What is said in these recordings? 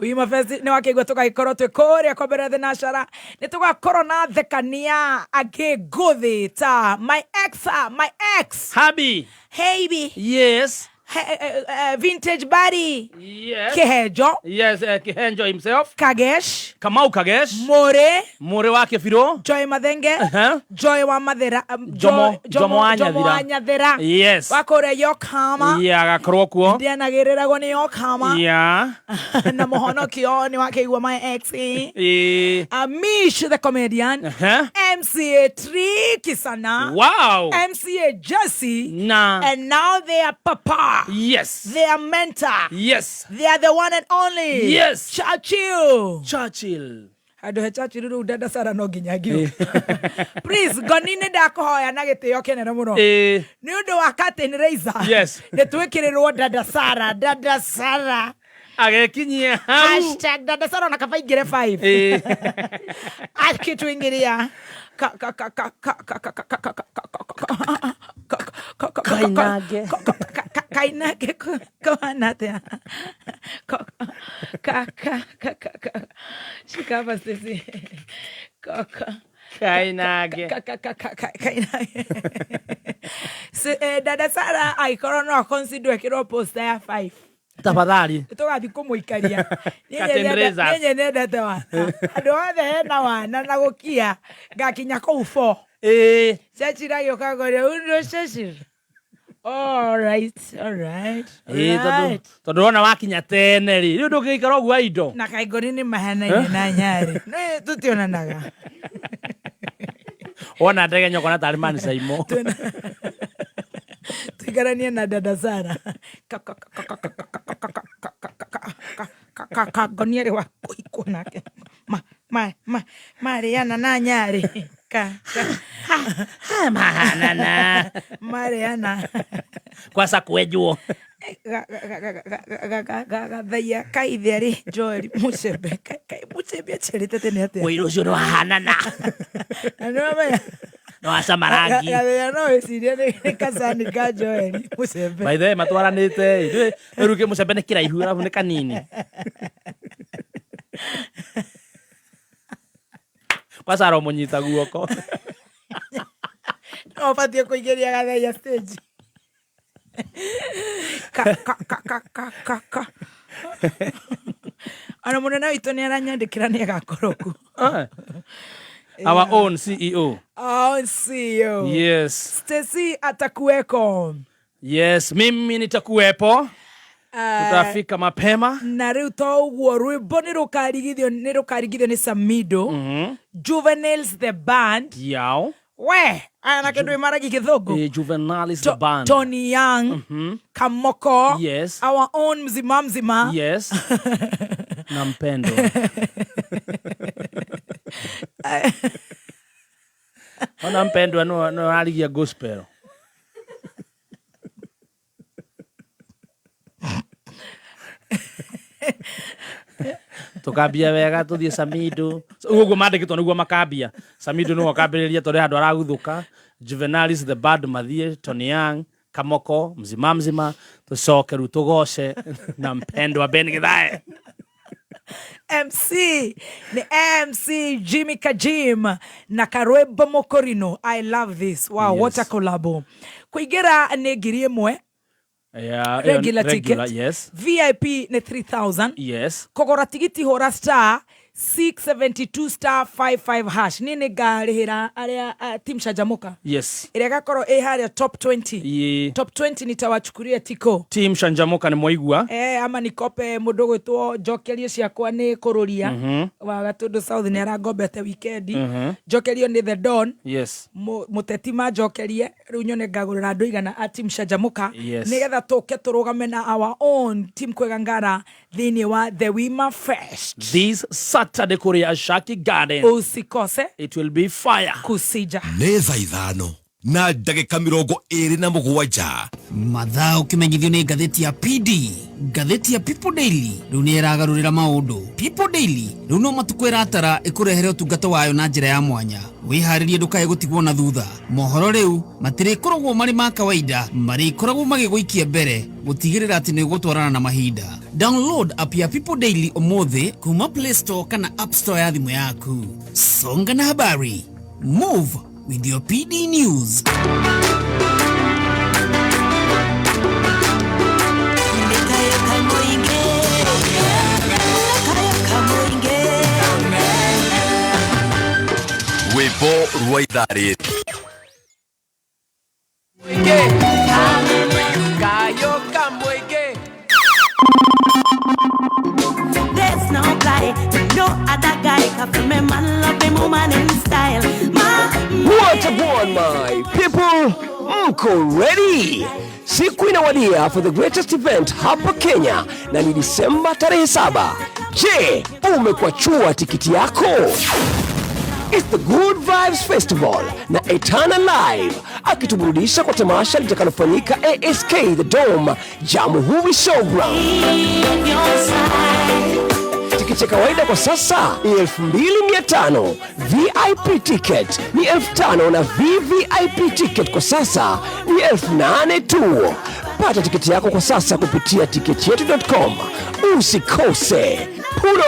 Wima Fest nĩ wakĩigua tũgagĩkorwo twĩ kũrĩa kwa mbere thenashara nĩ tũgakorwo na thekania angĩ ngũthĩ ta my ex, my ex. Habi. Heibi. Yes. He, eh, eh, vintage buddy. Yes. Kihenjo. Yes, Kihenjo himself. Kagesh. Kamau Kagesh. More. More wa Kibiro. Joy Mathenge. Joy wa Mathera. Jomo Jomo wa Jomo wa Nyathira. Yes. Wa kũrĩa Yokhama. Yeah, agakorwo kuo. Ndianagĩrĩragwo nĩ Yokhama. Yeah. Na mũhonokio nĩ wakĩigua my ex. Eh. Amish the comedian. MCA Tricky sana. Wow. MCA Jesse. Na. And now they are papa. Yes. They are mentor. Yes. They are the one and only. Yes. Churchill. Churchill. Handå he Churchill rä u dada Sara no nginya ngiuga. Please ngoni nä ndakåhoya na gä tä o kä nene må no. Nä å ndå wa curtain raiser. Yes. Nä twä kä rä rwo dada Sara, dada Sara. Agekinyia hau. Hashtag dada Sara ona kaba ingä re 5. Akĩtũingĩria Ka- ka- ka- ka- ka- ka- ka- ka- ka- ka- ka- ka- ka- ka- ka- Kainange. ka- ka- ka- kainange kũhana atĩa? Ka- ka- ka- ka- ka- ka- shika hapa Stacy. Ka- ka- Kainange. ka- ka- ka- ka- ka- kainange. Dada Sara angĩkorwo no aconsider ekĩrwo poster ya 5 Tafadhali. Tũgathiĩ kũmũikaria. Curtain raisers. Niĩ nyendete wana andũ othe hena wana na gũkia ngakinya kũu 4. Churchill agĩũka ngorĩa undo Churchill. All right, all right, all Ĩĩ, tondũ right. Tondũ wona wakinya tene rĩ, rĩu ndũngĩikara ũguo indo. Na kaingoni nĩ mahanaine na nyarĩ. Nĩ tũtionanaga. Wona ndege nyokona tarĩ mani Saimo. Tuikaranie na dada Sara. Ka- ka- ka- ka- ka- ka- ka- ka- ka- ka- ka- ka- ka- ka- ka- Kangoni arĩ wa kũhikwo nake. Ma ma ma marĩana na nyarĩ. Ka ka Mahanana. Marĩana. Kwaca kwenjwo. Gathaia ka ithe arĩ Joel Muchembe. Kaĩ Muchembe aciarĩte tene atĩa? Ũira ũcio nĩ wahanana. Na nĩ wamenya Nĩ wacama rangi. Gathaia no wĩcirie nĩ kacani ka Joel Muchembe. By the way, matwaranĩte ĩ. Rĩu rĩu Muchembe nĩ kĩraihu arabu nĩ kanini. Kwanza aromũnyita guoko. No ũbatiĩ kũingĩria gathaia stage. Ka ka ka ka ka ka ka. Ona mũnene witũ nĩ aranyandĩkĩra nĩ agakorwo kuo. Our own CEO. Our own CEO. Yes. Stacy atakuweko. Yes, mimi nitakuwepo. Tutafika mapema. Na rĩu to ũguo rwĩmbo nĩ rũkarigithio nĩ rũkarigithio nĩ Samido. Juveniles the band. Yao. We, aya na kĩndũ ĩmaragi gĩthũngũ. Juveniles the band. Tony Young. Kamoko. Yes. Our own mzima mzima. Yes. Na mpendo. Ona mpendwa no no arigia gospel. Tukambia wega tuthie Samido. Ũguo ũguo mandĩkĩtwo nĩguo makambia. Samido nĩwe ũkambĩrĩria tondũ he handũ araguthũka. Juvenalis the band mathiĩ, Tony Young, Kamoko, mzima mzima, tũcoke rĩu tũgoce na mpendwa Ben Githae. MC ni MC Jimmy Kajim na Karwembo Mokorino. I love this. Wow, Yes. What a collabo. Kuingĩra nĩ 1,000. Yeah, Regular regular, ticket. Yes. VIP nĩ 3000. Yes. Kũgũra tigiti hũra star 672 star 55 hash. Niĩ nĩ ngarĩhĩra arĩa team Shanjamuka. Yes. Ĩrĩa ĩgakorwo ĩ harĩa top 20. Ye. Top 20 nitawachukuria tiko. Team Shanjamuka nĩ mwaigua. Ama nikope mũndũ gwĩtwo njokerio ciakwa nĩ kũrũria wa Gatũndũ South nĩ arangombete weekend. Njokerio nĩ The Don. Yes. Mũteti manjokerie rĩu nyone ngagũrĩra andũ igana a team Shanjamuka. Yes. Nĩgetha tũke tũrũgame na our own team Kwega Ngara thĩinĩ wa The Wima Fest. This Saturday kũrĩa Shaki Garden. Usikose. It will be fire. Kusija. Nĩ thaa 5. Na ndagĩka 27. Mathaa ũkĩmenyithio nĩ ngathĩti ya PD. Ngathĩti ya People Daily rĩu nĩ ĩragarũrĩra maũndũ. People Daily rĩu no matukũ ĩratara ĩkũrehere ũtungata wayo na njĩra ya mwanya. Wĩharĩrie ndũkae gũtigwo na thutha. Mohoro rĩu matirĩkoragwo marĩ ma kawaida, marĩkoragwo magĩgũikia mbere gũtigĩrĩra atĩ nĩ ũgũtwarana na mahinda. Download app ya People Daily ũmũthĩ kuma Play Store kana App Store ya thimũ yaku. Songa na habari, move with your PD News. Rwĩmbo rwa ithaa rĩrĩ. There's no guy, no other guy, 'cause me man love him woman in style. Ma, What a one, my people! Mko ready? Siku inawadia for the greatest event hapa Kenya na ni Disemba tarehe 7. Je, umekwachua tikiti yako? It's the Good Vibes Festival na Etana Live akituburudisha kwa tamasha litakalofanyika ASK The Dome, Jamhuri Showground. Your side. Tiketi ya kawaida kwa sasa ni 2500, VIP ticket ni 5000 na VVIP ticket kwa sasa ni 8000 tu. Pata tiketi yako kwa sasa kupitia tiketyetu.com. Usikose. Pulo!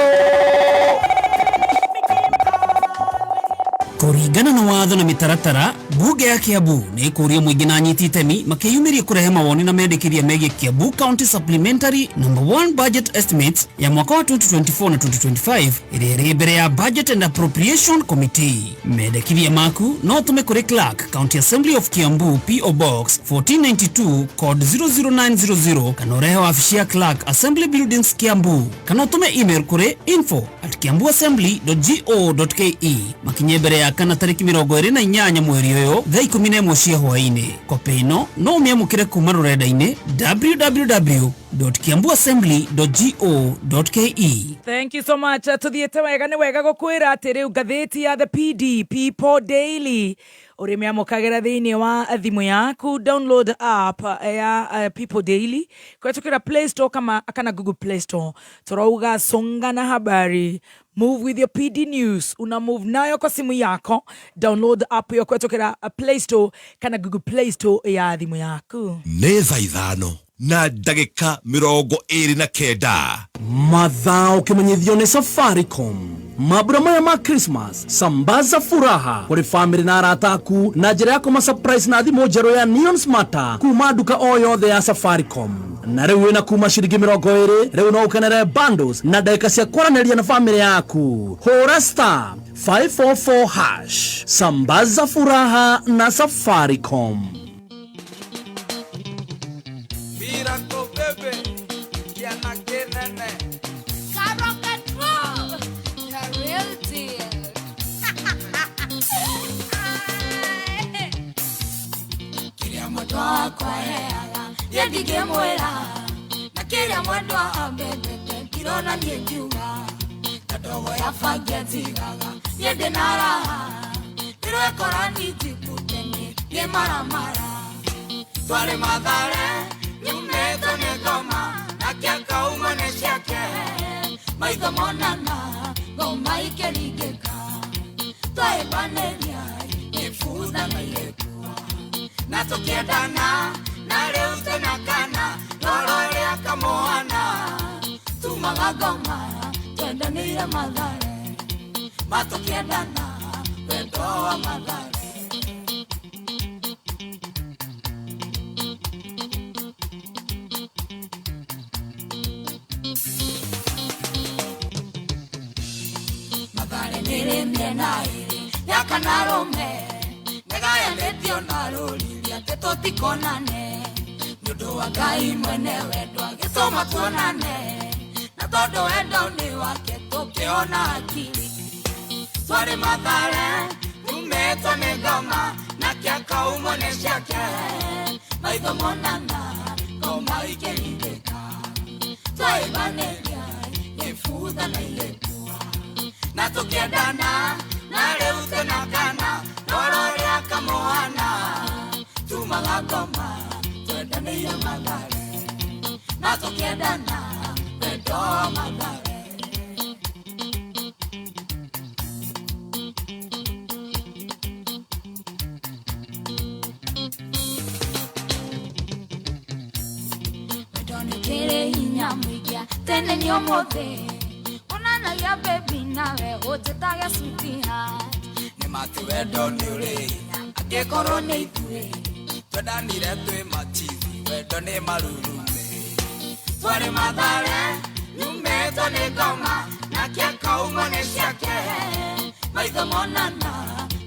Kũringana na watho na mĩtaratara, mbunge ya Kiambu nĩ ĩkũria mũingĩ na anyiti itemi makĩyumĩria kũrehe mawoni na mendekithia megiĩ Kiambu County Supplementary Number 1 Budget Estimates ya mwaka wa 2024 na 2025 ĩrĩa ĩrĩ mbere ya Budget and Appropriation Committee. Mendekithia maku no ũtũme kũrĩ Clerk, County Assembly of Kiambu, PO Box 1492, code 00900, kana ũrehe wabici ya Clerk, Assembly Buildings, Kiambu, kana ũtũme email kũrĩ info@kiambuassembly.go.ke. Makinye mbere ya kana tarĩki 28 mweri ũyũ thaa 11 cia hwaĩ-inĩ. Kopĩ ĩno no ũmĩamũkĩre kuma rũrenda-inĩ www.kiambuassembly.go.ke. Thank you so much. Tuthiĩte wega. Nĩ wega gũkwĩra atĩ rĩu ngathĩti ya the PD, People Daily, ũrĩmĩamũkagĩra thĩinĩ wa thimũ yaku. Download app ya People Daily kũhetũkĩra Play Store kana Google Play Store. Tũrauga songa na habari, move with your PD News. Una move nayo kwa simu yako. Download app yo kũhetũkĩra Play Store kana Google Play Store ya thimũ yaku. Nĩ thaa 5 na ndagĩka 29. Mathaa ũkĩmenyithio nĩ Safaricom. Mambura maya ma Christmas, sambaza furaha kũrĩ famĩlĩ na arata aku na njĩra ya kũma surprise na thimũ njerũ ya Neon Smarter kuma nduka o yothe ya Safaricom. Na rĩu wĩna kuma ciringi 20, rĩu no ũkenere bundles na ndagĩka cia kwaranĩria na famĩlĩ yaku. Hũra *544#. Sambaza furaha na Safaricom. Miracle baby, kiana kinene. Karoka, the real deal. Kĩrĩa mwendwa wakwa heaga niĩ ndingĩmwĩra, na kĩrĩa mwendwa ambendete ndirona niĩ ngiuga, na ndogo ya bangi anjigaga niĩ ndĩ na raha, ndĩrwekora nijikute niĩ maramara. Twarĩ Mathare nyumĩtwo nĩ ngoma na kĩakaumwo nĩ ciake, maitho monana ngoma ikĩringĩka, twahĩmbanĩria ibutha na irĩkua, na tũkĩendana na rĩu twĩna kana roro rĩa kamwana, tumaga ngoma twendanĩire Mathare, matũkĩendana wendo wa Mathare. Mathare nĩrĩ mĩena ĩrĩ ya kana rũme, nĩgayanĩtio na rũriri atĩ tũtikonane, nĩ ũndũ wa Ngai mwene wendo agĩtũma tuonane, na tondũ wendo nĩ wake tũkĩona akili. Twarĩ Mathare tumĩtwo nĩ ngoma na kĩakaumwo nĩ ciake, maitho monana ngoma ikĩringĩka, twahĩmbanĩria ibutha na irĩkua, na tũkĩendana na rĩu twĩna kana roro rĩa kamwana. Tumaga ngoma twendanĩire Mathare na tũkĩendana wendo wa Mathare. Wendo nĩũkĩrĩ hinya mũingĩ tene nĩ ũmũthĩ onanagia baby nawe ũnjĩtage sweetheart. Nĩ mati wendo nĩ ũrĩ hinya angĩkorwo nĩ ithuĩ twendanire twĩ machizi wendo nĩ marurume. Twarĩ Mathare nyumĩtwo nĩ ngoma nake akaumwo nĩ ciake maitho monana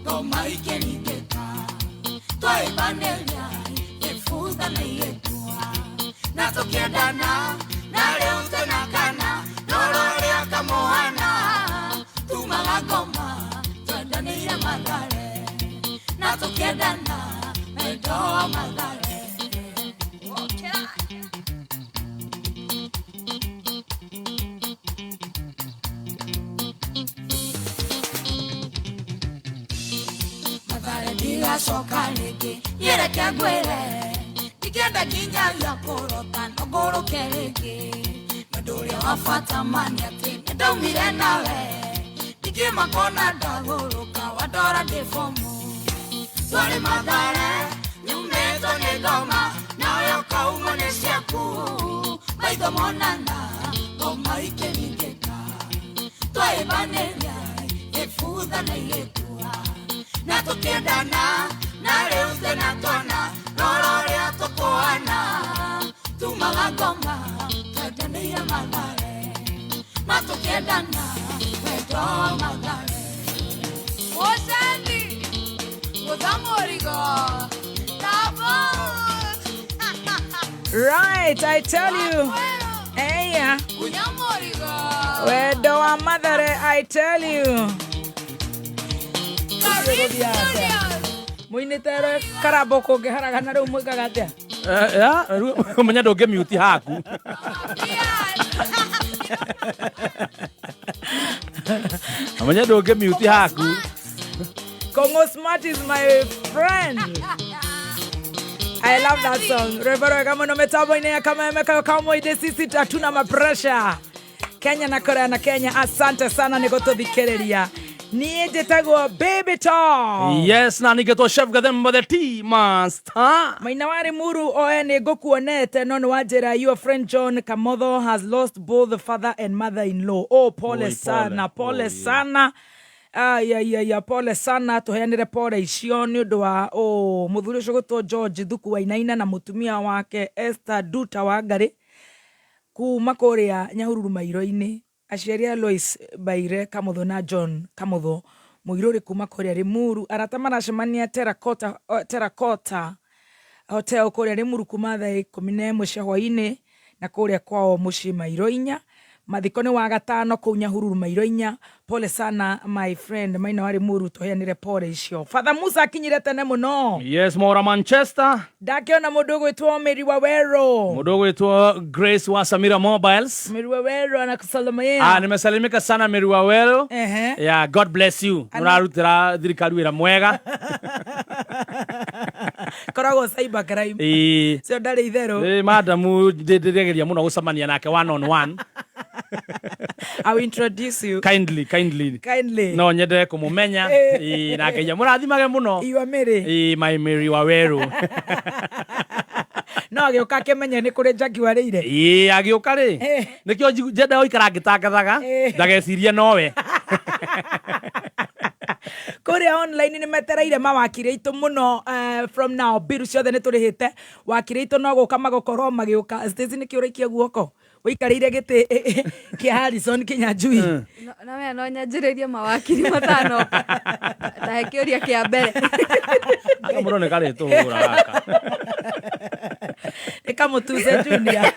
ngoma ikĩringĩka twahĩmbanĩria gĩbutha na igĩkua na tũkĩendana na rĩu twĩna kana rora ũrĩa kamũhana tumaga ngoma twendanĩire Mathare na tũkĩendana wendo wa Mathare. Wokĩra. Mathare ndigacoka rĩngĩ nyĩreke ngwĩre ndingĩenda nginyagia kũrota no ngũrũke rĩngĩ mwendo ũrĩa wa bata ma nĩ atĩ nĩndaumire nawe ndingĩmakona ndagũrũka wandora ndĩ bomu. Twarĩ Mathare nyumĩtwo nĩ ngoma nawe ũkaumwo nĩ ciaku maitho monana ngoma ikĩringĩka twahĩmbanĩria gĩbutha na igĩkua na tũkĩendana na rĩu twĩna twana rora ũrĩa tũkũhana tumaga ngoma twendanĩire Mathare na tũkĩendana wendo wa Mathare. Ocendi, Guthamurigo, Tabo. Right, I tell you. Eya. Unyamurigo. Wendo wa Mathare, I tell you. Muinĩte karabo kũngĩharagana rĩu mwĩkaga atĩa? Menya ndũngĩ mute haku. Menya ndũngĩ mute haku. Congo Smart is my friend. I love that song. Rwĩmbo rwega mũno mĩtambo-inĩ ya Kameme kayo kamũindĩ sisi hatuna mapresha. Kenya na Korea na Kenya, asante sana nĩ gũtũthikĩrĩria. Niĩ njĩtagwo Baby Tom. Yes, na ningĩtwo Chef Gathemba the Tea Master. Maina wa Limuru oe nĩ ngũkuonete no nĩ wanjĩra your friend John Kamotho has lost both the father and mother-in-law. Oh, pole Oi, pole. sana, pole Oi. sana. Ai, pole sana tũheanĩre pole icio nĩ ũndũ wa oh, mũthuri ũcio gwĩtwo George Thuku Wainaina na mũtumia wake Esther Duta Wangari kuma kũrĩa Nyahururu Mairo-inĩ. Aciari a Lois Baire Kamotho na John Kamotho mũirũrĩ kuma kũrĩa Limuru. Arata maracemania Terracotta, Terracotta Hotel kũrĩa Limuru kuma thaa 11 cia hwainĩ na kũrĩa kwao mũciĩ Mairo inya. Mathiko nĩ wa gatano kũu Nyahururu Mairo inya. Pole sana my friend Maina wa Limuru tũheanĩre pole icio. Father Musa akinyire tene mũno. Yes, Maura Manchester. Ndakĩona mũndũ ũgwĩtwo Mary Wawero. Mũndũ ũgwĩtwo Grace wa Samira Mobiles. Mary Wawero anakusalimia. Ah, nimesalimika sana Mary Wawero. Ehe. Yeah, God bless you. Nũrarutĩra thirikari wĩra mwega. Koragwo cyber crime. Ĩĩ. Cio ndarĩ itherũ. Ĩĩ, madamu ndĩregeria mũno gũcemania nake one on one. I will introduce you. Kindly, kindly. Kindly. No nyende kũmũmenya. Ĩĩ, na Ngai amũrathimage mũno. You are Mary. Ĩĩ, my Mary Waweru. No agĩũka akĩmenye nĩ kũrĩ Jackie warĩire. Ĩĩ, agĩũka rĩ. Nĩkĩo njendaga gũikara ngĩtangathaga ndagecirie nowe. Kũrĩa online nĩ metereire mawakiri aitũ mũno from now biru ciothe nĩ tũrĩhĩte wakiri aitũ no gũka magũkorwo magĩũka. Stacy nĩkĩ ũraikia guoko ũikarĩire gĩtĩ kĩa Harrison Kinyanjui? Na we no nyanjĩrĩrie mawakiri matano tahe kĩũria kĩa mbere. Aka mũndũ nĩ karĩtũhũra gaka. Nĩ kamũtuce junior.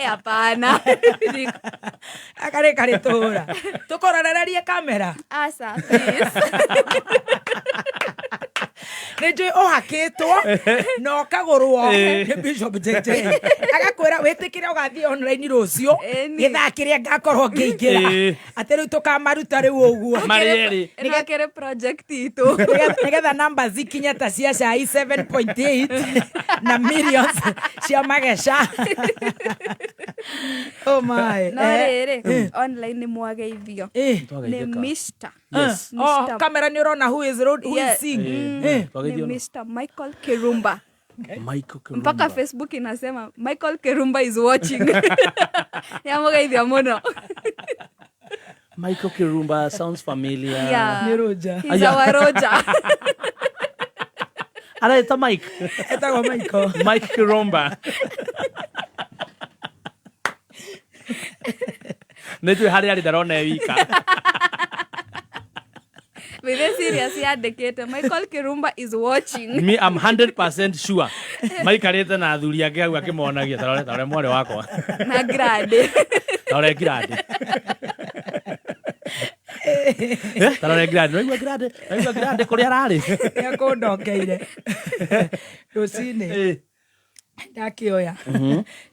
Hapana. Akarĩ karĩtũhũra tũkũrorererie kamera. Asa, please. Nä njå å hakä two na å kagå rwo nä Bishop JJ agakwä ra wä tä kä re å gathiä online rå cio Ĩni. gä thaa kä rä a ngakorwo ngä ingä ra atä rä u tå kamaruta rä u å guo Marĩ erĩ. Ĩno akĩrĩ project itũ. Nĩgetha namba zikinye ta cia cai 7.8 na millions cia mageca. Oh my. No rĩrĩ, online nĩ mwageithio. Nĩ Twageithĩka. Mr. Yes. Oh, Mr. kamera nĩ ũrona who is road, who Yeah. is seeing. Ni Twageithio na- Mr. Michael Kirumba. Michael Kirumba. Mpaka Facebook inasema Michael Kirumba is watching. Nĩamũgeithia mũno. Michael Kirumba sounds familiar. Yeah. Nĩ Roger. He's our Roger. Araeta Mike. Etagwo Michael. Mike Kirumba. Nä njå harä arä ndarona e wika. With the serious yandĩkĩte Michael Kirumba is watching. Me, I'm 100% sure maikarä te na athuri angä au akä monagia tarore mwarä wakwa. Na grade. Tarore ngirandi. Tarore ngirandi, naigua ngirandi, naigua ngirandi kå rä ararä. Nĩakũndokeire rũcinĩ ndakĩoya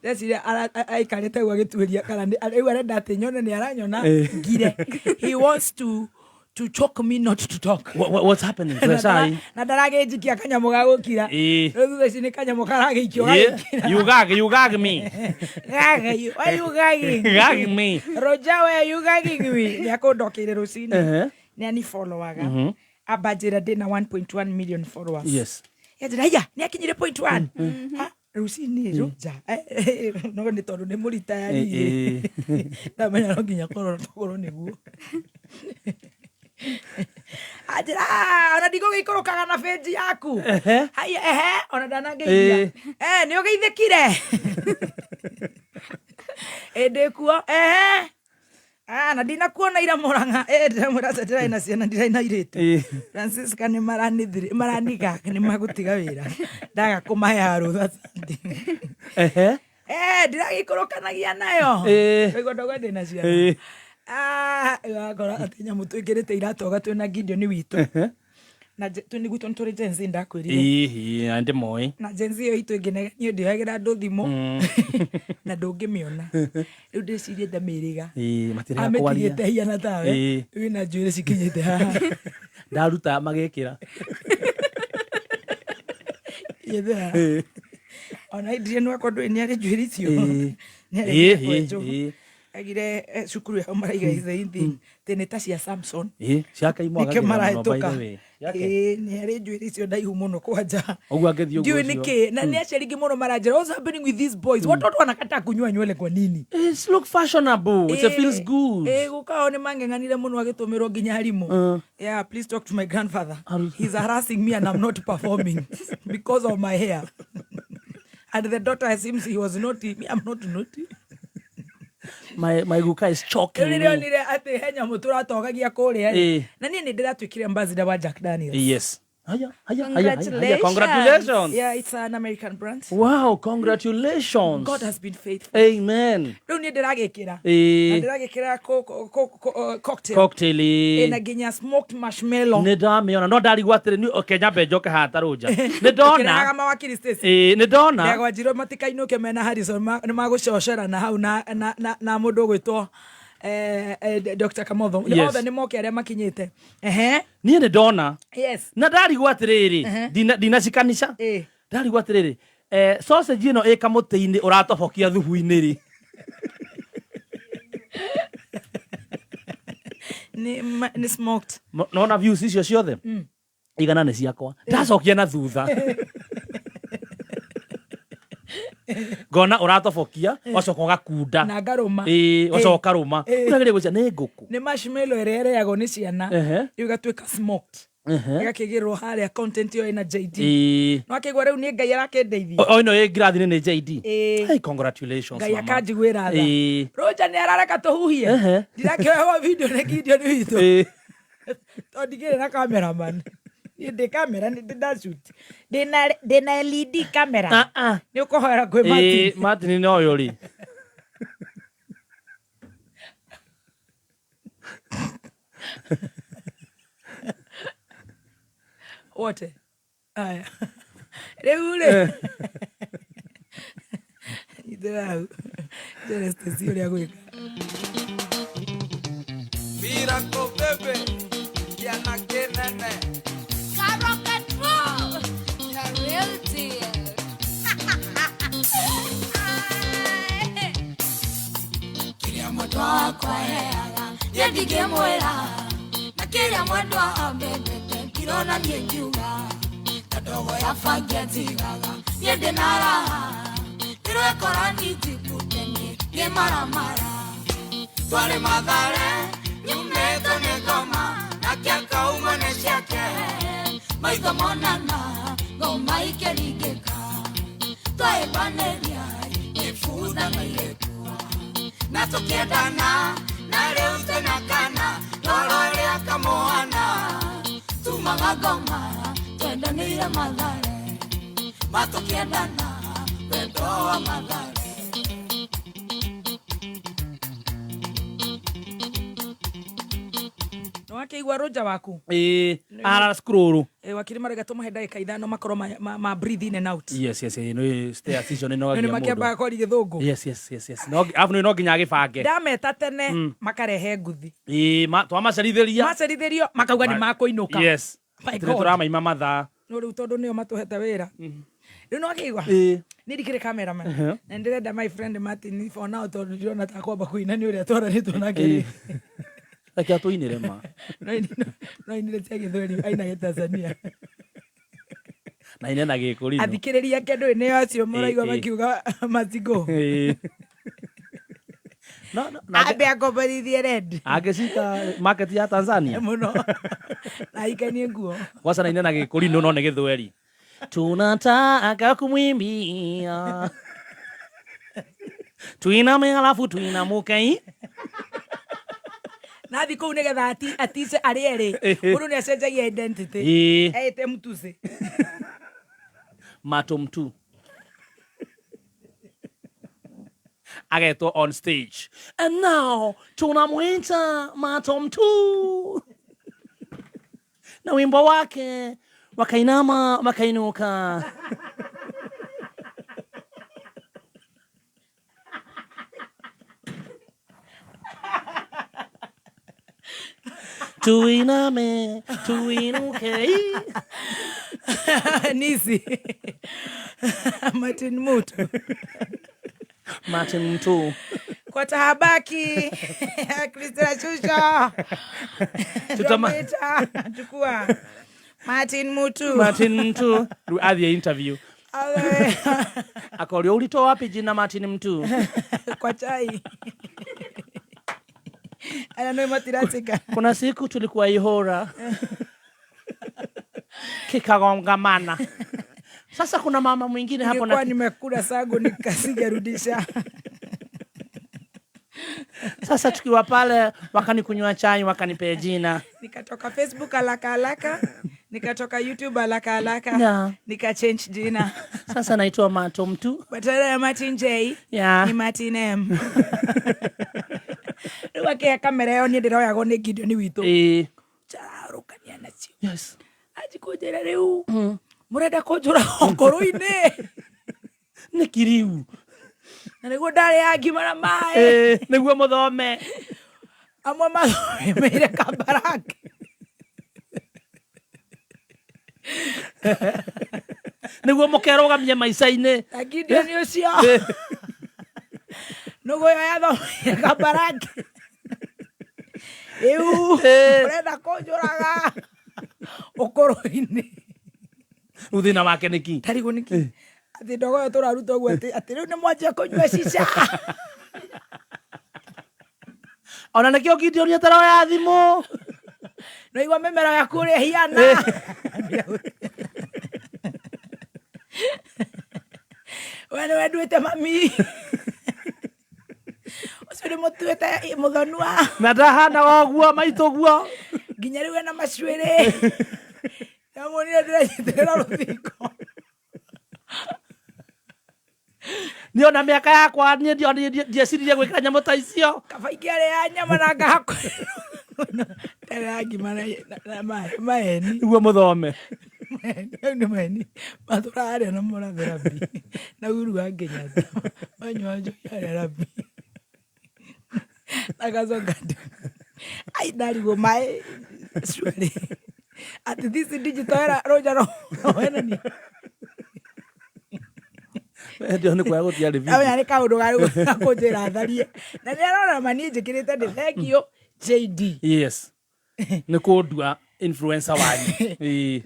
ndeciria aikarĩte ũguo agĩtuĩria kana rĩu arenda atĩ nyone nĩ aranyona ngire. He wants to choke me not to talk. What's happening? Cai. Na ndaragĩnjikia kanyamũ ga gũkira. Rĩu thutha ici nĩ kanyamũ karagĩikio gagĩkira. You gag, you gag me. Gag you, why you gagging? Gag me. Roger, why are you gagging me? Nĩ akũndokeire rũcinĩ. Nĩ anifollowaga amba njĩra ndĩna 1.1 million followers. Yanjĩra haiya nĩ akinyire point one. Ha, rũcinĩ rũja no nĩ tondũ nĩ mũritayari ndamenya no nginya korwo tũkorwo nĩguo anjĩra "Ah, ona ndigũgĩikũrũkaga na benji yaku." Haiya, ehe, ona ndanangeithia. Eh, nĩ ũgeithĩkire ĩ ndĩkuo ehe. Ah, na ndinakuona ira Murang'a. Eh, ndĩramwĩra aca ndĩrarĩ na ciana ndirarĩ na airĩtu. Francisca nĩ maraniga nĩ magũtiga wĩra ndaga kũmaheaga rũtha Sunday. Eh, ndiragĩikũrũkanagia nayo. Waigua ndauga ndĩna ciana. Ah, wakora atĩ nyamũ twĩkĩrĩte iratoga twĩna Gideon witũ na nĩguo tondũ tũrĩ Gen Z ndakwĩrire. Ihi ndä moä. Na Gen Z ĩyo itũ ĩngĩ niĩ ndĩoyagĩra andũ thimũ na ndũngĩmĩona rĩu ndĩcirie ndamĩrĩga amĩtigĩte hiana tawe wĩna njuĩrĩ cikinyĩte haha. Ndaruta magä kä ra. Kinyĩte haha. Ona Adrian wakwa ndũĩ nĩ arĩ njuĩrĩ icio nĩ arĩ kwenjwo agire cukuru yao maraiga the same thing atĩ nĩ ta cia Samson. Ciake nĩkĩo marahĩtũka. Ĩĩ, nĩ arĩ njuĩrĩ icio ndaihu mũno kwanja. Ũguo angĩthiĩ ũguo ndiũĩ ũcio. nĩkĩ na nĩ aciari aingĩ mũno maranjĩra what's happening with these boys, watoto wanakataa kunyua nywele kwa nini? It's look fashionable. It feels good. Ĩ gũkao nĩ mang'eng'anire mũno agĩtũmĩrwo nginya arimũ. Yeah, please talk to my grandfather, he's harassing me and I'm not performing because of my hair. And the daughter seems he was naughty. Me, I'm not naughty. My guka is choking Rĩu me. rĩrĩa onire atĩ he nyamũ tũratogagia kũrĩa rĩ, na niĩ nĩ ndĩratuĩkire ambassador wa Jack Daniels. Yes. Haya, haya, haya, haya. Congratulations. Congratulations. Yeah, it's an American brand. Wow, congratulations. God has been faithful. Amen. Rĩu niĩ ndĩragĩkĩra na ndĩragĩkĩra cocktail. Cocktail. Ĩna nginya smoked marshmallow. Nä ndamä ona no ndarigwo atä rä okay, nyambe njoke haha ta rå nja nä Ũkĩrehaga ndona mawakiri Stacy. Nä ndona Ndegwa Njirũ matikainũke mena Harrison nĩ magũcocera hau na mũndũ ũgwĩtwo Dr. Kamotho. Yes. Othe nĩ moke arĩa makinyĩte. Ehe. Niä nä ndona Yes. na ndarigwo atä rä rä ndinacikanica ndarigwo atä rä rä sausage ä no ä kamå tä-inä å ratobokia thubu-inä rä. Nĩ smoked. Nona views icio ciothe igana nä ciakwa ndacokia na thutha ngona å ratobokia wacoka å gakunda. Na ngarũma. Wacoka ũkarũma ũragä gwĩcia nä ngå. Nĩ marshmallow ĩrĩa ĩrĩagwo nĩ ciana. Rĩu ĩgatuĩka smoked. Ĩgakĩgĩrwo harĩa content ĩyo ĩna JD. No akĩigua rĩu nĩ Ngai arakĩndeithia. O ĩno ĩ ngirathi-inĩ nĩ JD. Ĩĩ. Hey, congratulations, Ngai mama. akanjiguĩra tha. Roger nĩ arareka tũhuhie. Ndirakĩoywo video nĩ Gideon witũ. Tondũ ndikĩrĩ na cameraman. Niĩ ndĩ camera nĩ ndĩ ndashoot. Ndĩna LED camera. Ah, ah. Nĩ ũkũhoera kwĩ Martin. Martin nĩ ũyũ rĩ. Wote. Aya. Rĩu rĩ nyitĩra hau njĩre Stacy ũrĩa gwĩka. Miracle baby, kĩana kĩnene. Karoketu, the real deal. Kĩrĩa mwendwa wakwa heaga niĩ ndingĩmwĩra na kĩrĩa mwendwa ambendete ndirona niĩ ngiuga ta ndogo ya bangi anjigaga niĩ ndĩ na raha ndĩrwekora ninjikute niĩ ngĩmaramara twarĩ Mathare nyumĩtwo nĩ ngoma nake akaumwo nĩ ciake maitho monana ngoma ikĩringĩka twahĩmbanĩria ibutha na igĩkua na tũkĩendana na rĩu twĩna kana roro rĩa kamwana tumaga ngoma twendanĩire Mathare matũkĩendana wendo wa Mathare. Nĩwakĩigua rũnja waku? Ĩĩ, ara scroll. Wakiri marega tũmahe ndagĩka ithano makorwo ma breathe in and out. Yes, no stay season no Nĩ agia makĩambaga mũndũ. kwaria gĩthũngũ. Yes. No afu no nginya agĩbange. Ndameta tene makarehe nguthi. Ĩĩ, twamacerithĩria. Macerithĩrio makauga nĩ makũinũka. Yes. My Tũrĩ God. tũramaima mathaa. No rĩu tondũ nĩo matũhete wĩra. Rĩu nĩ wakĩigua? Ĩĩ. Niĩ ndikĩrĩ cameraman. Na ndĩrenda my friend Martin for now tondũ ndirona ta kwamba kũina nĩ ũrĩa twaranĩtwo nake rĩ. Reke atũinĩre ma. No ainire cia gĩthweri aina gĩtanzania. Na ine na gĩkũrinũ. Athikĩrĩria ake ndũĩ nĩo acio mũraigua Ĩĩ, ĩĩ. makiuga matigũ. Ĩĩ. No, no, na Ambe akomborithie red. angĩcika market ya Tanzania. Mũno. Na aikanie nguo. Kwanza na ine na gĩkũrinũ no nĩ gĩthweri. Tunataka kumwimbia. Tuiname halafu tuinamuke. Na thiĩ kũu nĩgetha atice arĩa erĩ. Mũndũ nĩ acenjagia identity. Ĩĩ. Eĩte mtusi. Mato mtu. Agetwo on stage. And now tunamwita Mato mtu. Na wimbo wake wakainama wakainuka. Tuiname, tuinuke. Nisi. Martin Mutu. Martin Mtu. Kwa tahabaki. Christina Shusho. Tutamwita. Chukua. Martin Mutu. Martin Mtu. Rĩu athiĩ interview. Awe. Akorio ulitoa wapi jina Martin Mtu? Kwa chai. Ana no matiracika. Kuna siku tulikuwa Ihora kikagongamana. Sasa kuna mama mwingine hapo Nilikuwa na nimekula sago nikasijarudisha. sasa tukiwa pale wakanikunywa chai wakanipea jina. Nikatoka Facebook haraka haraka, nikatoka YouTube haraka haraka, Yeah. nika change jina. Sasa naitwa Mato Mtu. Badala ya Martin J Yeah. ni Martin M. Rĩu akĩhe kamera ĩyo niĩ ndĩroyagwo nĩ Gideon witũ. Ĩĩ. Njararũkania nacio. Yes. Anji kũnjĩra rĩu mũrenda kũnjũra ngoro-inĩ. Nĩkĩ rĩu? Na nĩguo ndarĩa ngima na maĩ. Ĩĩ, nĩguo mũthome. Amwe mathomeire Kabarake. Nĩguo mũkerũgamie maica-inĩ. Na Gideon ũcio. Nũgũ ĩyo yathomeire Kabarake. Rĩu ũrenda kũnjũraga ũkũrũ-inĩ. Rĩu thĩna wake nĩkĩ? Ndarigwo nĩkĩ. Atĩ ndogo ĩyo tũraruta ũguo atĩ rĩu nĩ mwanjia kũnyua cica. Ona nĩkĩo Gideon ataroya thimũ. Naigua mĩmero yaku ũrĩa ĩhiana. We nĩwe nduĩte mami. Ũcio nĩ mũtuĩte mũthonua. Na ndahanaga ũguo maitũ guo. Nginya rĩu ena macuĩrĩ. Ndamuonire ndĩranyitĩrĩra rũthingo. Niĩ ona mĩaka yakwa niĩ ndieciririe gwĩka nyamũ ta icio. Kaba ingĩarĩa nyama na ngahakwo. Ndarĩa ngima na maheni. Nĩguo mũthome. Maheni, au nĩ maheni matũrarĩa na mũrathe rabi na Uhuru wa Kenyatta manyua njohi arĩa rabi na gacoka ai ndarigwo maĩ surely atĩ this digital era rũnja rohenania. Ndio nĩ kwaga gũtiarĩ video. Amenya nĩ kaũndũ ga kũnjĩra tharie na nĩ arona ma niĩ njĩkĩrĩte ndĩ thank you JD. Yes, nĩ kũndua influencer wanyu. Ĩĩ.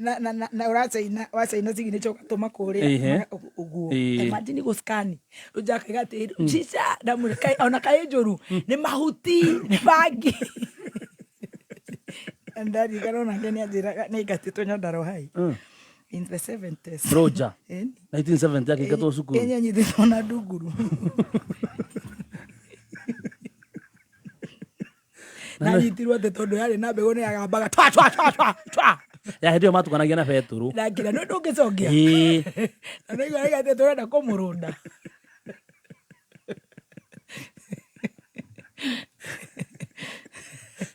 Na ũracaina wacaina signature ũgatũma kũrĩa ũguo. Imagine gũscan rũnja akaiga atĩ cica ndamwĩra ona kaĩ njũru nĩ mahuti nĩ bangi. Ndarikana onake nĩ anjĩraga nĩ aingatĩtwo Nyandarua High in the 70s. Roger. Ĩni. 1970 akĩingatwo cukuru. Ĩni, anyitĩtwo na ndunguru na anyitirwo atĩ tondũ yarĩ na mbegũ nĩ yagambaga twa twa twa twa twa. Ya hĩndĩ ĩyo matukanagia na betũrũ. Na ngira nĩ ndũngĩcokia. Na nĩ igua atĩ tũrenda kũmũrũnda.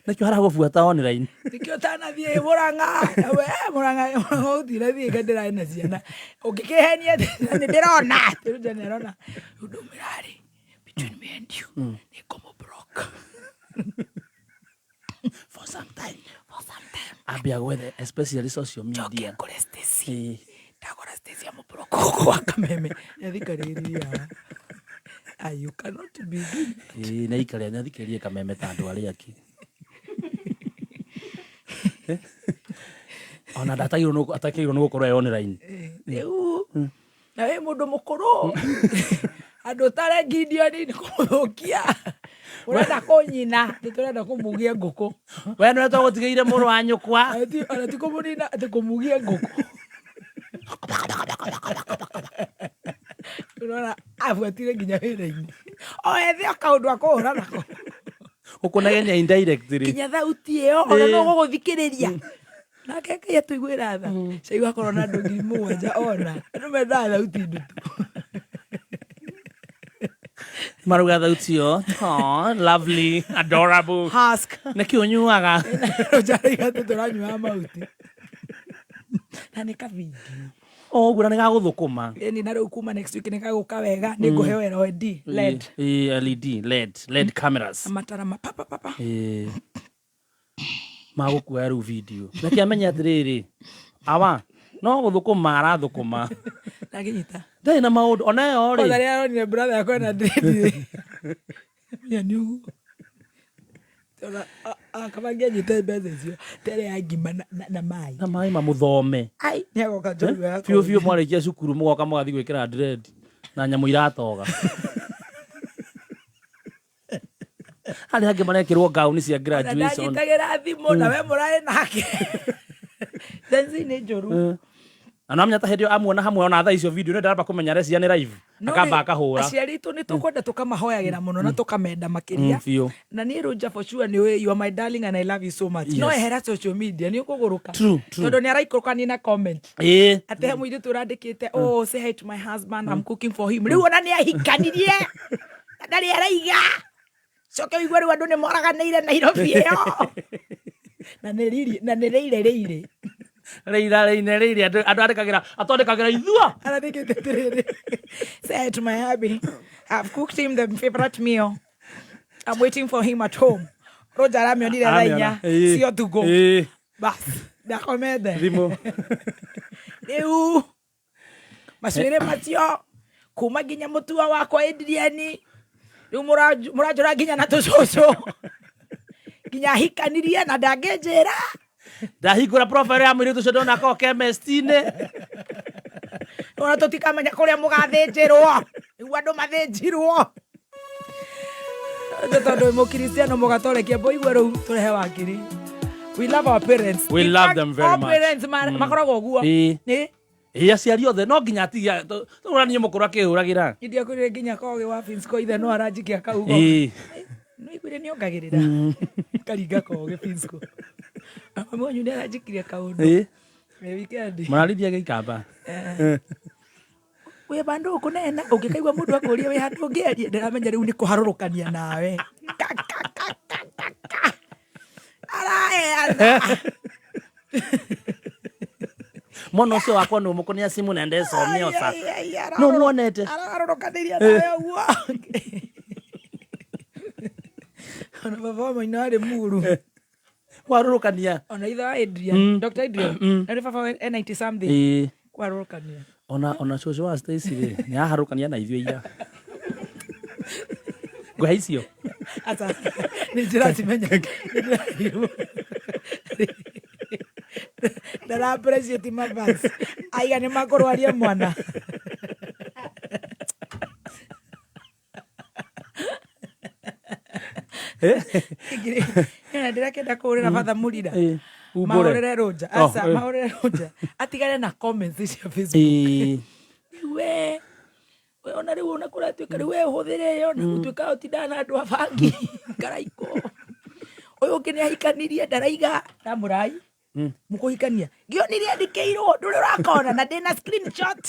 Nakĩo haragũbuata online. Nĩkĩo ũtanathiĩ Mũrang'a, we Mũrang'a Mũrang'a ũtinathiĩ kaĩ ndĩrarĩ na ciana ũngĩkĩhenia atĩ na nĩ ndĩrona atĩ Ruto nĩ arona rĩu ndaumĩra rĩ, between me and you nĩ ngũmũ block for some time. For some time. Ambia gwethe especially social njoke media. Ngũre Stacy. Ndagũra Stacy amũblock gũkũ gwa Kameme nĩathikarĩria. Ah, you cannot be doing that. Ĩĩ, nĩ aikare nĩ athikĩrĩrie Kameme ta andũ arĩa angĩ. Ona ndatagĩrĩirwo atakĩrĩirwo nĩ gũkorwo e online. Rĩu na wĩ mũndũ mũkũrũ andũ ũtare Gideon nĩ kũmũthũkia ũrenda kũnyina atĩ tũrenda kũmugia ngũkũ. We nĩwe twagũtigĩire mũrũ wa nyũkwa. Ona ti kũmũnina atĩ kũmugia ngũkũ. Ũrona abuatire nginya wĩra-inĩ o ethe o kaũndũ akũhũra nako. Gũkũnegenia indirectly. Nginya thauti ĩyo ona no gũgũthikĩrĩria nake Ngai atũiguĩra tha cai wakorwo na andũ 7,000 ona andũ mendaga thauti ndutu. Marauga thauti ĩyo, "Aw, lovely, adorable." Husk. Nĩkĩ ũnyuaga? Rũnjaraiga atĩ tũranyuaga mahuti na nĩ kavindio. O ũguo na nĩ gagũthũkũma. Ĩni na rĩu kuma next week nĩ gagũka wega nĩ ngũheo LED LED. Ĩĩ, LED LED LED cameras. Na matara ma pa pa pa pa. Ĩĩ. Magũkuoya rĩu video nĩkĩ amenye atĩrĩrĩ awa no gũthũkũma arathũkũma. Ndangĩnyita. Ndarĩ na maũndũ ona ĩyo kwanza rĩ. Rĩrĩa aronire brother yakwa ena dread menya nĩ ũguo. Akaba angĩanyita mbeca icio tere ya ngima na maĩ. Na maĩ mamũthome. Ai nĩ agoka njorua yakwa. Biũ biũ mwarĩkia cukuru mũgoka mũgathiĩ gwĩkĩra dread na nyamũ iratoga harĩa angĩ marekĩrwo gauni cia Ona graduation. ndanyitagĩra thimũ na we mũrarĩ nake. Gen Z nĩ njũru. Na namenya ta hĩndĩ ĩyo amuona hamwe ona thaa icio video nĩ ndaramba kũmenya arecia nĩ live. No Akamba akahũra. Aciari aitũ nĩ tũkwenda tũkamahoyagĩra mũno na tũkamenda makĩria. Biũ. Na niĩ Rũnja for sure nĩ ũĩ you are my darling and I love you so much. No ehera social media nĩ ũkũgũrũka. True, true. Tondũ nĩ araikũrũkania na comment. Atĩ he mũirĩtu ũrandĩkĩte, "Oh, say hi to my husband, I'm cooking for him." Rĩu ona nĩ ahikanirie na ndarĩ araiga. Coke ũigue rĩu andũ nĩ moraganĩire Nairobi ĩyo na nĩ riri na nĩ rĩire rĩire. Rĩira rĩine rĩire andũ andĩkagĩra atwandĩkagĩra ithua. Arandĩkĩte atĩrĩrĩ, "Say hi to my hubby, I've cooked him the favorite meal, I'm waiting for him at home." Roger aramĩonire thaa 4 cia ũtukũ. Bas ndakomete. Thimũ. Rĩu macuĩrĩ macio kuma nginya mũtua wakwa Adrian rĩu mũranjũra nginya na tũcũcũ nginya ahikanirie na ndangĩnjĩra. Ndahingũra profile ya mũirĩtu ũcio ndona ko chemist-inĩ. Ona tũtikamenya kũrĩa mũgathĩnjĩrwo nĩguo andũ mathĩnjirwo. Nĩ tondũ wĩ mũkristiano mũgatorekia mboigue rĩu tũrehe wakiri. We love our parents. We In love fact, them very all much. parents makoragwo ũguo. Ĩ? Ĩĩ, aciari othe no nginya atigia tũra niĩ mũkũrũ akĩhũragĩra. Ndiakwĩrire nginya kogĩ wa Finsco ithe no aranjikia kaugo. Nĩwaiguire nĩongagĩrĩra karinga kogĩ Finsco. Mami wanyu nĩ aranjikirie kaũndũ. Ĩ weekend. Mũrarithia gĩikamba. Wĩ bandũ ũkũnena ũngĩkaigua mũndũ akũria wĩ handũ ũngĩaria ndĩramenya rĩu nĩ kũharũrũkania nawe. Ka, ka, ka, ka, ka, ka. Araheana. Mwana ũcio wakwa nĩ ũmũkũnia simu na ndecomia oca no muonete. Aragarũrũkanĩria nawe ũguo. Ona baba wa maina arĩ muru. Warũrũkania. Ona ithe wa Adrian, Dr. Adrian, na nĩ baba e 90 something. Ĩĩ. Kwarũrũkania. Ona cũcũ wa Stacy rĩ, nĩ aharũkania na ithuĩ ira. Ngũhe icio. Aca, nĩ ndĩracimenya. Ndara appreciate mafans. Aiga nĩ makũrwaria mwana. Ĩna ndĩrakĩenda kũhũrĩra batha mũrira. Ĩĩ, umbũre. Mahũrĩre rũnja. Oh, Aca, eh. mahũrĩre rũnja. Atigane na comments cia Facebook. Ĩĩ. Rĩu we we ona rĩu ona kũratuĩka rĩu we ũhũthĩre ĩyo na gũtuĩka ũtindaga na andũ a bangi karaiko ũyũ ũngĩ nĩ ahikanirie ndaraiga ndamũrai mũkũhikania ngĩonirie andĩkĩirwo ndũrĩ ũrakona na ndĩna screenshot.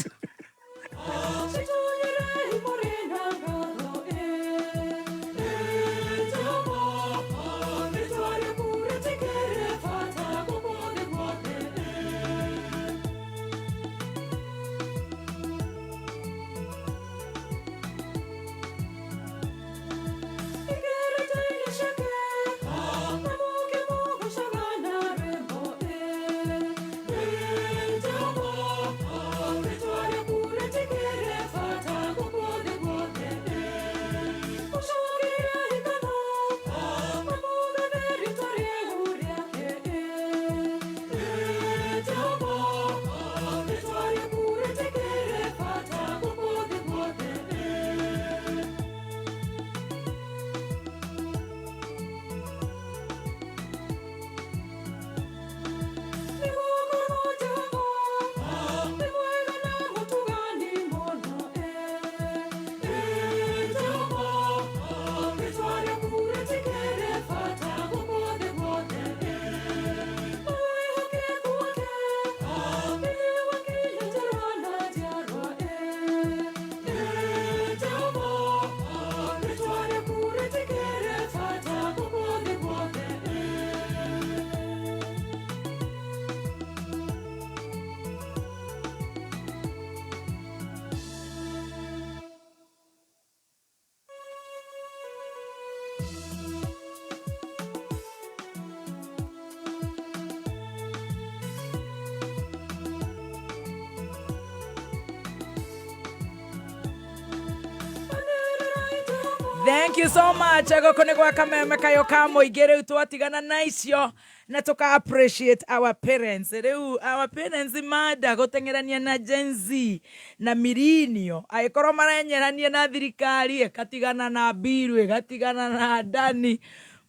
Thank you so much. Gũkũ nĩ gwa kameme kayo ka mũingĩ. Rĩu twatigana na icio na tũka appreciate our parents. Rĩu our parents manda gũteng'erania na Gen Z na mirinio angĩkorwo marenyerania na thirikari ĩgatigana na Mbiru, ĩgatigana na Dani,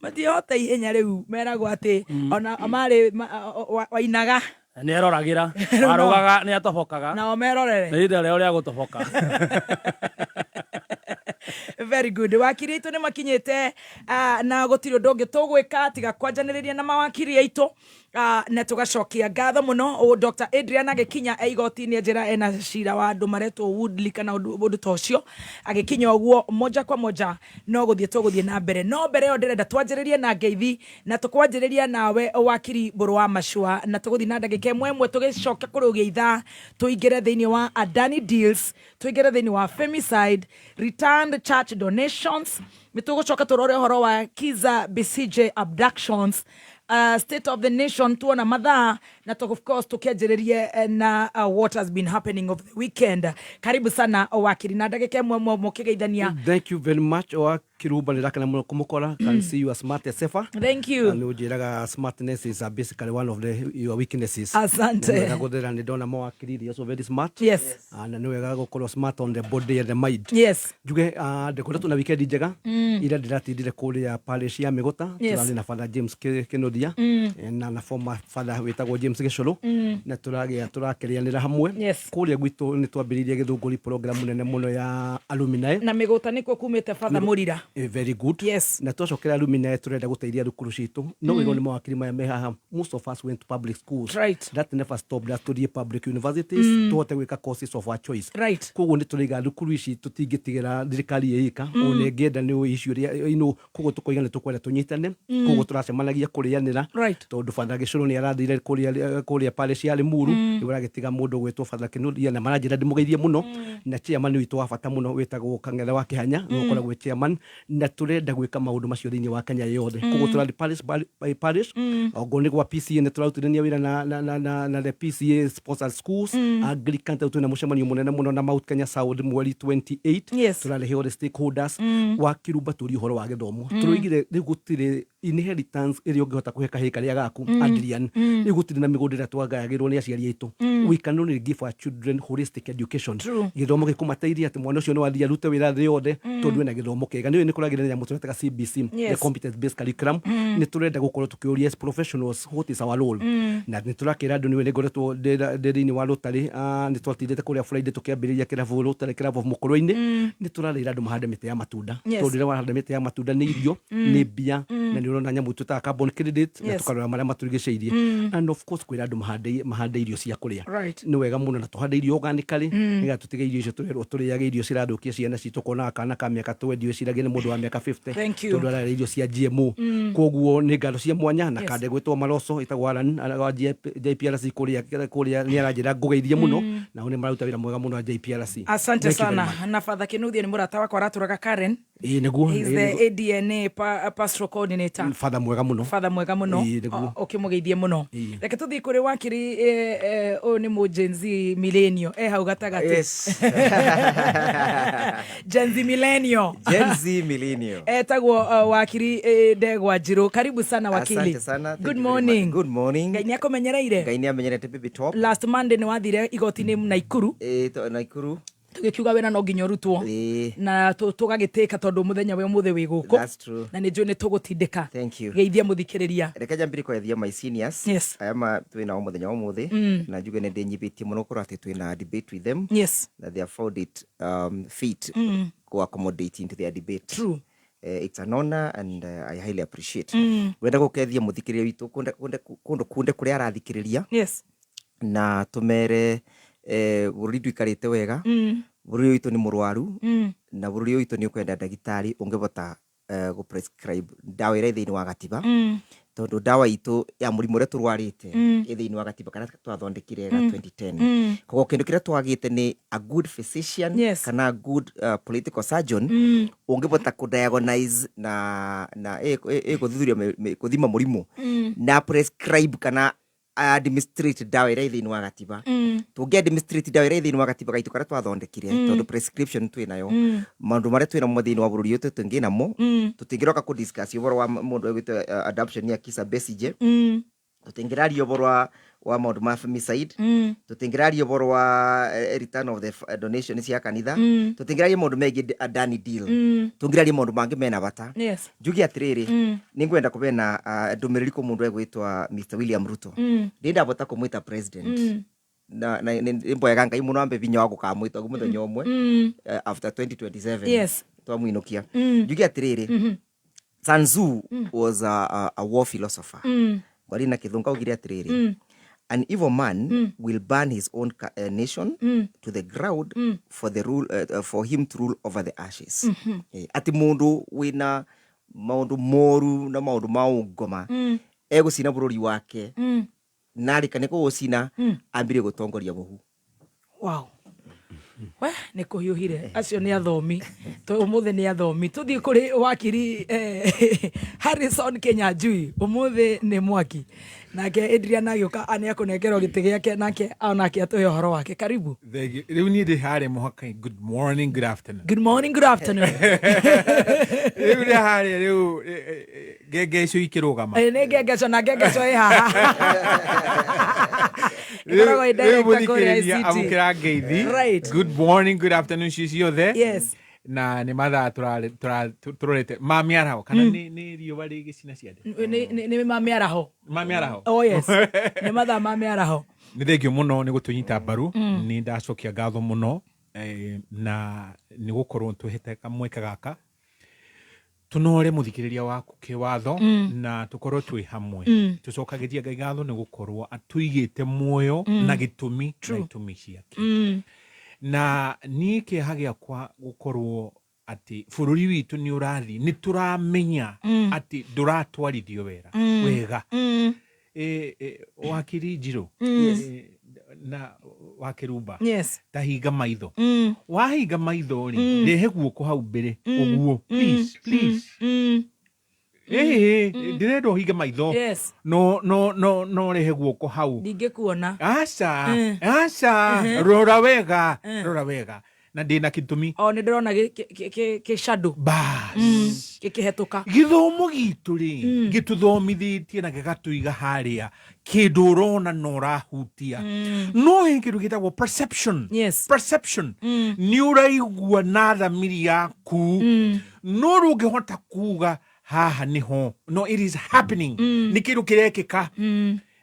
matiĩhota ihenya. Rĩu meragwo atĩ ona marĩ wainaga. Nĩ eroragĩra. Warũgaga nĩ atobokaga. Nao merorere. Nĩ ihinda rĩao rĩa gũtoboka. Very good. Wakiri aitũ nĩ makinyĩte, na gũtirĩ ũndũ ũngĩ tũgwĩka tiga kwanjanĩrĩria na mawakiri aitũ, na tũgacokia ngatho mũno. Dr. Adrian agĩkinya e igoti-inĩ, njĩra ena cira wa andũ maretwo Woodley kana ũndũ ta ũcio, agĩkinya ũguo moja kwa moja no gũthiĩ tũgũthiĩ na mbere, no mbere ĩyo ndĩrenda twanjĩrĩrie na ngeithi na tũkwanjĩrĩria nawe wakiri Mbũrũ wa Macua, na tũgũthiĩ na ndagĩka ĩmwe ĩmwe tũgĩcoke kũrũgia ithaa tũingĩre thĩinĩ wa Adani Deals, tũingĩre thĩinĩ wa femicide, returned church donations, nĩ tũgũcoka tũrore ũhoro wa Kizza Besigye abductions, state of the nation tuona mathaa, na of course tukianjĩrĩrie na what has been happening over the weekend. Karibu sana wakiri, na ndagĩka ĩmwe ĩmwe mũkĩgeithania. Thank you very much. Wa Kirumba, nä ndakena må no kå må kora. Can see you are smart as ever. Thank you. Nä å njä raga smartness is basically one of your weaknesses. Asante. Nĩ wega gũthera nä ndona mawakiri they also very smart. Na nä wega gå korwo smart on the body and the mind. Njuge ndĩkoretwo na weekend njega. Ira ndĩratindire kũrĩa parish ya Mĩgũta. Tũrarĩ na Father James Kĩnuthia na former father wĩtagwo James Gĩcũrũ na tũragĩa tũrakĩrĩanĩra hamwe. Kũrĩa gwitũ nĩ twambĩrĩirie gĩthũngũri program nene mũno ya alumni. Na Mĩgũta nĩkuo kumĩte Father Mũrira. Very good. Yes. Na twacokera Lumina turenda guteithia thukuru citu no wĩrwo nĩ mawakiri maya me haha, most of us went to public schools. That never stopped us to public universities tuhote gwĩka courses of our choice. Koguo nĩ tũraiga thukuru ici tũtingĩtigĩra thirikari ĩika ona ĩngĩenda nĩ issue ĩrĩa koguo tũkoiga nĩ tũkwenda tũnyitane, koguo tũracemanagia kũrĩanĩra tondũ Father Gĩcũrũ nĩ arathire kũrĩa parish ya Limuru, rĩu aragĩtiga mũndũ gwĩtwo Father Kĩnuthia na maranjĩra ndĩmũgeithie mũno, na chairman witũ wa bata mũno wĩtagwo Kang'ethe wa Kĩhanya nĩwe ũkoragwo wĩ chairman, na tũrenda gwĩka maũndũ macio thĩinĩ wa Kenya yothe. Koguo tũrathiĩ parish by parish, ongorwo nĩ gwa PCA nĩ tũrarutithania wĩra na the PCA sponsored schools, Anglican tondũ twĩna mũcemanio mũnene mũno na Mount Kenya South mweri 28. Tũrarehe all the stakeholders wa Kirumba tũrie ũhoro wa gĩthomo. Tũroigire rĩu gũtirĩ inheritance ĩrĩa ũngĩhota kũhe kahĩĩ karĩa gaku, Adrian. Rĩu gũtirĩ na mĩgũnda ĩrĩa twagayagĩrwo nĩ aciari aitũ. We can only give our children holistic education. Gĩthomo gĩkũmateithia atĩ mwana ũcio no athiĩ arute wĩra thĩ yothe tondũ ena gĩthomo kĩega. Nĩ ũĩ nĩ kũragĩra nyamũ tũretaga CBC, the competence based curriculum. Nĩ tũrenda gũkorwo tũkĩũria as professionals, what is our role? Na nĩ tũrakĩra andũ, nĩ nĩ ngoretwo ndĩ thĩinĩ wa Rotary, nĩ twatindĩte kũrĩa Friday tũkĩambĩrĩria kĩrabu Rotary Club of Mũkũrwe-inĩ. Nĩ tũrarĩra andũ mahande mĩtĩ ya matunda tondũ rĩrĩa warahanda mĩtĩ ya matunda nĩ irio, nĩ mbia, na nĩ ũrona nyamũ twĩtaga carbon credit na tũkarora marĩa matũrigicĩirie, and of course kwĩra andũ mahande irio cia kũrĩa. Nĩ wega mũno na tũhande irio organically nĩgetha tũtige irio icio tũrerwo tũrĩage, irio cirathũkia ciana citũ, kuonaga kana ka mĩaka 20 wĩciragia nĩ mũndũ wa mĩaka 50 Thank you. tondũ ararĩa irio cia GMO. Koguo nĩ ngatho cia mwanya na kande gwĩtwo Maroso ĩtagwo Alan wa JPRC kũrĩa nĩ aranjĩra ngũgeithie mũno, nao nĩ mararuta wĩra mwega mũno wa JPRC. Asante Thank you very sana. Much. Na Father Kinuthia nĩ mũrata wakwa aratũraga Karen. Ĩĩ nĩguo. He's Ĩĩ, the nĩguo. ADNA pastoral coordinator. Father mwega mũno. Father mwega mũno. Ĩĩ, nĩguo. Ũkĩmũgeithie mũno. Ĩĩ. Reke tũthiĩ kũrĩ wakiri, ũyũ nĩ mũ Gen Z millennial e hau gatagatĩ. Yes. Gen Z millennial. Gen Z millennial. Etagwo wakiri Ndegwa Njirũ. Karibu sana, wakili. Asante sana. Thank Good you very much. morning. Good morning. Ngai nĩ akũmenyereire. Ngai nĩ amenyerete, baby top. Last Monday nĩ wathire igoti-inĩ Naikuru. Naikuru. Tũgĩkiuga wĩra no nginya ũrutwo na tũgagĩtĩka tondũ mũthenya wa ũmũthĩ wĩ gũkũ. That's true. Na nĩ njũĩ nĩ tũgũtindĩka. Thank you. Geithia mũthikĩrĩria. Reke njambĩrie kũgeithia my seniors. Aya ma twĩ nao mũthenya wa ũmũthĩ na njuge nĩ ndĩnyibĩtie mũno gũkorwo atĩ twĩ na debate with them na they have found it fit ku accommodate into their debate. It's an honor and I highly appreciate. Ngwenda gũkethia mũthikĩrĩria witũ kũndũ kunde kũrĩa arathikĩrĩria na tũmere bũrũri ndũikarĩte wega, bũrũri witũ nĩ mũrwaru na bũrũri witũ nĩ ũkwenda ndagĩtarĩ ũngĩbota gũ prescribe ndawa ĩrĩa ĩ thĩinĩ wa gatiba tondũ ndawa itũ ya mũrimũ ũrĩa tũrwarĩte ĩ thĩinĩ wa gatiba karĩa twathondekire ga 2010. Koguo kĩndũ kĩrĩa twagĩte nĩ a good physician kana a good political surgeon ũngĩbota kũ diagnose na ĩ gũthuthuria gũthima mũrimũ na prescribe kana administrate ndawa ĩrĩa ĩ thĩinĩ wa gatiba. Tũngĩ administrate ndawa ĩrĩa ĩ thĩinĩ wa gatiba gaitũ karĩa twathondekire tondũ prescription twĩ nayo, maũndũ marĩa twĩ namo thĩinĩ wa bũrũri ũyũ tũtingĩ namo tũtingĩroka kũ discuss ũhoro wa mũndũ ũgwĩtwo adoption ya Kizza Besigye, tũtingĩraria ũhoro wa maũndũ ma femicide, tũtingĩraria ũhoro wa return of the donation cia kanitha, tũtingĩraria maũndũ megiĩ Adani deal, tũngĩraria maũndũ mangĩ mena bata. Njuge atĩrĩrĩ, nĩ ngwenda kũbena ndũmĩrĩri kũ mũndũ egwĩtwa Mr William Ruto. Ndĩ ndabota kũmwĩta president na nĩ mboyaga Ngai mũno ambe vinya wa gũkamwĩta ũguo mũthenya ũmwe after 2027 twamwinũkia. Njuge atĩrĩrĩ, Sun Tzu was a war philosopher. Ngwari na kĩthũngũ augire atĩrĩrĩ, "An evil man will burn his own nation to the ground for the rule, for him to rule over the ashes." Atĩ mũndũ wĩna maũndũ moru na maũndũ ma ũngoma egũcina bũrũri wake narĩka nĩ kũũcina ambire gũtongoria mũhu. Wow, we nä kå hiå hire. Acio nä athomi, å nä athomi. Tå thiä kå rä wakiri Harrison Kenyanjui. Å må thä nä mwaki nake Adrian agä å ka nä akå nengerwo gä tä gä ake nake onake atå he å horo wake. Karibu. Thank you. Rĩu niĩ ndĩ harĩa mũhaka. Good morning, good afternoon. Good morning, good afternoon. Rĩu ndĩ harĩa rĩu ngenge icio ikĩrũgama. Nä ngengeco na ngengeco ä haha ĩkoragwo ĩ Rĩu director kũrĩa mũthikĩrĩria, ICT. amũkĩra ngeithi. Good morning, good afternoon ci ciothe. Na nĩ mathaa tũrorete ma mĩaraho kana nĩ riũa rĩgĩcina ciande? Nä ma mä araho. Ma mĩaraho. Oh yes, nä mathaa ma mä araho. Nĩ thengio mũno nĩ gũtũnyita mbaru. Nĩ ndacokia ngatho mũno na nĩ gũkorwo tũhete kamweke gaka. Tunore muthikiriria waku kiwatho na tukorwo twi hamwe. Tucokagiria Ngai ngatho ni gukorwo atuigite muoyo na gitumi na itumi ciake. Na niĩ kĩeha gĩakwa gũkorwo atĩ bũrũri witũ nĩ ũrathiĩ, nĩ tũramenya atĩ ndũratwarithio wera wega. Wakiri Njirũ, na wakĩrumba, ta hinga maitho. Wahinga maitho rĩ, rehe guoko hau mbere ũguo, please, please. Ndĩrenda ũhinge maitho. No no no no rehe guoko hau. Ndingĩkuona. Aca, aca, rora wega, rora wega, na ndĩna gĩtũmi. O nĩ ndĩrona gĩ shadow. Bas. Gĩkĩhetũka. Gĩthomo gitũ rĩ, gĩtũthomithĩtie na gĩgatũiga harĩa kĩndũ ũrona na ũrahutia, no he kĩndũ gĩtagwo perception. Perception nĩ ũraigua na thamiri yaku, no ndũngĩhota kuga haha nĩho, no it is happening, nĩ kĩndũ kĩrekĩka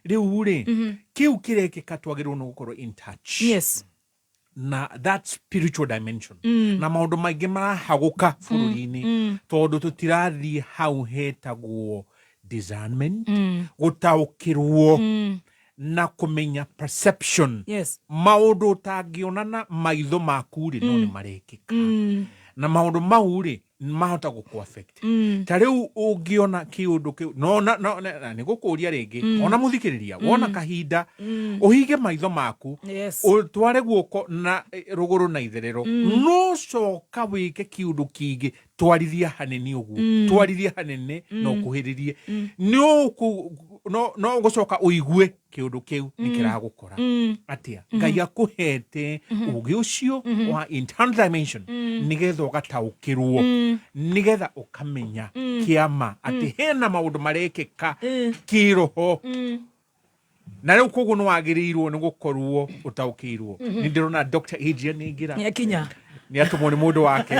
rĩu rĩ, kĩu kĩrekĩka twagĩrĩirwo nĩ gũkorwo in touch na that spiritual dimension, na maũndũ maingĩ marahagũka bũrũri-inĩ tondũ tũtirathiĩ hau hetagwo discernment, gũtaũkĩrwo na kũmenya perception. Maũndũ ũtangĩona na maitho maku rĩ, no nĩ marekĩka, na maũndũ mau rĩ, mahota gũkũ affect. Ta rĩu ũngĩona kĩũndũ kĩu, no na no na nĩ gũkũria rĩngĩ, ona mũthikĩrĩria, wona kahinda ũhinge maitho maku, ũtware guoko na rũgũrũ na itherero, no coka wĩke kĩũndũ kĩngĩ, twarithia hanene ũguo, twarithia hanene na ũkuhĩrĩrie, nĩ no no ũgũcoka ũigue kĩũndũ kĩu nĩ kĩragũkora atĩa. Ngai akũhete ũgĩ ũcio wa internal dimension nĩgetha ũgataũkĩrwo, nĩgetha ũkamenya kĩama atĩ hena maũndũ marekĩka kĩroho, na rĩu koguo nĩ wagĩrĩirwo nĩ gũkorwo ũtaũkĩirwo. Nĩ ndĩrona Dr. Adrian nĩingĩra. Nĩakinya. Nĩ atũmwo nĩ mũndũ wake,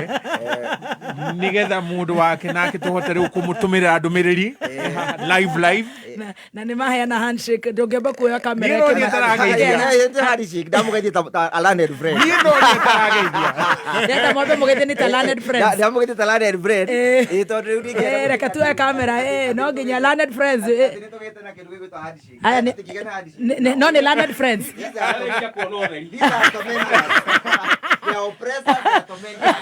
nĩgetha mũndũ wake nake tũhote rĩu kũmũtũmĩra ndũmĩrĩri live live. Na nĩ maheana handshake, ndũngĩamba kuoya kamera. Niĩ no niĩ ndarageithia. Handshake ndamũgeithie ta a learned friend. Niĩ no niĩ ndarageithia. Ndĩrenda mwambe mũgeithie nĩ ta learned friends. Ndamũgeithie ta learned friend. Tondũ rĩu ndingĩenda. Reke tuoe kamera, no nginya learned friends. Atĩ nĩtũgĩte na kĩndũ gĩgwĩtwo handshake. Aya, Tũkĩgĩa na handshake. No nĩ learned friends. These are these are tormentors. They are oppressors, they are tormentors.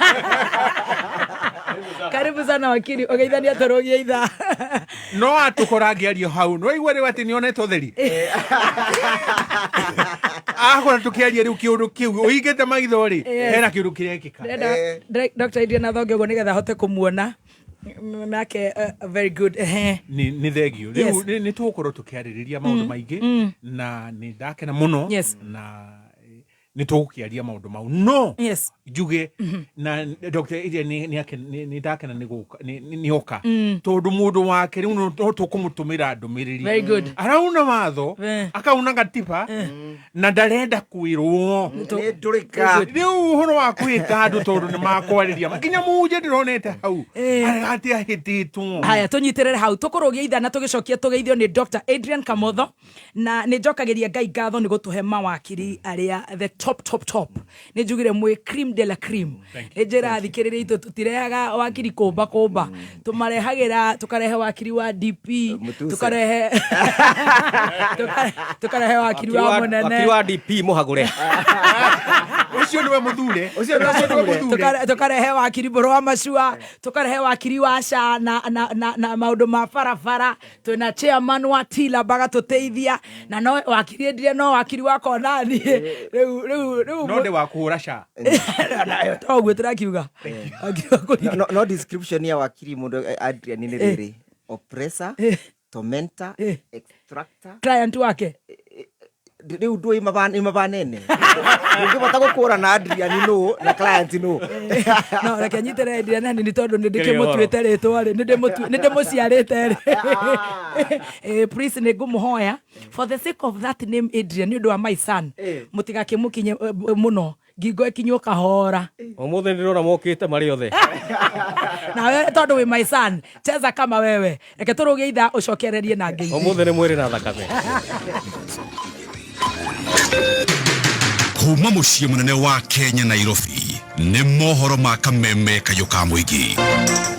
Karibu sana wakiri, ũgeithania tũrũgie ithaa. No atũkora ngĩario hau no igua rĩu atĩ nĩonete ũtheri, akora tũkĩaria rĩu kĩũndũ kĩu ũhingĩte maitho rĩ, hena kĩũndũ kĩrekĩka. Ndĩrenda Dr. Adrian athonge ũguo nĩgetha ahote kũmuona. Nake very good. Ehe. Nĩ thengio. Rĩu nĩ tũgũkorwo tũkĩarĩrĩria maũndũ maingĩ, na nĩ ndakena mũno, na nĩ tũgũkĩaria maũndũ mau, no njuge na Dr. Adrian nĩ ndakena nĩ gũka, nĩ oka, tondũ mũndũ wake rĩu no tũkũmũtũmĩra ndũmĩrĩri. Very good. Arauna watho, akauna gatiba, na ndarenda kwĩrwo. Nĩ ndũrĩka. Rĩu ũhoro wa kwĩta andũ, tondũ nĩ makwarĩria nginya mũnje ndĩronete hau atĩ ahĩtĩtwo. Haya, tũnyitĩrĩre hau, tũkũrũgia ithaa na tũgĩcokia tũgeithio nĩ Dr. Adrian Kamotho, na nĩ njokagĩria Ngai ngatho nĩ gũtũhe mawakiri arĩa the top top top. Nĩ njugire mwĩ cream de la cream. Nĩ njĩra thikĩrĩria itũ, tũtirehaga wakiri kũmba kũmba, tũmarehagĩra, tũkarehe wakiri wa DP. Mutuse. Tũkarehe wakiri wa mũnene. Wakiri wa DP mũhagũre. Ũcio nĩwe mũthure. Ũcio nĩwe mũthure. Tũkarehe wakiri mbũrũ wa macua, tũkarehe wakiri wa SHA na maũndũ ma barabara, twĩna chairman wa tila bagatũteithia, na no wakiri endire, no wakiri wa konani rĩu. No ndĩ wa kũhũra SHA. Toguo tũrakiuga. Wakiri wa kũringa. No description ya wakiri mũndũ Adrian nĩ rĩrĩ: oppressor, tormentor, extractor. Client wake. Rĩu ndũĩ mabanene, ndũngĩbota gũkũra na Adrian nũ na client nũ. No reke nyitĩre Adrian hanini tondũ nĩ ndĩkĩmũtuĩte rĩtwa rĩ, nĩ ndĩmũciarĩte rĩ. Please, nĩ ngũmũhoya for the sake of that name Adrian, nĩ ũndũ wa my son, mũtigakĩmũkinye mũno ngingo, ĩkinywo kahora. Ũmũthĩ ndĩrona mokĩte marĩ othe. Nawe tondũ wĩ my son, cheza kama wewe. Reke tũrũgie ithaa, ũcokererie na ngeithi. Ũmũthĩ nĩ mwĩrĩ na thakame. Kuma mũciĩ mũnene wa Kenya, Nairobi. Nĩ mohoro ma kameme kayũ ka mũingĩ.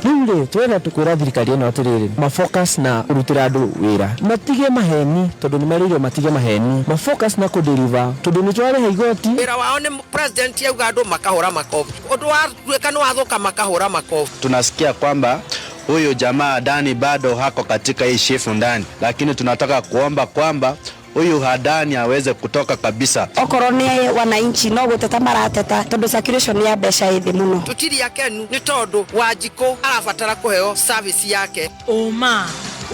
Rĩu rĩ, tũrenda tũkwĩra thirikari ĩno atĩrĩrĩ, mafocus na kũrutĩra andũ wĩra, matige maheni, tondũ nĩ merĩirwo matige maheni, mafocus na kũdeliver, tondũ nĩ tũrarĩha igoti. Wĩra wao nĩ president auga andũ makahũra makobi, ũndũ watuĩka nĩ wathũka makahũra makobi. Tunasikia kwamba huyu jamaa Adani bado hako katika hii shifu ndani, lakini tunataka kuomba kwamba huyu Adani aweze kutoka kabisa. Okorwo nĩ wananchi no gũteta marateta tondũ circulation ya mbeca ĩ thĩ mũno. Tũtirĩ akenu nĩ tondũ Wanjikũ arabatara kũheo service yake. Ũma,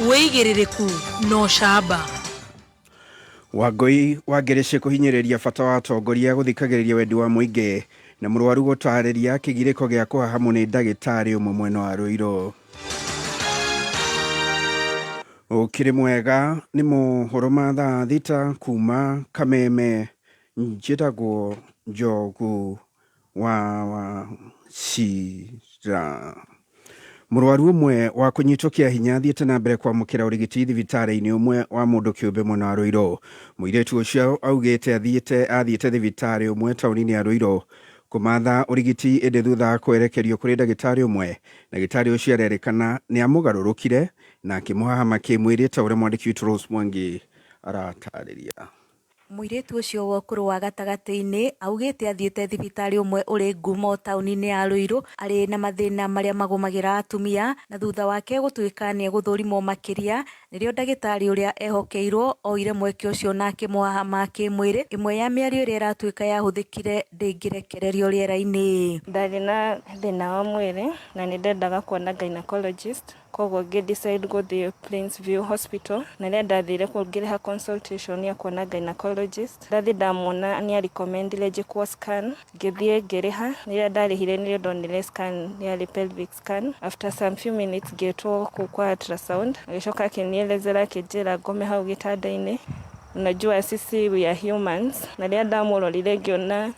wĩigĩrĩrĩku na ũcamba. Wangũi wa Ngĩrĩcĩ kũhinyĩrĩria bata wa atongoria gũthikagĩrĩria wendi wa mũingĩ na mũrwaru gũtarĩria kĩgirĩko gĩa kũhahamwo nĩ ndagĩtarĩ ũmwe mwena wa Ruiru. Ũkĩrĩ mwega nĩ mohoro ma thaa thita kuma Kameme, njĩtagwo Njogu wa Wachira. Mũrwaru ũmwe wa kũnyitwo kĩa hinya athiĩte na mbere kwamũkĩra ũrigiti thibitarĩ-inĩ ũmwe wa mũndũ kĩũmbe mwena wa Ruiru. Mũirĩtu ũcio augĩte athiĩte thibitarĩ ũmwe taũni-inĩ ya Ruiru kũmatha ũrigiti ĩndĩ thutha wa kwerekerio kũrĩ ndagĩtarĩ ũmwe, ndagĩtarĩ ũcio arerĩkana nĩ amũgarũrũkire na akĩmũhahama kĩmwĩrĩ ta ũrĩa mwandĩki witũ Rose Mwangi aratarĩria. Mũirĩtu ũcio wa ũkũrũ wa gatagatĩ-inĩ augĩte athiĩte thibitarĩ ũmwe ũrĩ ngumo taũni-inĩ ya Ruiru arĩ na mathĩna marĩa magũmagĩra atumia, na thutha wake gũtuĩka nĩ egũthũrimwo makĩria nĩrĩo ndagĩtarĩ ũrĩa ehokeirwo oire mweke ũcio na akĩmũhahama kĩmwĩrĩ. Ĩmwe ya mĩario ĩrĩa ĩratuĩka yahũthĩkire ndĩngĩrekererio rĩera-inĩ. Ndarĩ na thĩna wa mwĩrĩ na nĩ ndendaga kuona gynecologist, koguo ngĩ decide gũthiĩ Plains View Hospital, na rĩrĩa ndathire kũu ngĩrĩha consultation ya kuona gynecologist. Ndathiĩ ndamuona nĩ arecommendire njĩkwo scan, ngĩthiĩ ngĩrĩha. Rĩrĩa ndarĩhire nĩrĩo ndonire scan yarĩ pelvic scan. After some few minutes ngĩtwo kũu kwa ultrasound, agĩcoka akĩnielezera akĩnjĩra ngome hau gĩtanda-inĩ. Unajua sisi we are humans, na rĩrĩa ndamũrorire ngĩona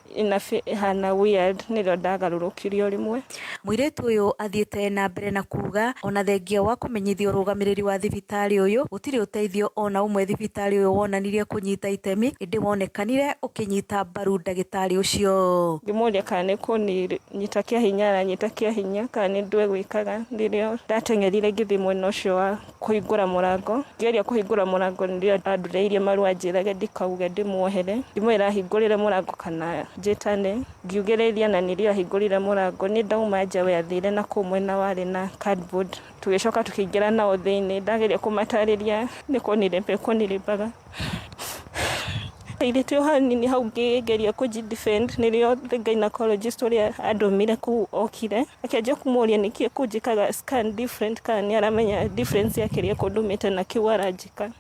ĩhana weird, nĩrĩo ndagarũrũkirio rĩmwe. Mũirĩtu ũyũ athiĩte na mbere na kuga ona thengia wa kũmenyithio ũrũgamĩrĩri wa thibitarĩ ũyũ gũtirĩ ũteithio ona ũmwe thibitarĩ ũyũ wonanirie kũnyita itemi, ĩndĩ wonekanire ũkĩnyita mbaru ndagĩtarĩ ũcio. Ngĩmũria kana nĩ kũnyita kĩa hinya aranyita kĩa hinya kana nĩ ndũ egwĩkaga. Nĩrĩo ndateng'erire ngĩthiĩ mwena ũcio wa kũhingũra mũrango, ngĩgeria kũhingũra mũrango nĩrĩo andureirie marua anjĩrage ndikauge ndĩmuohere, ndimwĩra ahingũrĩre mũrango kana njĩtane, ngiugĩrĩria na nĩrĩo ahingũrire mũrango. Niĩ ndauma nja we athire na kũu mwena warĩ na cardboard, tũgĩcoka tũkĩingĩra nao thĩinĩ. Ndageria kũmatarĩria nĩ kũnirĩmba kũnirĩmbaga Airĩtu o hanini hau ngĩgeria kũji defend, nĩrĩo the gynecologist ũrĩa andũmire kũu okire akĩanjia kũmũria nĩkĩ kũnjĩkaga scan different, kana nĩ aramenya difference ya kĩrĩa kũndũmĩte na kĩu aranjĩka.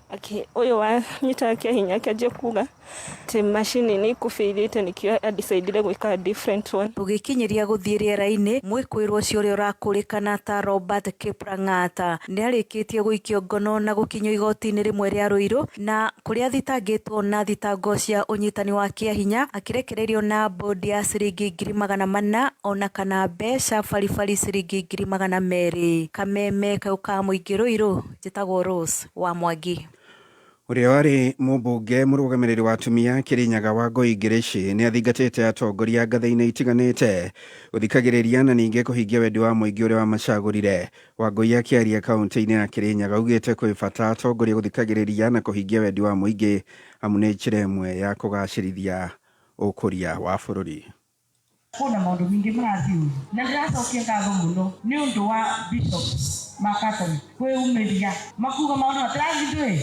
Ũyũ wanyitaga kĩa hinya akĩanjia kuga atĩ macini nĩ ikũbĩirĩte nĩkĩo adecidire gwĩka different one. Tũgĩkinyĩria gũthiĩ rĩera-inĩ, mwĩkũĩrwo ũcio ũrĩa ũrakũrĩkana ta Robert Kiprang'ata nĩarĩkĩtie gũikio ngono na gũkinyio igoti-inĩ rĩmwe rĩa Ruiru, na kũrĩa athitangĩtwo na thitango cia ũnyitani wa kĩahinya akĩrekererio na bond ya ciringi 400,000 ona kana mbeca baribari ciringi 200,000. Kameme kau ka mũingĩ Ruiru, njĩtagwo Rose wa Mwangi. Ũrĩa warĩ mũmbunge mũrũgamĩrĩri wa atumia Kĩrĩnyaga Wangũi Ngĩrĩcĩ nĩ athingatĩte atongoria ngathĩ-inĩ itiganĩte gũthikagĩrĩria na ningĩ kũhingia wendi wa mũingĩ ũrĩa wamacagũrire. Wangũi akĩaria kaunti-inĩ ya Kĩrĩnyaga augĩte kwĩ bata atongoria gũthikagĩrĩria na kũhingia wendi wa mũingĩ amu nĩ njĩra ĩmwe ya kũgacĩrithia ũkũria wa bũrũri. Kwĩna maũndũ maingĩ marathiĩ ũru na ndĩracokia ngatho mũno nĩ ũndũ wa bishops ma Catholic kwĩyumĩria makuga maũndũ matirathiĩ ndũĩ.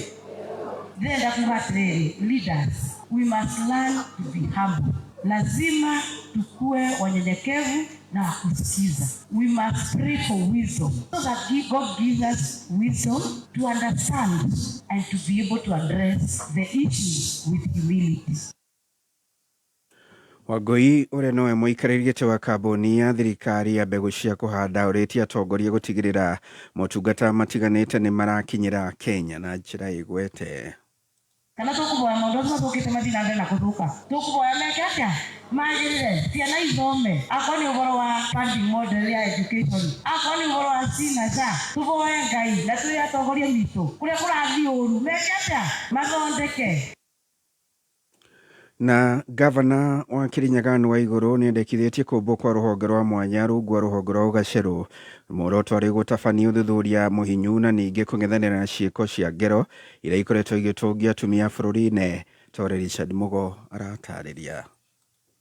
Ndĩrenda kuga atĩrĩrĩ, leaders, we must learn to be humble. Lazima tukue wanyenyekevu na kusikiza. We must pray for wisdom so that God gives us wisdom to understand and to be able to address the issues with humility. Wangũi ũrĩa nowe mũikarĩri gĩtĩ wa kambuni ya thirikari ya mbegũ cia kũhanda ũrĩtie atongoria gũtigĩrĩra motungata matiganĩte nĩ marakinyĩra Kenya na njĩra ĩgwete. Kana tũkũvoya maũndũ acio mathũkĩte mathiĩ na mbere na kũthũka, tũkũvoya meke atĩa magĩrĩre ciana ithome, akorwo nĩ ũhoro wa funding model ya education, akorwo nĩ ũhoro wa SHA na SHA, tũvoye Ngai na twĩre atongoria mitũ kũrĩa kũrathiĩ ũru meke atĩa mathondeke. Na gavana wa Kirinyaga Anne Waiguru nĩendekithĩtie kũmbwo kwa rũhonge rwa mwanya rungu rwa rũhonge rwa ũgacerũ. Muoroto arĩ gũtabania ũthuthuria mũhinyu na ningĩ kũng'ethanĩra na ciĩko cia ngero iria ikoretwo igĩtũngia atumia bũrũri-inĩ ta ũrĩa Richard Mugo aratarĩria.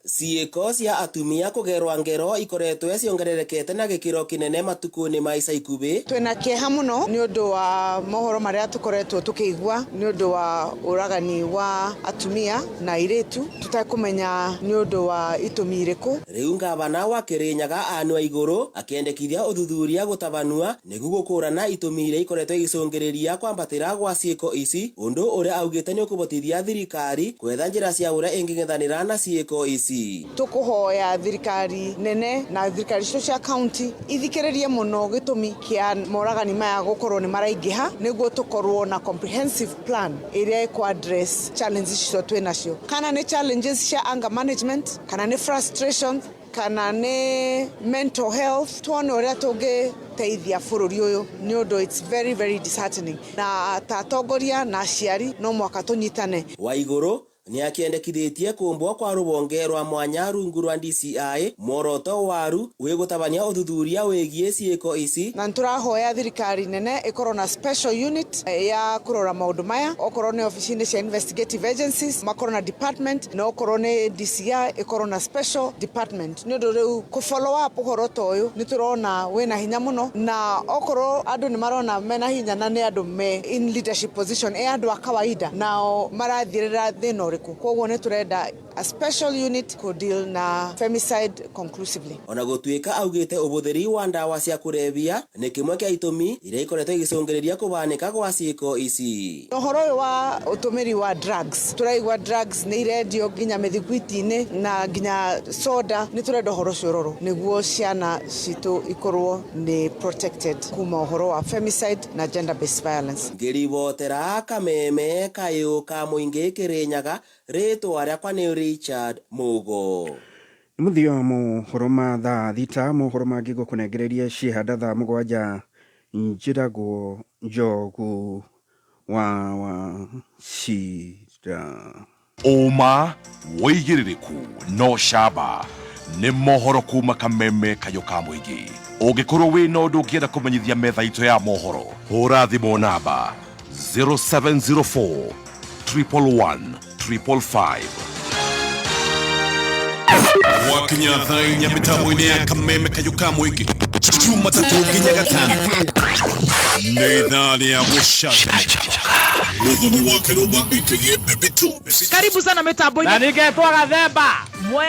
Ciĩko cia atumia kũgerwa ngero ikoretwe ciongererekete na gĩkĩro kĩnene matukũ-inĩ ma ica ikuhĩ. Twĩna kĩeha mũno nĩ ũndũ wa mohoro marĩa tũkoretwo tũkĩigua nĩ ũndũ wa ũragani wa atumia na airĩtu, tũtekũmenya nĩ ũndũ wa itũmi irĩkũ. Rĩu ngavana wa Kirinyaga Anne Waiguru akĩendekithia ũthuthuria gũtabanua nĩguo gũkũrana itũmi iria ikoretwo igĩcũngĩrĩria kwambatĩra gwa ciĩko ici, ũndũ ũrĩa augĩte nĩ ũkũbotithia thirikari gwetha njĩra cia ũrĩa ĩngĩng'ethanĩra na ciĩko ici. Tũkũhoya thirikari nene na thirikari citũ cia county ithikĩrĩrie mũno gĩtũmi kĩa moragani maya gũkorwo nĩ maraingĩha, nĩguo tũkorwo na comprehensive plan ĩrĩa ĩkũ address challenges icio twĩ nacio, kana nĩ challenges cia anger management, kana nĩ frustration, kana nĩ mental health. Tuone ũrĩa tũngĩteithia bũrũri ũyũ nĩ ũndũ it's very very disheartening, na ta atongoria na aciari no mwaka tũnyitane. Waiguru nĩ akĩendekithĩtie kũmbwo kwa rũhonge rwa mwanya rungu rwa DCI, muoroto waru wĩ gũtabania ũthuthuria wĩgiĩ ciĩko ici. Na nĩtũrahoya thirikari nene ĩkorwo na special unit ya kũrora maũndũ maya, okorwo nĩ ofici-inĩ cia investigative agencies makorwo na department, na okorwo nĩ DCI ĩkorwo na special department, nĩ ũndũ rĩu kũ follow up ũhoro ta ũyũ nĩ tũrona wĩna hinya mũno, na okorwo andũ nĩ marona mena hinya na nĩ andũ me in leadership position, ĩ andũ a kawaida nao marathirĩra thĩna ũrĩkũ. Koguo nĩ tũrenda a special unit could deal na femicide conclusively. Ona gũtuĩka augĩte ũhũthĩri wa ndawa cia kũrebia nĩ kĩmwe kĩa itũmi iria ikoretwo igĩcũngĩrĩria kũbanĩka gwa ciĩko ici. Ũhoro ũyũ wa ũtũmĩri wa drugs, tũraigua drugs nĩ irendio nginya mĩthiguiti-inĩ na nginya soda, nĩ tũrenda ũhoro ũcio ũrorwo nĩguo ciana citũ ikorwo nĩ protected kuma ũhoro wa femicide na gender based violence. Ngĩribotera Kameme kayũ ka mũingĩ Kĩrĩnyaga, rĩtwa rĩakwa nĩ Richard Mugo. Nĩ mũthia wa mohoro ma thaa 6, mohoro mangĩ ngũkũnengereria ciĩhanda thaa 7. Njĩragwo Njogu wa Wachira. Ũma wĩigĩrĩrĩku no camba nĩ mohoro kuma Kameme kayũ ka mũingĩ. Ũngĩkorwo wĩna ũndũ ũngĩenda kũmenyithia metha itũ ya mohoro, hũra thimũ namba 0704 111 555. Wakinya thaa 4 mĩtambo-inĩ ya Kameme kayũ ka mũingĩ, Jumatatũ nginya Gatano nĩ ithaa rĩa gũcanjamũka. Mũthoni wa Kĩrũma ĩkĩgĩe mbembe tu. Karibu sana mĩtambo-inĩ. Na nĩngetwo Gathemba. Mwe.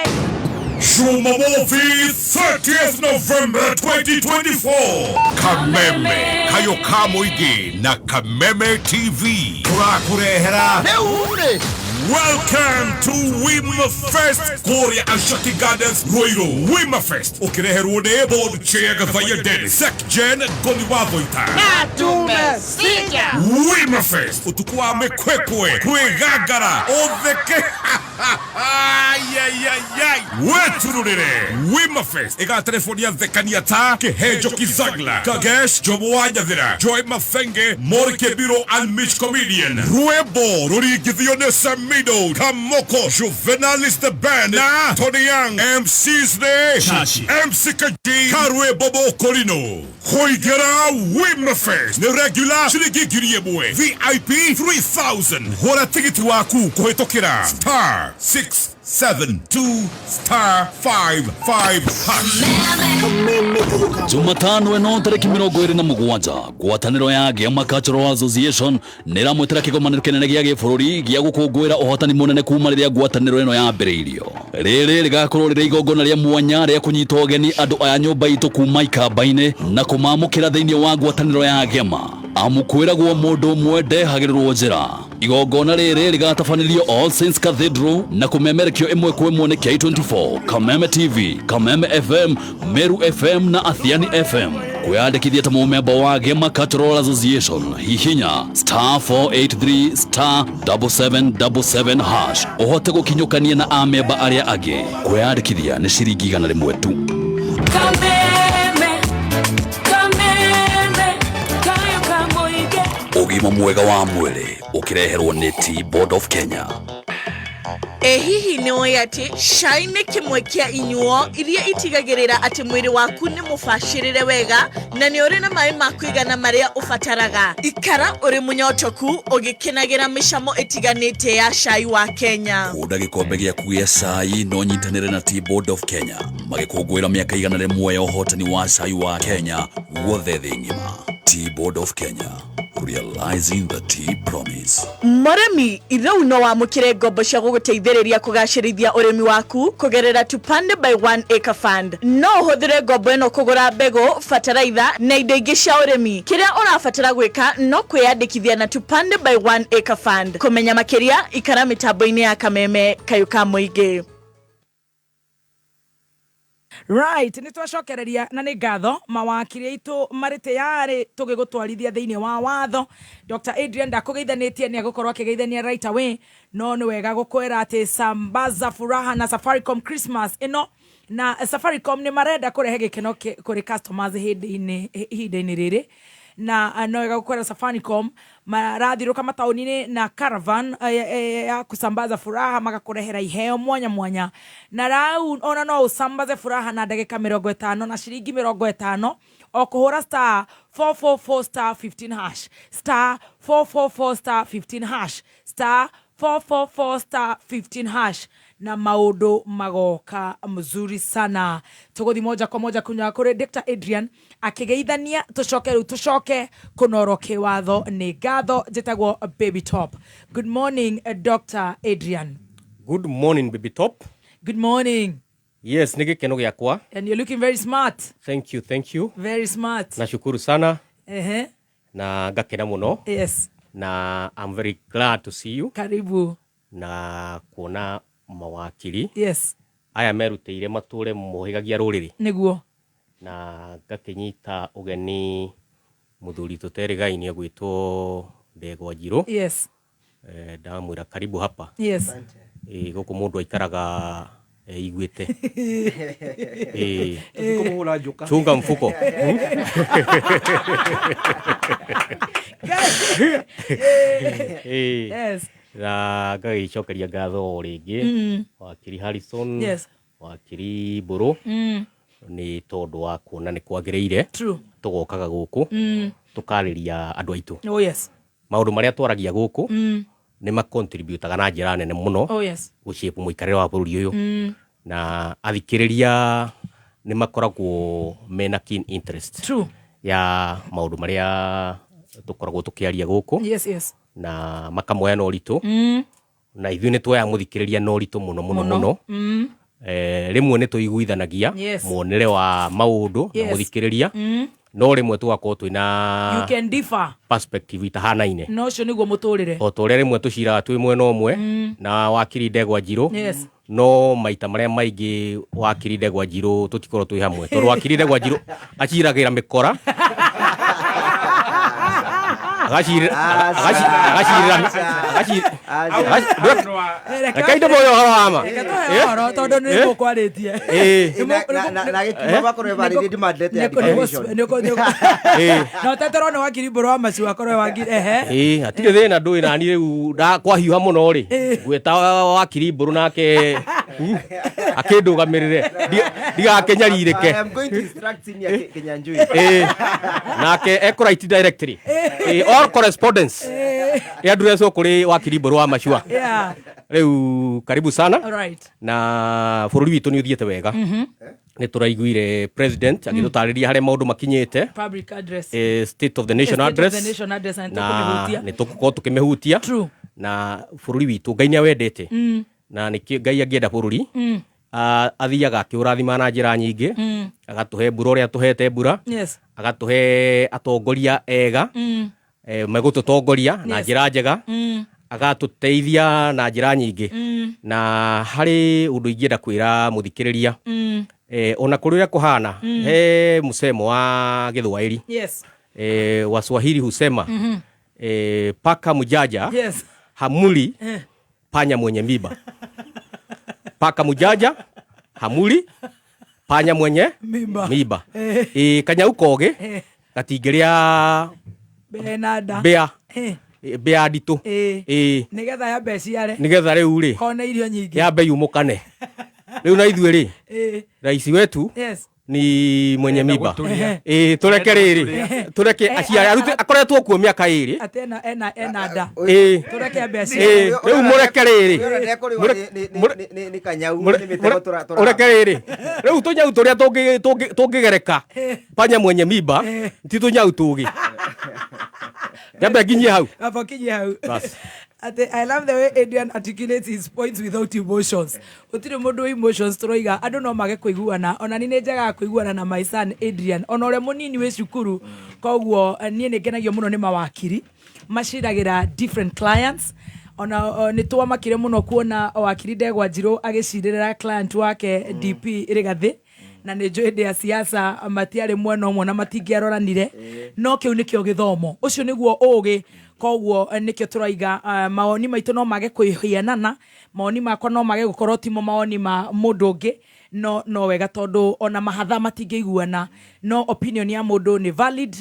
Jumamothi 30th November 2024. Kameme kayũ ka mũingĩ na Kameme TV tũrakũrehera rĩu. Welcome to Wima Fest kũrĩa Ashaki Gardens, Ruiru. Wima Fest ũkĩreherwo nĩ Board Chair Gathaiya Dennis, Sec Gen Ngoni wa Thoita na Tumesija. Wima Fest ũtukũ wa mĩkwĩkwĩ kwĩgangara ũtheke wetururire. Wima Fest ĩgaterebonia thekania ta Kĩhenjo Kizagla, Kagesh Jomo wa Nyathira, Joy Mathenge, Mori Kebiro and Mitch Comedian. Rwĩmbo rũringithio nĩ Samido Kamoko, Juvenalis the Band na Tony Young. MCs nĩ Chachi, MC Kaji, Karwĩmbo Mokorino. Kũingĩra Wima Fest nĩ regular ciringi 1000, VIP 3000. Gũra tigiti waku kũhĩtũkĩra star 672 star 55 hash. Jumatano ĩno tarĩki 27, ngwatanĩro ya Gĩama Cultural Association nĩ ĩramwĩtĩra kĩgomanĩro kĩnene gĩa gĩbũrũri gĩa gũkũngũĩra ũhotani mũnene kuma rĩrĩa ngwatanĩro ĩno yambĩrĩirio. Rĩrĩ rĩgakorwo rĩrĩ igongona rĩa mwanya rĩa kũnyita ũgeni andũ aya nyũmba itũ kuma ikamba-inĩ na kũmamũkĩra thĩinĩ wa ngwatanĩro ya Gĩama. Amu kwĩragwo mũndũ ũmwe ndehagĩrĩrwo njĩra. Igongona rĩrĩ rĩgatabanĩrio All Saints Cathedral na kũmemerekio ĩmwe kwa ĩmwe nĩ K24, Kameme TV, Kameme FM, Meru FM na Athiani FM. Kwĩyandĩkithia ta mũmemba wa Gĩama Cultural Association, hihinya star 483 star 7777 hash ũhote gũkinyũkania na amemba arĩa angĩ. Kwĩyandĩkithia nĩ ciringi 100 tu. Kameme, Kameme, kayũ ka mũingĩ. Ũgima mwega wa mwĩrĩ ũkĩreherwo nĩ Tea Board of Kenya. Ĩ hihi nĩ ũĩ atĩ cai nĩ kĩmwe kĩa inyuo iria itigagĩrĩra atĩ mwĩrĩ waku nĩ mũbacĩrĩre wega na nĩ ũrĩ na maĩ ma kũigana marĩa ũbataraga. Ikara ũrĩ mũnyotoku ũgĩkenagĩra mĩcamo ĩtiganĩte ya cai wa Kenya. Kũnda gĩkombe gĩaku gĩa cai na ũnyitanĩre na Tea Board of Kenya magĩkũngũĩra mĩaka 100 ya ũhotani wa cai wa Kenya guothe thĩ ng'ima. Tea Board of Kenya, realizing the tea promise. Mũrĩmi, rĩu no wamũkĩre ngombo cia gũgũteithĩrĩria kũgacĩrithia ũrĩmi waku kũgerera Tupande by One Acre Fund. No ũhũthĩre ngombo ĩno kũgũra mbegũ, bataraitha na indo ingĩ cia ũrĩmi. Kĩrĩa ũrabatara gwĩka no kwĩyandĩkithia na Tupande by One Acre Fund. Kũmenya makĩria, ikara mĩtambo-inĩ ya Kameme Kayũ ka Mũingĩ. Right, nä twacokereria na nä ngatho mawakiri aitå marä tayarä tå gä gå twarithia thä inä wa watho. Dr Adrian ndakå nä agå akä geithania right away, no nä wega gå kwä atä sambaza furaha na Safaricom Christmas ĩno, na Safaricom nä marenda kå rehe gä keno kå rä customers hĩndĩ-inĩ ihinda-inĩ rĩrĩ, na no wega gũkwĩra Safaricom marathiũrũka mataũni-inĩ na caravan ya kusambaza furaha, magakũrehera iheo mwanya mwanya, na rau ona no ũsambaze furaha na ndagĩka 50 na ciringi 50 o kũhũra star 444 star 15 hash, star 444 star 15 hash, star 444 star 15 hash, na maundu magoka mzuri sana. Tuguthi moja kwa moja kunya kuri Dr Adrian akigeithania, tucoke riu tucoke kunoro kiwatho. Ni ngatho, njitagwo Baby Top. Good morning, Dr Adrian. Good morning, Baby Top. Good morning. Yes, nĩ gĩkeno gĩakwa. And you're looking very smart. Thank you, thank you. Very smart. Nashukuru sana. Na ngakena mũno. Na I'm very glad to see you. Karibu. Na kuona mawakiri. Aya merutĩire matũre mohĩgagia rũrĩrĩ. Nĩguo. Na ngakĩnyita ũgeni mũthuri tũterĩgaine ũgwĩtwo Ndegwa Njirũ. Ndamwĩra karibu hapa. Gũkũ mũndũ aikaraga iguĩte. Tũtikũmũhũra njuka. Chunga mfuko. Na ngagĩcokeria ngatho o rĩngĩ wakiri Harrison, wakiri Mbũrũ, nĩ tondũ wa kuona nĩ kwagĩrĩire tũgokaga gũkũ tũkarĩria andũ aitũ. Oh yes. Maũndũ marĩa twaragia gũkũ nĩ macontributaga na njĩra nene mũno Oh yes. gũshape mũikarĩre wa bũrũri ũyũ. Na athikĩrĩria nĩ makoragwo mena keen interest ya maũndũ marĩa tũkoragwo tũkĩaria gũkũ. Yes, yes. Na makamoya na ũritũ. Na ithuĩ nĩ tuoyaga mũthikĩrĩria na ũritũ mũno mũno mũno. Rĩmwe nĩ tũiguithanagia muonere wa maũndũ na mũthikĩrĩria. No rĩmwe tũgakorwo twĩna You can differ. perspective itahanaine. No ũcio nĩguo mũtũrĩre. O ta ũrĩa rĩmwe tũciraga twĩ mwena ũmwe na wakiri Ndegwa Njirũ. No maita marĩa maingĩ wakiri Ndegwa Njirũ tũtikorwo twĩ hamwe, tondũ wakiri Ndegwa Njirũ aciragĩra mĩkora, agacirĩra reke ndĩmũhe ũhoro wa ma. Reke tũhe ũhoro tondũ nĩ mũkwarĩtie. Na gĩkiuma makorwo marĩrie demand letter ya defamation. Na ũteterwo nĩ wakiri Mbũrũ wa Maciũ akorwo wakiri, ehe. Hatirĩ thĩna, ndũĩ nani rĩu kwahiũha mũno rĩ, ngwĩta wakiri Mbũrũ nake akĩndũgamĩrĩre ndigakenyarirĩke. I am going to instruct senior Kinyanjui. Nake ekũwrite directly. All correspondence ĩaddresswo kũrĩ wakiri Mbũrũ wa Macua. Rĩu karibu sana. Na bũrũri witũ nĩ ũthiĩte wega. Nĩ tũraiguire president agĩtũtarĩria harĩa maũndũ makinyĩte. Public address. State of the nation State of the address. nation address, na nĩ Na tũkũmĩhutia. nĩ tũgũkorwo tũkĩmĩhutia. Na bũrũri witũ Ngai nĩ awendete. Na nĩkĩo Ngai angĩenda bũrũri, athiaga akĩũrathima na njĩra nyingĩ. Agatũhe mbura ũrĩa atũhete mbura. Agatũhe atongoria ega. Megũtũtongoria na njĩra njega. Agatũteithia na njĩra nyingĩ. Na harĩ ũndũ ingĩenda kwĩra mũthikĩrĩria. Ona kũrĩ ũrĩa kũhana, he msemo wa Gĩthwaĩri. Waswahili husema, paka mjanja hamuli panya mwenye miba. Paka mjanja hamuli panya mwenye Miba. miba. Kanyau koge gatingĩrĩa Benada. mbĩa. Mbĩa nditũ. Ĩĩ. Nĩgetha yambe ĩciare. Nĩgetha rĩu rĩ kone irio nyingĩ. Yambe yumũkane. Rĩu na ithuĩ rĩ, rais wetu ni mwenye mimba. Ĩĩ, tũreke rĩrĩ, tũreke aciare, arute, akoretwo kuo mĩaka 2. Atĩ ena nda. Ĩĩ. Tũreke ambe aciare. Ĩĩ, rĩu mũreke rĩrĩ. Ũyũ ndekũrĩwa nĩ kanyau, nĩ mĩtego Ũreke rĩrĩ. Rĩu tũnyau tũrĩa tũngĩgereka panya mwenye mimba, ti tũnyau tũgĩ. Nyambe nginyie hau. Amba ũkinyie hau. Bas. Ati, I love the way Adrian articulates his points without emotions. Gũtirĩ mũndũ wĩ emotions tũroiga, andũ no mage kũiguana. Ona niĩ nĩ njagaga kũiguana na my son Adrian, ona ũrĩa mũnini wĩ cukuru. Koguo niĩ nĩ ngenagio mũno nĩ mawakiri maciragĩra different clients. Ona nĩ twamakire mũno kuona wakiri Ndegwa Njirũ agĩcirĩra client wake DP Rigathĩ, na nĩ njũĩ hĩndĩ ya siasa matiarĩ mwena ũmwe na matingĩaroranire, no kĩu nĩkĩo gĩthomo, ũcio nĩguo ũgĩ. Koguo nĩkĩo tũraiga, mawoni maitũ no mage kwĩhianana, mawoni makwa no mage gũkorwo timo mawoni ma mũndũ ũngĩ, no wega tondũ ona mahatha matingĩiguana, no opinion ya mũndũ nĩ valid.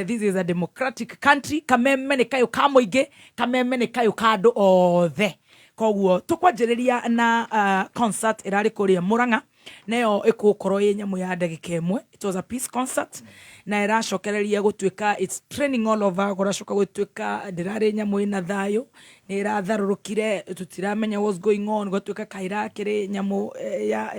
This is a democratic country. Kameme nĩ kayũ ka mũingĩ, kameme nĩ kayũ ka andũ othe. Koguo tũkwanjĩrĩria na concert ĩrarĩ kũrĩa Murang'a, nayo ĩgũkorwo ĩ nyamũ ya ndagĩka 1. It was a peace concert na ĩracokereria gũtuĩka it's training all over, kũracoka gũtuĩka ndĩrarĩ nyamũ ĩna thayũ, nĩ ĩratharũrũkire, tũtiramenya what's going on, gũtuĩka kaĩ ĩrakĩrĩ nyamũ ya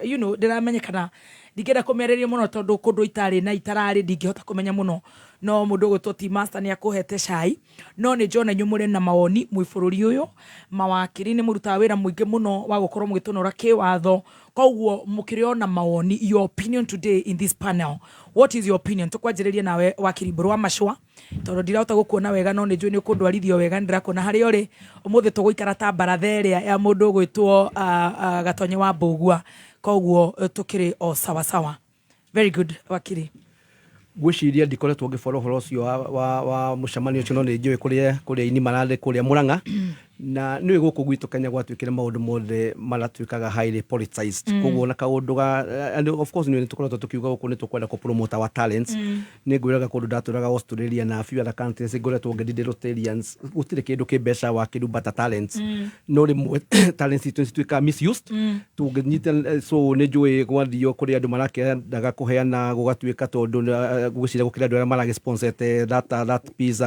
ndĩramenyekana. Ndingĩenda kũmĩarĩria mũno tondũ kũndũ itarĩ na itararĩ ndingĩhota kũmenya mũno, no mũndũ ũgwĩtwo Tea Master nĩ akũhete cai, no nĩ njona inyuĩ mũrĩ na mawoni mwĩ bũrũri ũyũ. Mawakiri nĩ mũrutaga wĩra mũingĩ mũno wa gũkorwo mũgĩtũnora kĩwatho, koguo mũkĩrĩ ona mawoni, your opinion today in this panel, what is your opinion? Tũkwanjĩrĩria nawe wakiri Mbũrũ wa Macũa, tondũ ndirahota gũkuona wega, no nĩ njũĩ nĩ ũkũndwarithio wega, nĩ ndĩrakuona harĩa ũrĩ. Ũmũthĩ tũgũikara ta baratha ĩrĩa ya mũndũ ũgwĩtwo Gatonye wa Mbũgua, koguo tũkĩrĩ o sawa sawa. Very good, wakiri. Ngwĩciria ndikoretwo ngĩbora ũhoro ũcio wa mũcemanio ũcio, no nĩ njũĩ kũrĩa ini mararĩ kũrĩa Murang'a, na nĩũĩ gũkũ gwitũ Kenya gwatuĩkire maũndũ mothe maratuĩkaga highly politicized. Koguo na kaũndũ ga, and of course nĩ tũkoretwo tũkiuga gũkũ nĩ tũkwenda kũ promote our talents. Nĩ ngwĩraga kũndũ ndatũraga Australia na few other countries ngoretwo ngĩndĩ Rotarians, gũtirĩ kĩndũ kĩ mbeca wakĩrumba ta talents. No rĩmwe talents itũ nĩcituĩkaga misused. Tũngĩnyita, so nĩ njũĩ gwathio kũrĩ andũ marakĩendaga kũheana, gũgatuĩka tondũ ngwĩciria gũkĩrĩ andũ arĩa maragĩsponsete that peace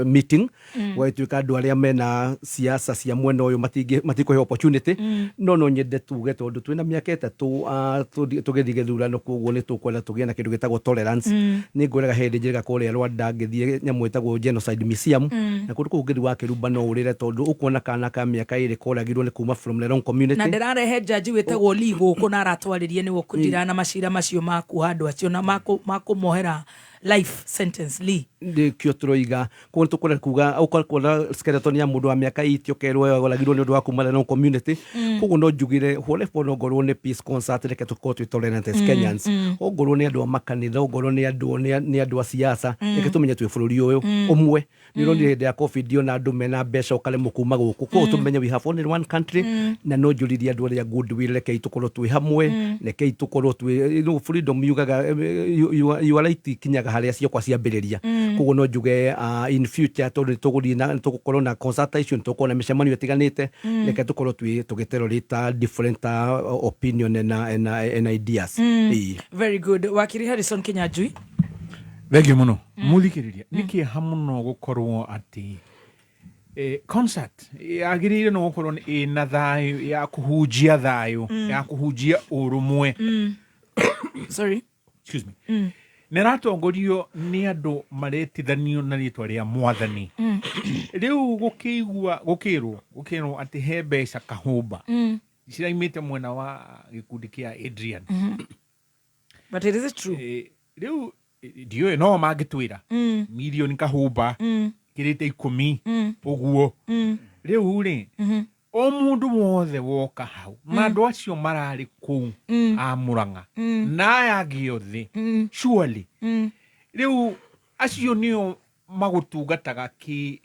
meeting. Gũgatuĩka andũ arĩa mena siasa cia mwena ũyũ matikũheo opportunity. No nyende tuge tondũ twĩna mĩaka 3 tũgĩthiĩ gĩthurano, koguo nĩ tũkwenda tũgĩe na kĩndũ gĩtagwo tolerance. Nĩ ngwĩraga hĩndĩ njĩrĩga kũrĩa Rwanda ngĩthiĩ nyamũ ĩtagwo genocide museum, na kũndũ kũu ũngĩthiĩ wakĩrumba no ũrĩre tondũ ũkuona kana ka mĩaka 2 koragirwo nĩ kuma from the wrong community. Na ndĩrarehe jaji wĩtagwo Lee gũkũ na aratwarĩrie nĩ gũkũndira na macira macio ma kuoha andũ acio na makũmohera life sentence Lee. Nĩkĩo tũroiga koguo nĩ tũkwenda kuga ũkakuona skeleton ya mũndũ wa mĩaka 80 ũkerwo oragirwo nĩ ũndũ wa kuma the wrong community. Koguo no njugire whatever, no ngorwo nĩ peace concert, reke tũkorwo twĩ tolerant as Kenyans, ongorwo nĩ andũ a makanitha, ongorwo nĩ andũ a siasa, reke tũmenye twĩ bũrũri ũyũ ũmwe. Nĩ ũronire hĩndĩ ya COVID ona andũ mena mbeca ũkaremwo kuma gũkũ, koguo tũmenye we have only one country. Na no njũririe andũ arĩa goodwill, rekei tũkorwo twĩ hamwe, rekei tũkorwo twĩ freedom yugaga you are right ikinyaga harĩa ciakwa ciambĩrĩria. Koguo no njuge in future tondũ nĩ tũgũthiĩ na tũgũkorwo na consultation, tũgũkorwo na mĩcemanio ĩtiganĩte, reke tũkorwo twĩ tũgĩtolerate different opinion and ideas. Ĩĩ. Very good. Wakiri Harrison Kinyanjui. Thengiũ mũno mũthikĩrĩria. Nĩ kĩeha mũno gũkorwo atĩ concert yagĩrĩire no gũkorwo ĩna thayũ, ya kũhunjia thayũ, ya kũhunjia ũrũmwe. Sorry. Excuse me. Nĩ ĩratongorio nĩ andũ maretithanio na rĩtwa rĩa mwathani. Rĩu gũkĩigua gũkĩrwo atĩ he mbeca kahũmba ciraimĩte mwena wa gĩkundi kĩa Adrian. But it is true. Rĩu ndiũĩ no mangĩtwĩra mirioni kahũmba kĩrĩte 10 ũguo. Rĩu rĩ, o mũndũ wothe woka hau na andũ acio mararĩ kũu a Murang'a na aya angĩ othe, surely rĩu acio nĩo magũtungataga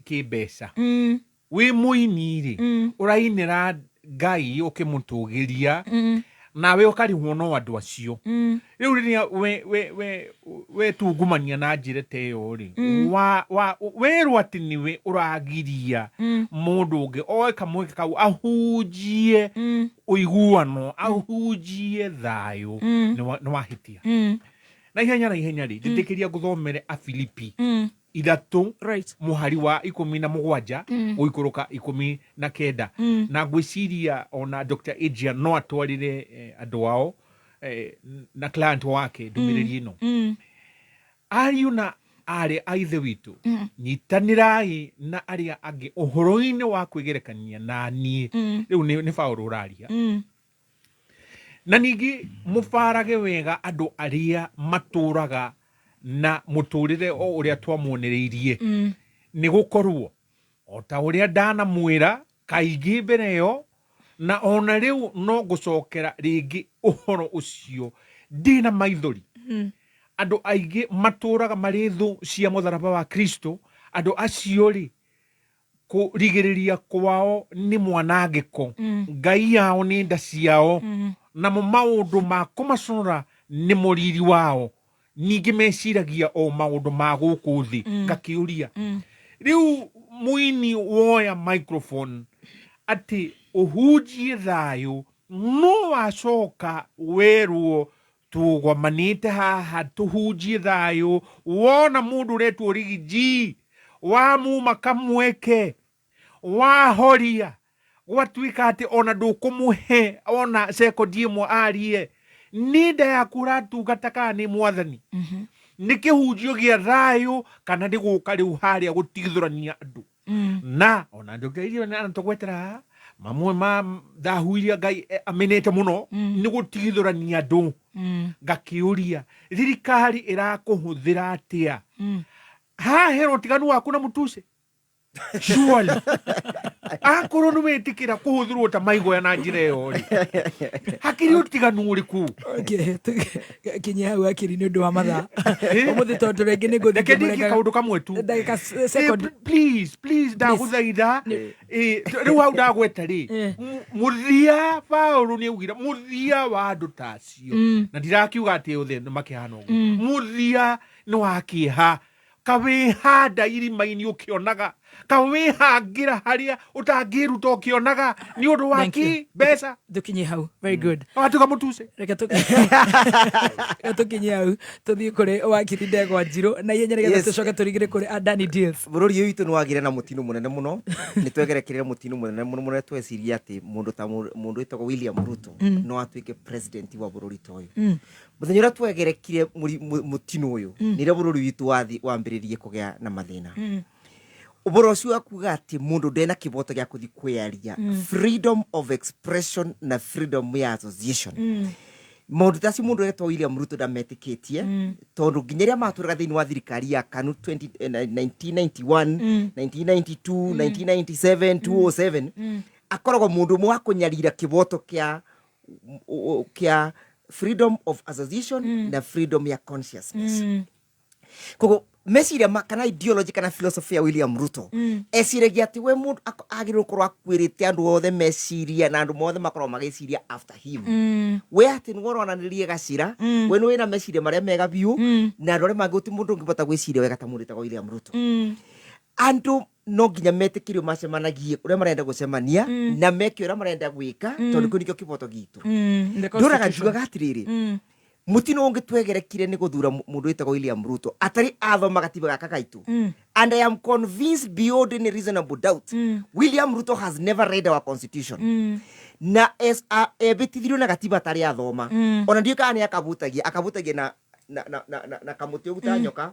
kĩmbeca. Wĩ mũini rĩ, ũrainĩra Ngai ũkĩmũtũgĩria. Nawe ũkarĩhwo no andũ acio. Rĩu rĩrĩa we we we wetungumania na njĩra ta ĩyo rĩ, wa wa werwo atĩ nĩwe ũragiria mũndũ ũngĩ oe kamweke kau ahunjie ũiguano, ahunjie thayũ, nĩ wahĩtia. Na ihenya na ihenya rĩ, njĩtĩkĩria ngũthomere Afilipi 3 mũhari wa 17 gũikũrũka 19. Na ngwĩciria ona Dr. Adrian no atwarĩre andũ ao na client wake ndũmĩrĩri ĩno. Ariũ na aarĩ a Ithe witũ, nyitanĩrai na arĩa angĩ ũhoro-inĩ wa kwĩgerekania na niĩ. Rĩu nĩ Paũlũ ũraria. Na ningĩ mũbarage wega andũ arĩa matũũraga na mũtũũrĩre o ũrĩa twamuonereirie, nĩ gũkorũo o ta ũrĩa ndanamwĩra kaingĩ mbere ĩyo, na o na rĩu no ngũcokera rĩngĩ ũhoro ũcio ndĩ na maithori, andũ aingĩ matũũraga marĩ thũ cia mũtharaba wa Kristo. Andũ acio-rĩ, kũrigĩrĩria kwao nĩ mwanangĩko, ngai yao nĩ nda ciao, namo maũndũ ma kũmaconora nĩ mũriri wao, ningĩ meciragia o maũndũ ma gũkũ thĩ. Ngakĩũria, rĩu mũini woya microphone atĩ ũhunjie thayũ, no wacoka werwo tũgomanĩte haha tũhunjie thayũ, wona mũndũ ũretwo Rigiji wamuma kamweke wahoria gwatuĩka atĩ ona ndũkũmũhe ona sekondi ĩmwe arie, nĩ nda yaku ũratungata kana nĩ mwathani? Nĩ kĩhunjio gĩa thayũ kana nĩ gũka rĩu harĩa gũtigithũrania andũ? Na ona Dr. Irio anatũgwetera haha mamwe ma thahu iria Ngai amenete mũno nĩ gũtigithũrania andũ. Ngakĩũria, thirikari ĩrakũhũthĩra atĩa? Haha hena ũtiganu waku na mũtuce? Surely akorwo nĩ wĩtĩkĩra kũhũthĩrwo ta maigoya na njĩra ĩyo rĩ, hakĩrĩ ũtiganu ũrĩkũ? Okay, kinyia hau akiri nĩ ũndũ wa mathaa ũmũthĩ, tondũ rĩngĩ nĩ ngũthiĩ Reke ndikie ngĩmũrengaga- kaũndũ kamwe tu. Ndagĩka second. Please, please, ndagũthaitha. Rĩu hau ndagweta rĩ, mũthia Paũlũ nĩ augire mũthia wa andũ ta acio, na ndirakiuga atĩ othe nĩ makĩhana ũguo, mũthia nĩ wa kĩeha. Kawĩhanda irima-inĩ ũkĩonaga, kawĩhangĩra harĩa ũtangĩruta ũkĩonaga, nĩ ũndũ wa Thank you. kĩ mbeca. Tũkinye hau, very good. Watuga mũtuce. Reke tũkinye hau, tũthiĩ kũrĩ wakiri Ndegwa Njirũ na ihenya nĩgetha tũcoke tũringĩre kũrĩ Adani Deals. Bũrũri ũyũ witũ nĩ wagĩire na mũtino mũnene mũno, nĩ twegerekeire mũtino mũnene mũno mũno. Tweciria atĩ mũndũ ta mũndũ wĩtagwo William Ruto no atuĩke president wa bũrũri ta ũyũ. Mũthenya ũrĩa twegerekire mũtino ũyũ, nĩrĩo bũrũri witũ wambĩrĩrie kũgĩa na mathĩna. Ũhoro ũcio wa kuga atĩ mũndũ ndena kĩboto gĩa kũthiĩ kwĩyaria, freedom of expression na freedom ya association, maũndũ ta acio mũndũ etwo William Ruto ndametĩkĩtie, tondũ nginya rĩrĩa matũraga thĩinĩ wa thirikari ya KANU 20, 1991, 1992, 1997, 207, akoragwo mũndũ ũmwe wa kũnyarira kĩboto kĩa freedom of association na freedom ya consciousness. Koguo meciria ma kana ideology kana philosophy ya William Ruto, eciragia atĩ we mũndũ agĩrĩirwo gũkorwo akuĩrĩte andũ othe meciria na andũ othe makoragwo magĩciria after him. We atĩ nĩwe ũronanĩrie gacĩra, we nĩwe wĩna meciria marĩa mega biũ, na andũ arĩa mangĩ gũtirĩ mũndũ ũngĩbota gwĩciria wega ta mũndũ wĩtagwo William Ruto. Andũ no nginya metĩkĩrio macemanagie ũrĩa marenda gũcemania na meke ũrĩa marenda gwĩka, tondũ kĩu nĩkĩo kĩboto gitũ. The Ndũraga constitution. njugaga atĩrĩrĩ, mũtino ũngĩ twegerekire nĩ gũthura mũndũ wĩtagwo William Ruto atarĩ athoma gatiba gaka gaitũ. And I am convinced beyond any reasonable doubt, William Ruto has never read our constitution. Na ebĩtithirio na gatiba atarĩ athoma. Ona ndiũĩ kana nĩ akabutagia, akabutagia na kamũtĩ ũguo ta nyoka,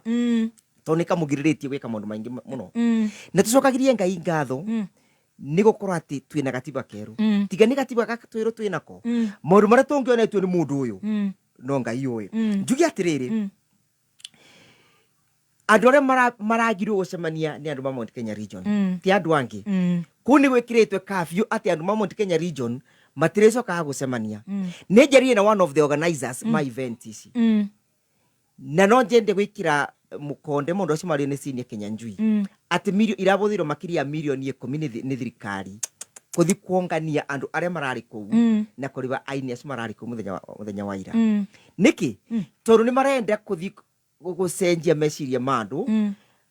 tondũ nĩ kamũgirĩrĩtie gwĩka maũndũ maingĩ mũno. Na tũcokagirie Ngai ngatho nĩ gũkorwo atĩ twĩna gatiba kerũ. Tiga nĩ gatiba gaka twĩrũ twĩnako, maũndũ marĩa tũngĩonetio nĩ mũndũ ũyũ, no Ngai ũĩ. Njuge atĩrĩrĩ, andũ arĩa maragirwo gũcemania nĩ andũ ma Mount Kenya region, ti andũ angĩ. Kũu nĩ gwĩkĩrĩtwe curfew atĩ andũ ma Mount Kenya region matirĩcokaga gũcemania. Nĩ njaririe na one of the organizers ma event ici, na no njende gwĩkĩra mũkonde maũndũ acio mario nĩ Senior Kenya Njui, atĩ irabũthĩrwo makĩria ya mirioni 10 nĩ thirikari. Kuthi kuongania andu aria marari kuu na kuriba aini acio marari kuu muthenya wa ira. Niki tondu ni marenda kuthi gucenjia meciria ma andu,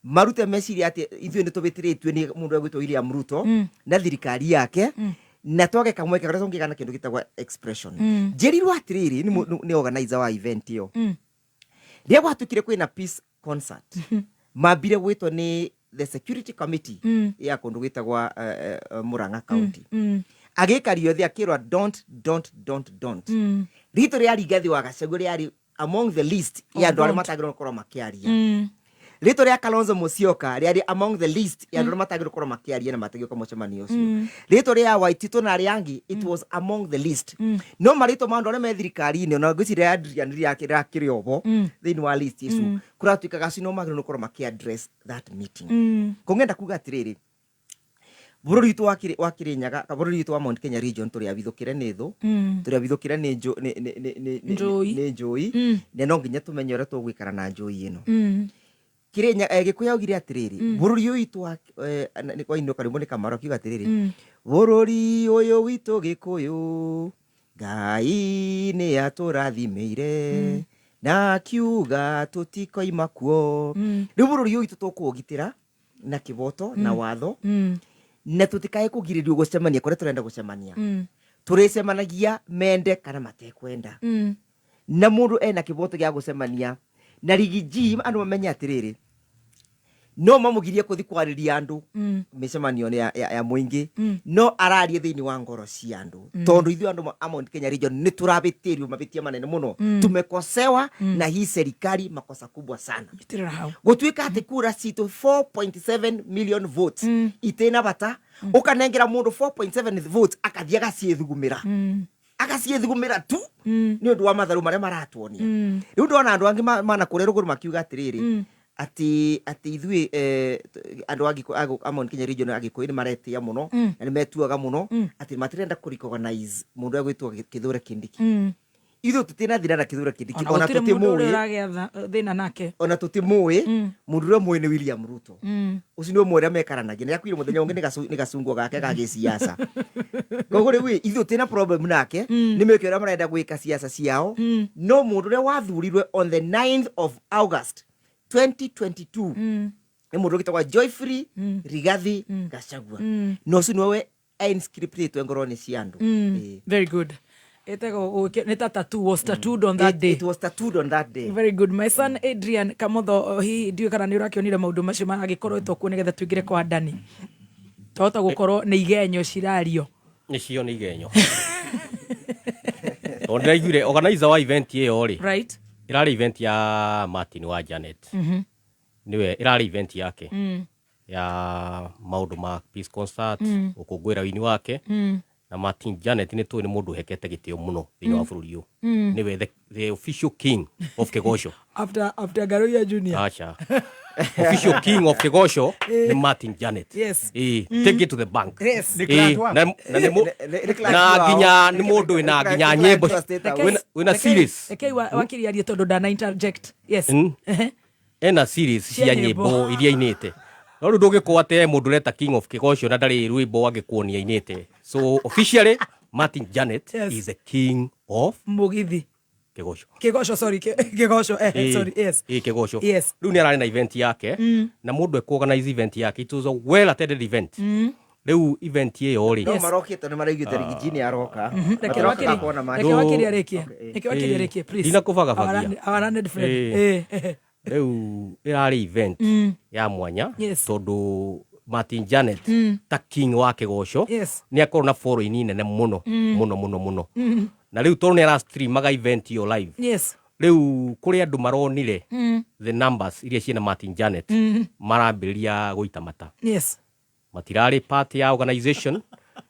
marute meciria ati ithuĩ nĩ tũbĩtĩrĩtue nĩ mũndũ egwĩtwo William Ruto na thirikari yake, na twage kamweke karĩa tũngĩgana kĩndũ gĩtagwo expression. Njĩrirwo atĩrĩrĩ nĩ organizer wa event ĩyo, rĩrĩa gwatuĩkire kwĩna peace concert, mambire gwĩtwo nĩ the security committee ya kũndũ gwĩtagwa Murang'a County. Agĩkario thĩ akĩrwa, "Don't, don't, don't, don't." Rĩtwa rĩa Rigathi wa Gachagua rĩarĩ among the list ya andũ arĩa don't. matagĩrĩirwo gũkorwo makĩaria. Rĩtwa rĩa Kalonzo Musyoka rĩarĩ among the list ya andũ arĩa matagĩrĩirwo gũkorwo makĩaria na matagĩrĩirwo gũka mũcemanio ũcio. Rĩtwa rĩa Waititũ na arĩa angĩ, it was among the list. No marĩtwa ma andũ arĩa me thirikari-inĩ, ona ngwĩciria Adrian rĩakĩrĩ obo thĩinĩ wa list icu, kũratuĩkaga acio no magĩrĩirwo gũkorwo makĩ address that meeting. Kũng'enda kuga atĩrĩrĩ, bũrũri witũ wa Kĩrĩnyaga, bũrũri witũ wa Mount Kenya region, tũrĩ avithũkĩre nĩ thũ, tũrĩ avithũkĩre nĩ Njũi. Nĩ njũi. Na no nginya tũmenye ũrĩa tũgũikara na njũi ĩno. Kĩrĩnya Gĩkũyũ augire atĩrĩrĩ, bũrũri ũyũ witũ wa nĩ kwainwo karwĩmbo nĩ Kamaru, akiuga atĩrĩrĩ, bũrũri ũyũ witũ Gĩkũyũ, Ngai nĩ atũrathimĩire na akiuga tũtikoima kuo. Rĩu bũrũri ũyũ witũ tũkũũgitĩra na kĩboto na watho, na tũtikae kũgirĩrĩrio gũcemania kũrĩa tũrenda gũcemania. Tũrĩcemanagia mende kana matekwenda, na mũndũ ena kĩboto gĩa gũcemania na Riggy G. Andũ mamenye atĩrĩrĩ, no mamũgirie kũthi kwarĩria andũ mĩcemanio ya mũingĩ, no ararie thĩinĩ wa ngoro cia andũ, tondũ ithuĩ andũ a Mount Kenya region nĩ tũrabĩtĩrio mabĩtia manene mũno. Tumekosewa na hii serikali makosa kubwa sana. Nyitĩrĩra hau. Gũtuĩka atĩ kura citũ 4.7 million votes itĩna bata, ũkanengera mũndũ 4.7 votes akathiĩ agaciĩthugumĩra, agaciĩthugumĩra tu nĩ ũndũ wa matharũ marĩa maratuonia. Rĩu ndona andũ angĩ mana kũrĩa rũgũrũ makiuga atĩrĩrĩ, atĩ ithuĩ andũ a Mount Kenya region, Agĩkũyũ nĩ maretĩa mũno na nĩ metuaga mũno atĩ matirenda kũ recognize mũndũ egwĩtwo Kithure Kindiki. Ithuĩ tũtirĩ thĩna na Kithure Kindiki. Ona ona gũtirĩ mũndũ ũrĩa tũtimũĩ. Ũragĩa thĩna nake. Ona tũtimũĩ. Mũndũ ũrĩa mũĩ nĩ William Ruto. Ũcio nĩ ũmwe ũrĩa mekaranagia, nĩ akuire mũthenya ũngĩ nĩ gacungwa gake ga gĩciaca. Koguo rĩu ĩ, ithuĩ tũtirĩ na problem nake. Nĩ mĩke ũrĩa marenda gwĩka ciaca ciao, no mũndũ ũrĩa wathurirwe on the 9th of August 2022 nĩ mũndũ ũgĩtagwa Joyfrey Rigathi Gachagua, na ũcio nĩwe inscriptĩtwe ngoro-inĩ cia andũ. Ĩĩ. Very good. Ĩtagwo nĩ ta tattoo, was tattooed on that day. It was tattooed on that day. Very good, my son Adrian Kamotho. Hihi ndiũĩ kana nĩ ũrakĩonire maũndũ macio maragĩkoretwo kuo, nĩgetha tũingĩre kwa Dani, twahota gũkorwo nĩ igenyo cirario. Nĩcio nĩ igenyo, tondũ ndĩraiguire organizer wa event ĩyo rĩ, ĩrarĩ event ya Martin wa Janet. Nĩwe ĩrarĩ event yake ya maũndũ ma peace concert, gũkũngũĩra wini wake. Na Martin Janet nĩ tũĩ nĩ mũndũ ũhekete gĩtĩo mũno thĩinĩ wa bũrũri ũyũ. Nĩwe the official king of Kĩgoco. After Ngaruiya Junior. Acha, official king of Kĩgoco nĩ Martin Janet. Ĩĩ, take it to the bank. Nĩ Ĩĩ, client waku? na nĩ Nĩ client na wao. nginya nĩ mũndũ wĩna Nĩ nginya client nyĩmbo wa State House. wĩna series. Rekei wakiri arie tondũ ndana interject. Yes. Ena series cia cia nyĩmbo. Nyĩmbo iria ainĩte, no rĩu ndũngĩkorwo atĩ he mũndũ ũreta king of Kĩgoco na ndarĩ rwĩmbo angĩkuonia ainĩte. So officially Martin Janet is the king of Mũgithi. Kĩgoco. Kĩgoco, sorry, Kĩgoco, sorry, yes. Ĩĩ, Kĩgoco. Rĩu nĩ ararĩ na event yake, na mũndũ ekũ-organize event yake, it was a well attended event. Rĩu event ĩyo rĩ, No marokĩte nĩ maraiguĩte Riggy G nĩ aroka. Reke Matirokĩga wakiri kuona Martin. Reke wakiri arĩkie. Okay, Reke wakiri arĩkie, please. Ndinakũbagabagia. Our learned friend. Rĩu ĩrarĩ event ya mwanya, tondũ Martin Janet ta king wa Kĩgoco nĩ akorwo na following nene mũno, mũno mũno mũno. Na rĩu tondũ nĩ arastreamaga event ĩyo live, rĩu kũrĩ andũ maronire the numbers iria ciĩna Martin Janet, marambĩrĩria gũita mata. Matirarĩ part ya organization,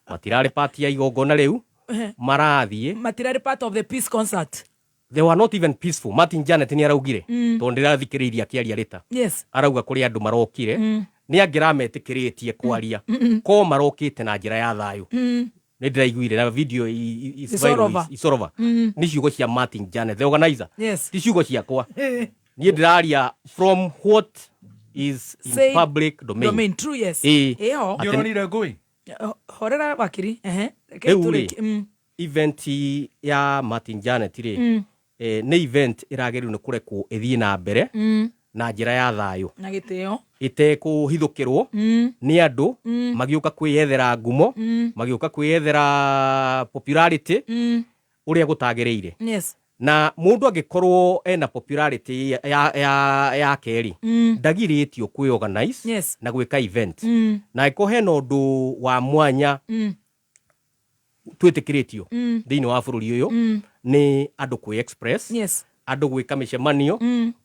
matirarĩ part ya igongona rĩu marathiĩ. Matirarĩ part of the peace concert. They were not even peaceful. Martin Janet nĩ araugire, tondũ ndĩrathikĩrĩirie akĩaria rĩta, arauga kũrĩ andũ marokire, nĩ angĩrametĩkĩrĩtie kwaria ko marokĩte na njĩra ya thayũ. Nĩ ndĩraiguire na video is It's all viral, over. it's all over. Nĩ ciugo cia Martin Janet the organizer, ti ciugo ciakwa. Niĩ ndĩraria from what is in Say public domain. Domain, true, yes. Ĩĩ. Ĩho. Nĩ ũronire ngũĩ? Horera wakiri. Ehe. Reke Rĩu rĩ, tũrĩkie. Event ya Martin Janet rĩ, nĩ event ĩragĩrĩirwo nĩ kũrekwo ĩthiĩ na mbere na njĩra ya thayũ na gĩtĩo ĩtekũhithũkĩrwo nĩ andũ magĩũka kwĩyethera ngumo, magĩũka kwĩyethera popularity ũrĩa gũtagĩrĩire. Na mũndũ angĩkorwo ena popularity ya yake rĩ, ndagirĩtio kwĩ organize na gwĩka event, na angĩkorwo hena ũndũ wa mwanya twĩtĩkĩrĩtio thĩinĩ wa bũrũri ũyũ nĩ andũ kwĩ express, andũ gwĩka mĩcemanio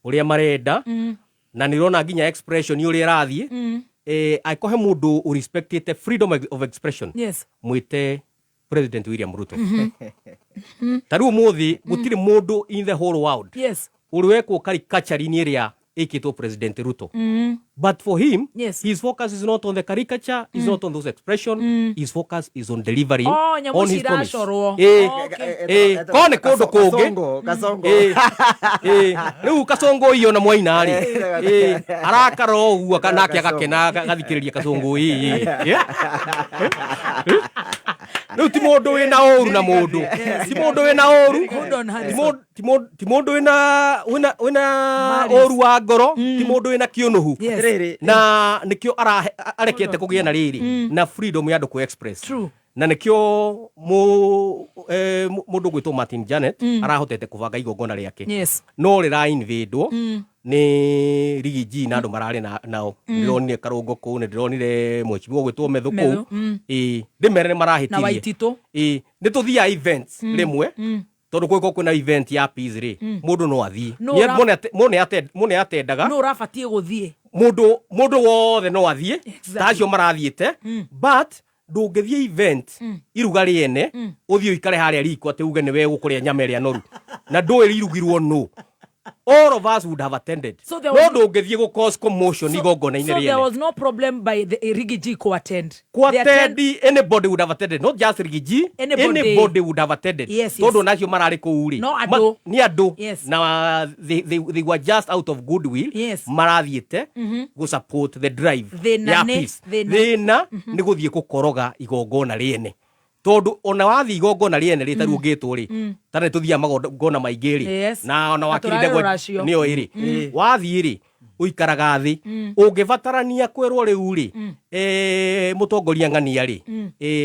ũrĩa marenda, na nĩ ũrona nginya expression ũrĩa ĩrathiĩ. Angĩkorwo he mũndũ ũrespectĩte freedom of expression, mwĩte President William Ruto. Ta rĩu ũmũthĩ gũtirĩ mũndũ in the whole world ũrĩ wekwo caricature-inĩ ĩrĩa ĩkĩtwo President Ruto, but for him, his focus is not on the caricature, is not on those expression, his focus is on delivering Oh, nyamũ on his promise. ciracorwo. Korwo nĩ kũndũ kũngĩ. Kasongo, Kasongo. Rĩu Kasongo iyo na mwaina rĩ, arakara o ũguo nake agakena agathikĩrĩria Kasongo ĩ. Rĩu ti mũndũ wĩna ũru na mũndũ, ti mũndũ wĩna ũru. Hold on, Ti Harrison. Ti mũndũ wĩna Malice. ũru wa ngoro, ti mũndũ wĩna kĩũnũhu. Atĩrĩrĩ, Na nĩkĩo arekete kũgĩe na rĩrĩ na freedom ya andũ kũ express. Na nĩkĩo mũndũ ũgwĩtwo Martin Janet arahotete kũbanga igongona rĩake, no rĩra invadwo nĩ Riggy G na andũ mararĩ nao. Ndĩronire Karũngo kũu, nĩ ndĩronire mheshimiwa ũgwĩtwo Methu kũu. Methu, Ĩ ndĩmere nĩ na marahĩtirie. Waititũ. Ĩ nĩ tũthiaga events rĩmwe, tondũ kũngĩkorwo kwĩna event ya peace rĩ, mũndũ no athiĩ. No Mũndũ nĩ atendaga. No ũrabatiĩ gũthiĩ. Mũndũ wothe no athiĩ ta acio marathiĩte, but ndũngĩthiĩ event iruga rĩene ũthiĩ ũikare harĩa riko atĩ uge nĩwe ũkũrĩa nyama ĩrĩa noru na ndũĩ irugirwo nũ. All of us would have attended. So there No ndũngĩthiĩ gũ cause commotion igongona-inĩ So there rĩene. was no problem by the Riggy G co-attend. Kwatendi, anybody would have attended, not just Riggy G. Anybody. Anybody would have attended. Tondũ nacio mararĩ kũu rĩ, No andũ. Nĩ andũ. Na they were just out of goodwill marathiĩte gũ support the drive Thĩna ya nĩ- peace. Thĩna. Thĩna nĩ gũthiĩ gũkoroga igongona rĩene, tondũ ona wathiĩ igongona rĩene rĩ, tarĩu ũngĩtwo rĩ, ta nĩ tũthiaga magongona maingĩ rĩ, na ona Na wakiri tũrarĩ ndegwa rũracio. nĩyo ĩrĩ, wathiĩ rĩ, ũikaraga thĩ. Ũngĩbatarania kwĩrwo rĩu rĩ, mũtongoria ng'ania rĩ,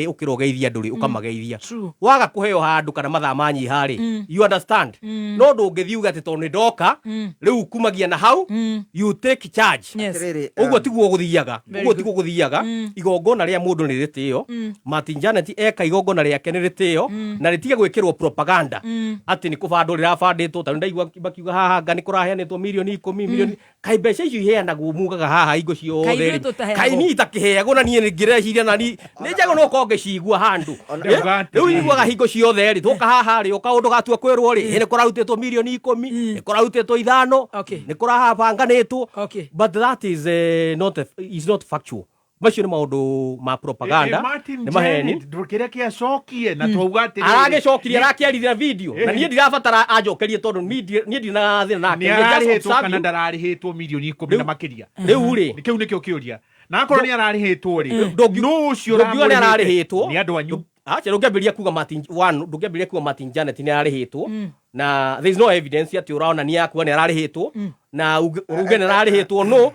ũkĩra ũgeithia andũ rĩ, ũkamageithia. Waga kũheo handũ kana mathaa manyiha rĩ, you understand. No ndũngĩthiĩ uge atĩ tondũ nĩ ndoka rĩu kumagia na hau you take charge. Atĩrĩrĩ, Ũguo tiguo gũthiaga. Very Ũguo good. tiguo gũthiaga. Igongona rĩa mũndũ nĩ rĩtĩo. Martin Janet eka igongona rĩake nĩ rĩtĩo, na rĩtige gwĩkĩrwo propaganda atĩ nĩ kũbandwo rĩrabandĩtwo. Tarĩu ndaigua makiuga haha anga nĩ kũraheanĩtwo mirioni 10, mirioni kaĩ mbeca icio iheanagwo mugaga haha hingo Kaĩ ciothe ithuĩ rĩ? tũtaheagwo. Kaĩ niĩ itakĩheagwo na niĩ ngĩreciria na niĩ nĩ njagwo no korwo ngĩcigua handũ. Ndauga atĩrĩrĩ. Rĩu iguaga hingo ciothe rĩ, tũka haha rĩ, o kaũndũ gatua kwĩrwo rĩ, nĩ kũrarutĩtwo mirioni 10, nĩ kũrarutĩtwo 5, nĩ kũrabanganĩtwo. But that is not is not factual. Macio nĩ maũndũ ma propaganda, Martin nĩ maheni. Janet, ndũkĩreke acokie na twauga atĩrĩrĩ. Aragĩcokirie, arakĩarithia video, na niĩ ndirabatara anjokerie tondũ niĩ ndina thĩna nake. Nĩ Just ararĩhĩtwo observe kana you. ndararĩhĩtwo mirioni 10 na makĩria? Rĩu rĩ, Kĩu nĩkĩo kĩũria, na akorwo nĩ ararĩhĩtwo rĩ, nũ ũcio ndũngiuga nĩ ũramũrĩhĩte? Ararĩhĩtwo. Nĩ andũ anyu. Acha, ndũngĩambĩrĩria kuga Martin one, ndũngĩambĩrĩria kuga Martin Janet nĩ ararĩhĩtwo na there is no evidence atĩ ũronania kuga nĩ ararĩhĩtwo na uge nĩ ararĩhĩtwo. No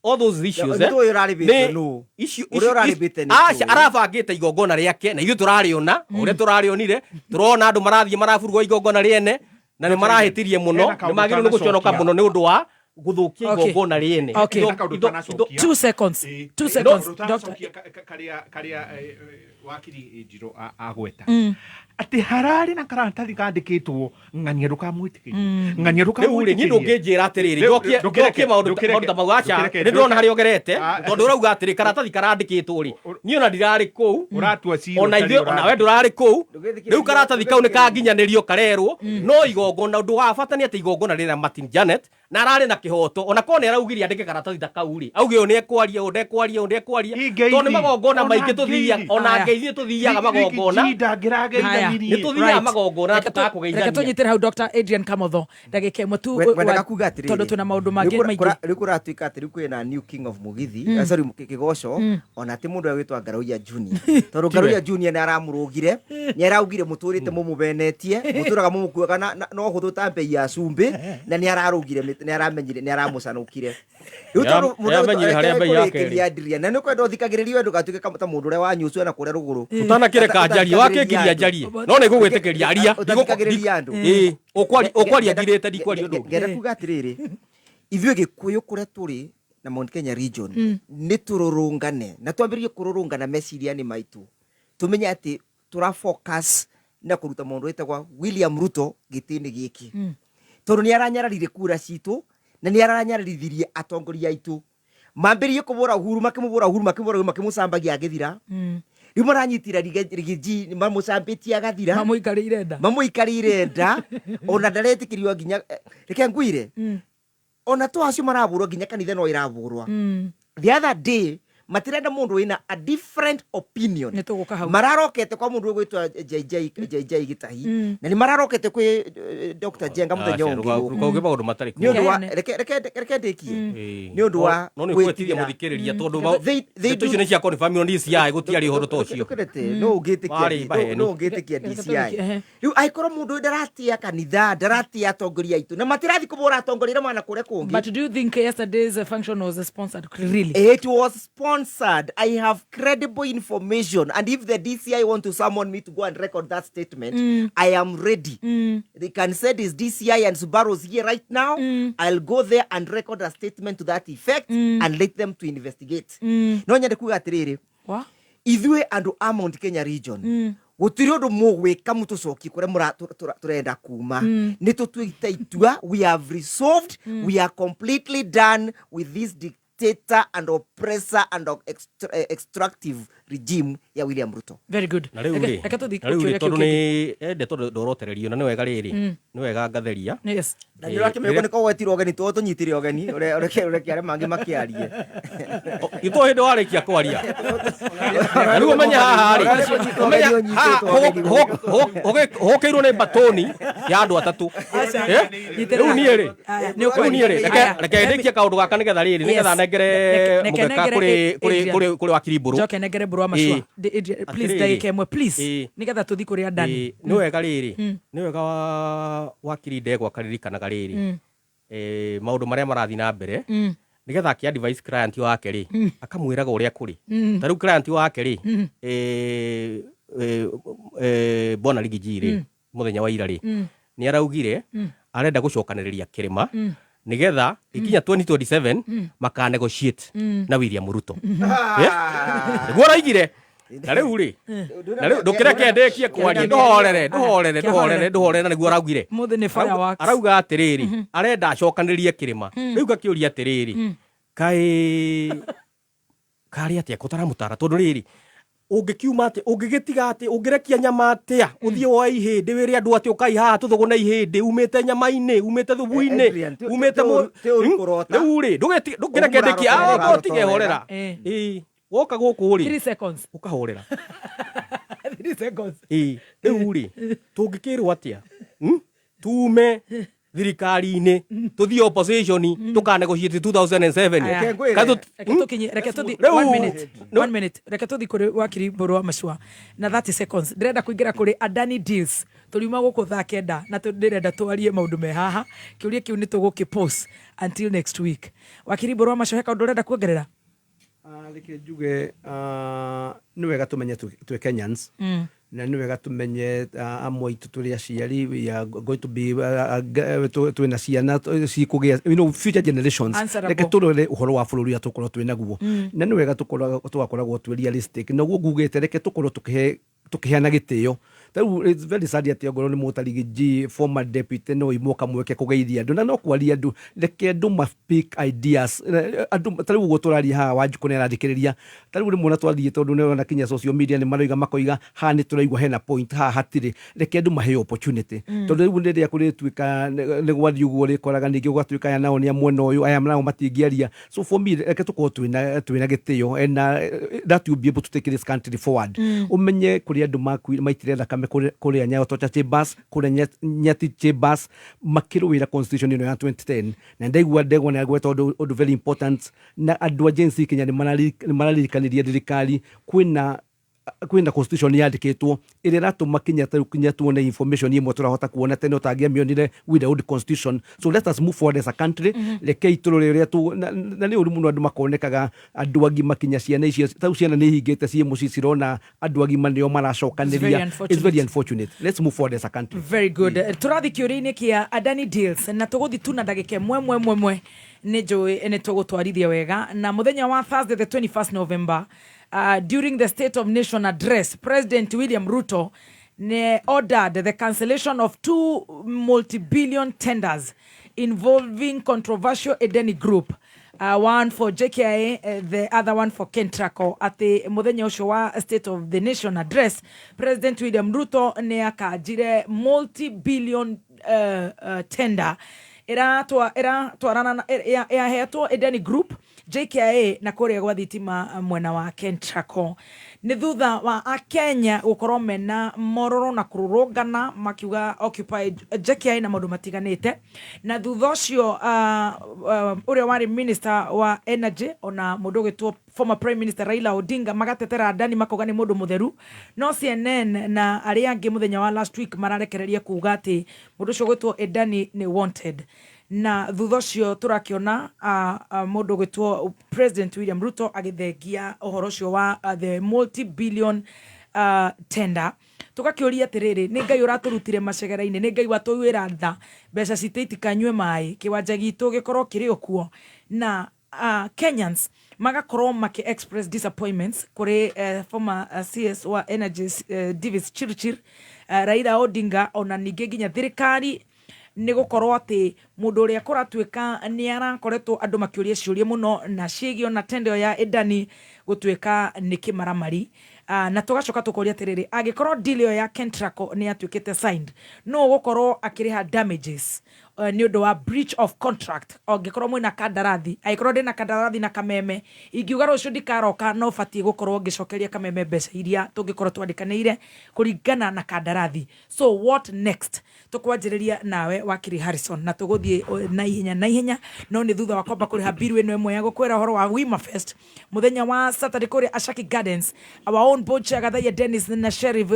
all those issues, Nĩ tũĩ ũrarĩhĩtwo nĩ- nũ? Icio Ũrĩa ũrarĩhĩte nĩ aca tũĩ. Arabangĩte igongona rĩake na ithuĩ tũrarĩona ũrĩa tũrarĩonire. Tũrona andũ marathiĩ maraburwo igongona rĩene na nĩ marahĩtirie mũno. Hena Nĩ kaũndũ magĩrĩirwo nĩ gũconoka ũtanacokia. mũno nĩ ũndũ wa gũthũkia igongona rĩene. Hena kaũndũ ũtanacokia. 2 seconds. 2 seconds. Kaũndũ Doctor. ũtanacokia karĩa wakiri Njirũ agweta atĩ hararĩ na karatathi kandĩkĩtwo ng'ania ndũkamwĩtĩkĩrie, ng'ania Rĩu rĩ, niĩ ndũkamwĩtĩkĩrie. Ndũngĩnjĩra atĩrĩrĩ, njokie maũndũ ta mau. Aca, nĩ ndĩrona harĩa ũgerete, tondũ ũrauga atĩrĩ karatathi karandĩkĩtwo rĩ, niĩ ona ndirarĩ kũu. Ũratua cira Ona ũtarĩ ithuĩ ona we ndũrarĩ kũu. Rĩu karatathi kau nĩ kanginyanĩrio karerwo no igongona. Ũndũ wa bata nĩ atĩ igongona rĩrĩa Martin Janet Na ararĩ na kĩhoto ona korwo nĩ araugire andĩke karatathi ta kau rĩ, auge ũyũ nĩ ekwaria, ũyũ ndekwaria, ũyũ ndekwaria, tondũ nĩ magongona maingĩ tũthiaga, ona ngeithi nĩ tũthiaga magongona, nĩ tũthiaga magongona na tũkaga Reke kũgeithania. tũnyitĩre hau Dr. Adrian Kamotho ndagĩka ĩmwe tu Wendaga kuga atĩrĩrĩ, tondũ twĩna maũndũ rĩu mangĩ maingĩ. rĩu kũratuĩka atĩ rĩu kwĩna new king of Mugithi, sorry, Kĩgoco, ona ti mũndũ ũrĩa wĩtwa Ngaruiya Junior, tondũ Ngaruiya Junior nĩ aramũrũgire, nĩ araugire mũtũrĩte mũmũbenetie, mũtũraga mũmũkuaga na ũhũthũ ta mbei ya cumbĩ, na nĩ ararũgire nĩ aramenyire, nĩ aramũcanũkire. Rĩu tondũ mũndũ Nĩamenyire harĩa mbei yake ĩrĩ. kũrĩkĩria Adrian, na nĩ ũkwenda ũthikagĩrĩrie we ndũgatuĩke ta mũndũ ũrĩa wa nyucu na kũrĩa rũgũrũ. Ũtanakĩreka njarie, wakĩngiria njarie, no nĩ ngũgwĩtĩkĩria aria. Ũtathikagĩrĩria andũ. Ĩĩ, ũkwaria ngirĩte ndikwaria ũndũ ũngĩ. Ngenda kuga atĩrĩrĩ, ithuĩ Gĩkũyũ kũrĩa tũrĩ na Mount Kenya region, nĩ tũrũrũngane na twambĩrĩrie kũrũrũngana meciria-inĩ maitũ, tũmenye atĩ tũra focus na kũruta mũndũ wĩtagwo William Ruto gĩtĩ-inĩ gĩkĩ, tondũ nĩ aranyararire kura citũ na nĩ aranyararithirie atongoria aitũ. Mambĩrĩrie kũbũra Uhuru, makĩmũbũra Uhuru, makĩmũbũra Uhuru, makĩmũcambagia agĩthira. Rĩu maranyitĩra Riggy G, mamũcambĩtie agathira, Mamũikarĩire nda. Mamũikarĩire nda, ona ndaretĩkĩrio nginya, reke ngwĩre, ona to acio marabũrwo, nginya kanitha no ĩrabũrwa. The other day matirenda mũndũ wĩna a different opinion. Nĩ tũgũka hau. Mararokete kwa mũndũ ũgwĩtwa JJ JJ Gitahi, na nĩ mararokete kwĩ Dr. Jenga mũthenya ũngĩ gũkũ. Rũkauge maũndũ matarĩ Nĩ ũndũ wa Kĩheane. reke ndĩkie nĩ ũndũ wa No nĩ gwĩtiria gwĩtigĩra. Mũthikĩrĩria tondũ They ndeto icio nĩ cia confirm nĩ DCI gũtiarĩ ũhoro ta ũcio. Ndũkĩrete, no ũngĩtĩkia Marĩ maheni. No ũngĩtĩkia Reke DCI. tũrĩkie, ehe. Rĩu angĩkorwo mũndũ ũyũ ndaratĩa kanitha, ndaratĩa atongoria aitũ, na matirathi kũbũra atongoria arĩa mana kũrĩa kũngĩ. But do you think yesterday's function was sponsored really? It was sponsored. I have credible information. And if the DCI want to summon me to go and record that statement, I am ready. They can send his DCI and Subarus here right now. I'll go there and record a statement to that effect and let them to investigate. No nyende kuga atĩrĩrĩ, Wa? Ithuĩ andũ a Mount Kenya region, gũtirĩ ũndũ mũgwĩka mũtũcokie kũrĩa tũrenda kuma. Nĩ tũtuĩte itua, we have resolved, we are completely done with this dictator and oppressor and extractive regime ya William Ruto. Very good. Na rĩu rĩ, Reke tũthiĩ na rĩu rĩ, kĩũria kĩu tondũ kĩngĩ. Nĩ ende tondũ ndorotererio na nĩ wega rĩrĩ, nĩ wega ngatheria. Na nĩ ũrakĩmenya nĩ kogwetirwo ũgeni tũ tũnyitire ũgeni ũreke arĩa mangĩ makĩarie. Gĩtũ hĩndĩ warĩkia kwaria na rĩu ũmenye haha rĩ, ũmenye haha hũkĩirwo nĩ mbatũni ya andũ atatũ. Eh? Nyitĩrĩra. Rĩu niĩ rĩ, Aya, nĩ rĩu ũkwaria. niĩ rĩ, Aya, reke ndĩkie kaũndũ gaka nĩgetha rĩrĩ, nĩgetha nengere Reke mũgeka nengere kũrĩ Adrian. kũrĩ wakiri Mbũrũ. Njoke nengere Mbũrũ wa Macua. Ĩĩ. Adrian, please, Atĩrĩrĩ. ndagĩka ĩmwe please, Ĩĩ. nĩgetha tũthiĩ kũrĩ Adani. Ĩĩ, nĩ wega rĩrĩ, nĩ wega wakiri Ndegwa akaririkanaga rĩrĩ, maũndũ marĩa marathiĩ na mbere, nĩgetha akĩ advise client wake rĩ, akamwĩraga ũrĩa kũrĩ. Ta rĩu client wake rĩ, Bwana Riggy G rĩ, mũthenya wa ira rĩ, nĩ araugire arenda gũcokanĩrĩria kĩrĩma nĩgetha ikinya 2027 maka negotiate na William Ruto. Eh? Nĩguo araigire. Na rĩu rĩ, na rĩu ndũkĩreke ndĩkie kwaria, ndũhorere, ndũhorere, ndũhorere, ndũhorere, na nĩguo araugire. Mũthĩ nĩ fireworks. Arauga atĩrĩrĩ, arenda acokanĩrĩrie kĩrĩma. Rĩu ngakĩũria atĩrĩrĩ, kaĩ karĩ atĩa kũtaramũtara, tondũ rĩrĩ, ũngĩkiuma atĩ ũngĩgĩtiga atĩ ũngĩrekia nyama atĩa, ũthiĩ woe ihĩndĩ wĩre andũ atĩ ũkai haha tũthũgũne ihĩndĩ umĩte nyama-inĩ, umĩte thubu-inĩ, Adrian, umĩte ti ũru kũrota. Rĩu rĩ, ndũkĩreke Ũru ndĩkie. mũrarota Ah, wega. tige horera. Ĩĩ, woka gũkũ rĩ, 3 seconds. Ũkahorera. 3 seconds. Ĩĩ, rĩu rĩ, tũngĩkĩrwo atĩa? Tume thirikari-inĩ tũthiĩ opposition tũka negotiate 2007. Aya. Reke ngwĩre. Kaĩ Reke tũkinye, reke tũthiĩ Rĩu- 1 minute, no- 1 minute, reke tũthiĩ kũrĩ wakiri Mbũrũ wa Macua na 30 seconds. Ndĩrenda kũingĩra kũrĩ Adani Deals, tũriuma gũkũ thaa 9 na ndĩrenda twarie maũndũ me haha. Kĩũria kĩu nĩ tũgũkĩ pause until next week. Wakiri Mbũrũ wa Macua, he kaũndũ ũrenda kuongerera? Ah, reke njuge, nĩ wega tũmenye twĩ Kenyans, na nĩ wega tũmenye, amwe aitũ tũrĩ aciari, we are going to be, twĩna ciana cikũgĩa, future generations. Answerable. Reke tũrore ũhoro wa bũrũri ũrĩa tũkorwo twĩ naguo, na nĩ wega tũgakoragwo twĩ realistic, na ũguo ngugĩte, reke tũkorwo tũkĩhe Tũkĩheana gĩtĩo. Tarĩu it's very sad atĩ ongorwo nĩ mũtarigi G former deputy no imwo kamweke kũgeithia andũ na no kwaria andũ, reke andũ ma speak ideas. Andũ tarĩu ũguo tũraria haha, Wanjikũ nĩ arathikĩrĩria. Tarĩu rĩmwe na twathiĩ, tondũ nĩ ũrona kinya social media nĩ maroiga, makoiga haha nĩ tũraigua hena point, haha hatirĩ. Reke andũ maheo opportunity, tondũ rĩu rĩrĩa kũrĩtuĩka nĩ gwathiĩ ũguo, rĩkoraga ningĩ gũgatuĩka aya nao nĩ a mwena ũyũ, aya nao matingĩaria. So for me, reke tũkorwo twĩna gĩtĩo and that will be able to take this country forward. Ũmenye kũrĩ andũ maitire thakame kũrĩa Nyayo Torture Chambers, kũrĩa Nyati Chambers, makĩrũĩra constitution ĩno ya 2010. Na ndaigua ndegwa nĩ agweta ũndũ very important, na andũ a Gen Z Kenya nĩ mararirikanĩria thirikari kwĩna constitution yandĩkĩtwo ĩrĩa ĩratũma kinya tarĩu kinya tuone information ĩmwe tũrahota kuona tene ũtangĩamĩonire without the constitution. So let us move forward as a country. Rekei tũrore ũrĩa na nĩ ũru mũno andũ makonekaga andũ agima, kinya ciana icio tarĩu ciana nĩ ihingĩte ciĩ mũciĩ, cirona andũ agima nĩo maracokanĩria. It's very unfortunate. Let's move forward as a country. Very good. Tũrathiĩ kĩũria-inĩ kĩa Adani Deals na tũgũthiĩ tu na ndagĩka ĩmwe mwe mwe mwe, nĩ njũĩ nĩ tũgũtwarithia wega. Na mũthenya wa Thursday the 21st November, during the State of Nation Address, President William Ruto ne ordered the cancellation of two multi-billion tenders involving controversial Adani Group, one for JKIA, the other one for Kentraco. Atĩ mũthenya ũcio wa State of the Nation Address, President William Ruto nĩ akanjire multi-billion tender ĩratwarana yaheetwo Adani Group, JKIA na kũrĩa gwa thitima mwena wa Kentraco. Nĩ thutha wa akenya gũkorwo mena mororo na kũrũrũngana makiuga Occupy JKIA na maũndũ matiganĩte, na thutha ũcio ũrĩa warĩ minister wa energy ona mũndũ ũgĩtwo former prime minister Raila Odinga magatetera Adani, makauga nĩ mũndũ mũtheru. No CNN na arĩa angĩ mũthenya wa last week mararekereria kuga atĩ mũndũ ũcio ũgwĩtwo Adani nĩ wanted. Na thutha ũcio tũrakĩona mũndũ ũgwĩtwo President William Ruto agĩthengia ũhoro ũcio wa the multi billion tender. Tũgakĩũria atĩrĩrĩ, nĩ Ngai ũratũrutire macegera-inĩ, nĩ Ngai watũiguĩra tha, mbeca citũ itikanyue maĩ, kĩwanja gitũ gĩkorwo kĩrĩ o kuo, na Kenyans magakorwo maki express disappointments kũrĩ former CS wa energy, Davis Chirchir, Raila Odinga, ona ningĩ nginya thirikari, nĩ gũkorwo atĩ mũndũ ũrĩa kũratuĩka nĩ arakoretwo andũ makĩũria ciũria mũno na ciĩgiĩ ona tender ĩyo ya Adani gũtuĩka nĩ kĩmaramari. Na tũgacoka tũkoria atĩrĩrĩ, angĩkorwo deal ĩyo ya Kentraco nĩ yatuĩkĩte signed, no ũgũkorwo akĩrĩha damages nĩ ũndũ wa breach of contract? Angĩkorwo mwĩna kandarathi, angĩkorwo ndĩna kandarathi na Kameme, ingiuga rũciũ ndikaroka, no batiĩ gũkorwo ngĩcokeria Kameme mbeca iria tũngĩkorwo twandĩkanĩire kũringana na kandarathi. So what next? Tũkwanjĩrĩria nawe wakiri Harrison, na tũgũthiĩ na ihenya na ihenya, no nĩ thutha wa kwamba kũrĩha biru ĩno ĩmwe ya gũkwĩra ũhoro wa Wima Fest mũthenya wa Saturday kũrĩa Ashaki Gardens. Our own board chair Gathaia Dennis na Sheriff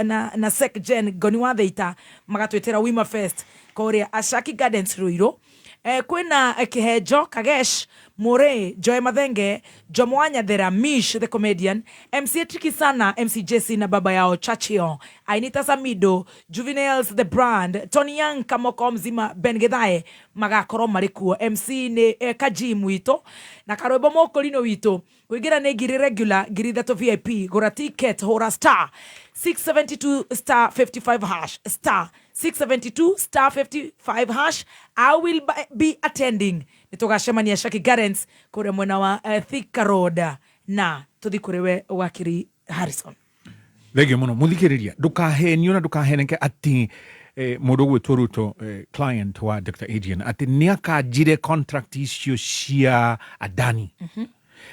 na Sec Gen Ngoni wa Theita magatwĩtĩra Wima Fest kũrĩa Ashaki Gardens Ruiru. Kwĩna Kĩhenjo Kagesh, Mure Joy Mathenge, Jomo wa Nyathera, Mish the comedian, MC Tricky sana, MC Jesse na baba yao Chachio, Ainita Samido, Juveniles the brand, Tony Young, Kamoko mzima, Ben Gethae magakorwo marĩ kuo. MC nĩ Kajim witũ na karwĩmbo mũkũrinũ witũ. Kũingĩra nĩ 1,000 regular, 3,000 VIP. Gũra ticket, hũra star 672 star 55 hash, star 672 star 55 hash. I will be attending. Nĩ tũgacemania Shaki Gardens kũrĩa mwena wa Thika Road. Na tũthi kũrĩ we wakiri Harrison. Thengio muno. Muthikiriria, ndukahenio na ndukaheneke ati mundu gwitwo Ruto, client wa Dr Adrian, ati ni akanjire contract icio cia Adani.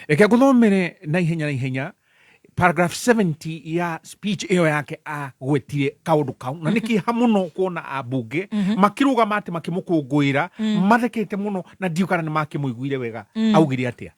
Reke nguthomere na ihenya na ihenya paragraph 70 ya speech ĩyo yake agwetire kaũndũ kau, na nĩ kĩeha mũno kuona ambunge makĩrũgama atĩ makĩmũkũngũĩra mathekete mũno, na ndiũ kana nĩ makĩmũiguire wega augire atĩa.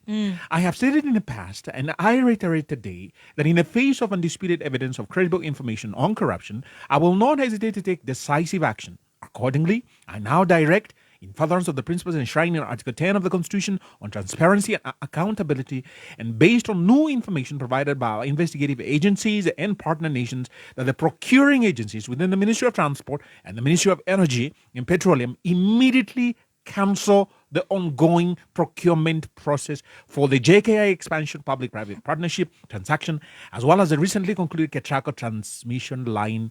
I have stated in the past, and I reiterate today, that in the face of undisputed evidence of credible information on corruption, I will not hesitate to take decisive action. Accordingly, I now direct, in furtherance of the principles enshrined in Article 10 of the Constitution on transparency and accountability, and based on new information provided by our investigative agencies and partner nations, that the procuring agencies within the Ministry of Transport and the Ministry of Energy and Petroleum immediately cancel the ongoing procurement process for the JKI expansion public-private partnership transaction, as well as the recently concluded Ketraco transmission line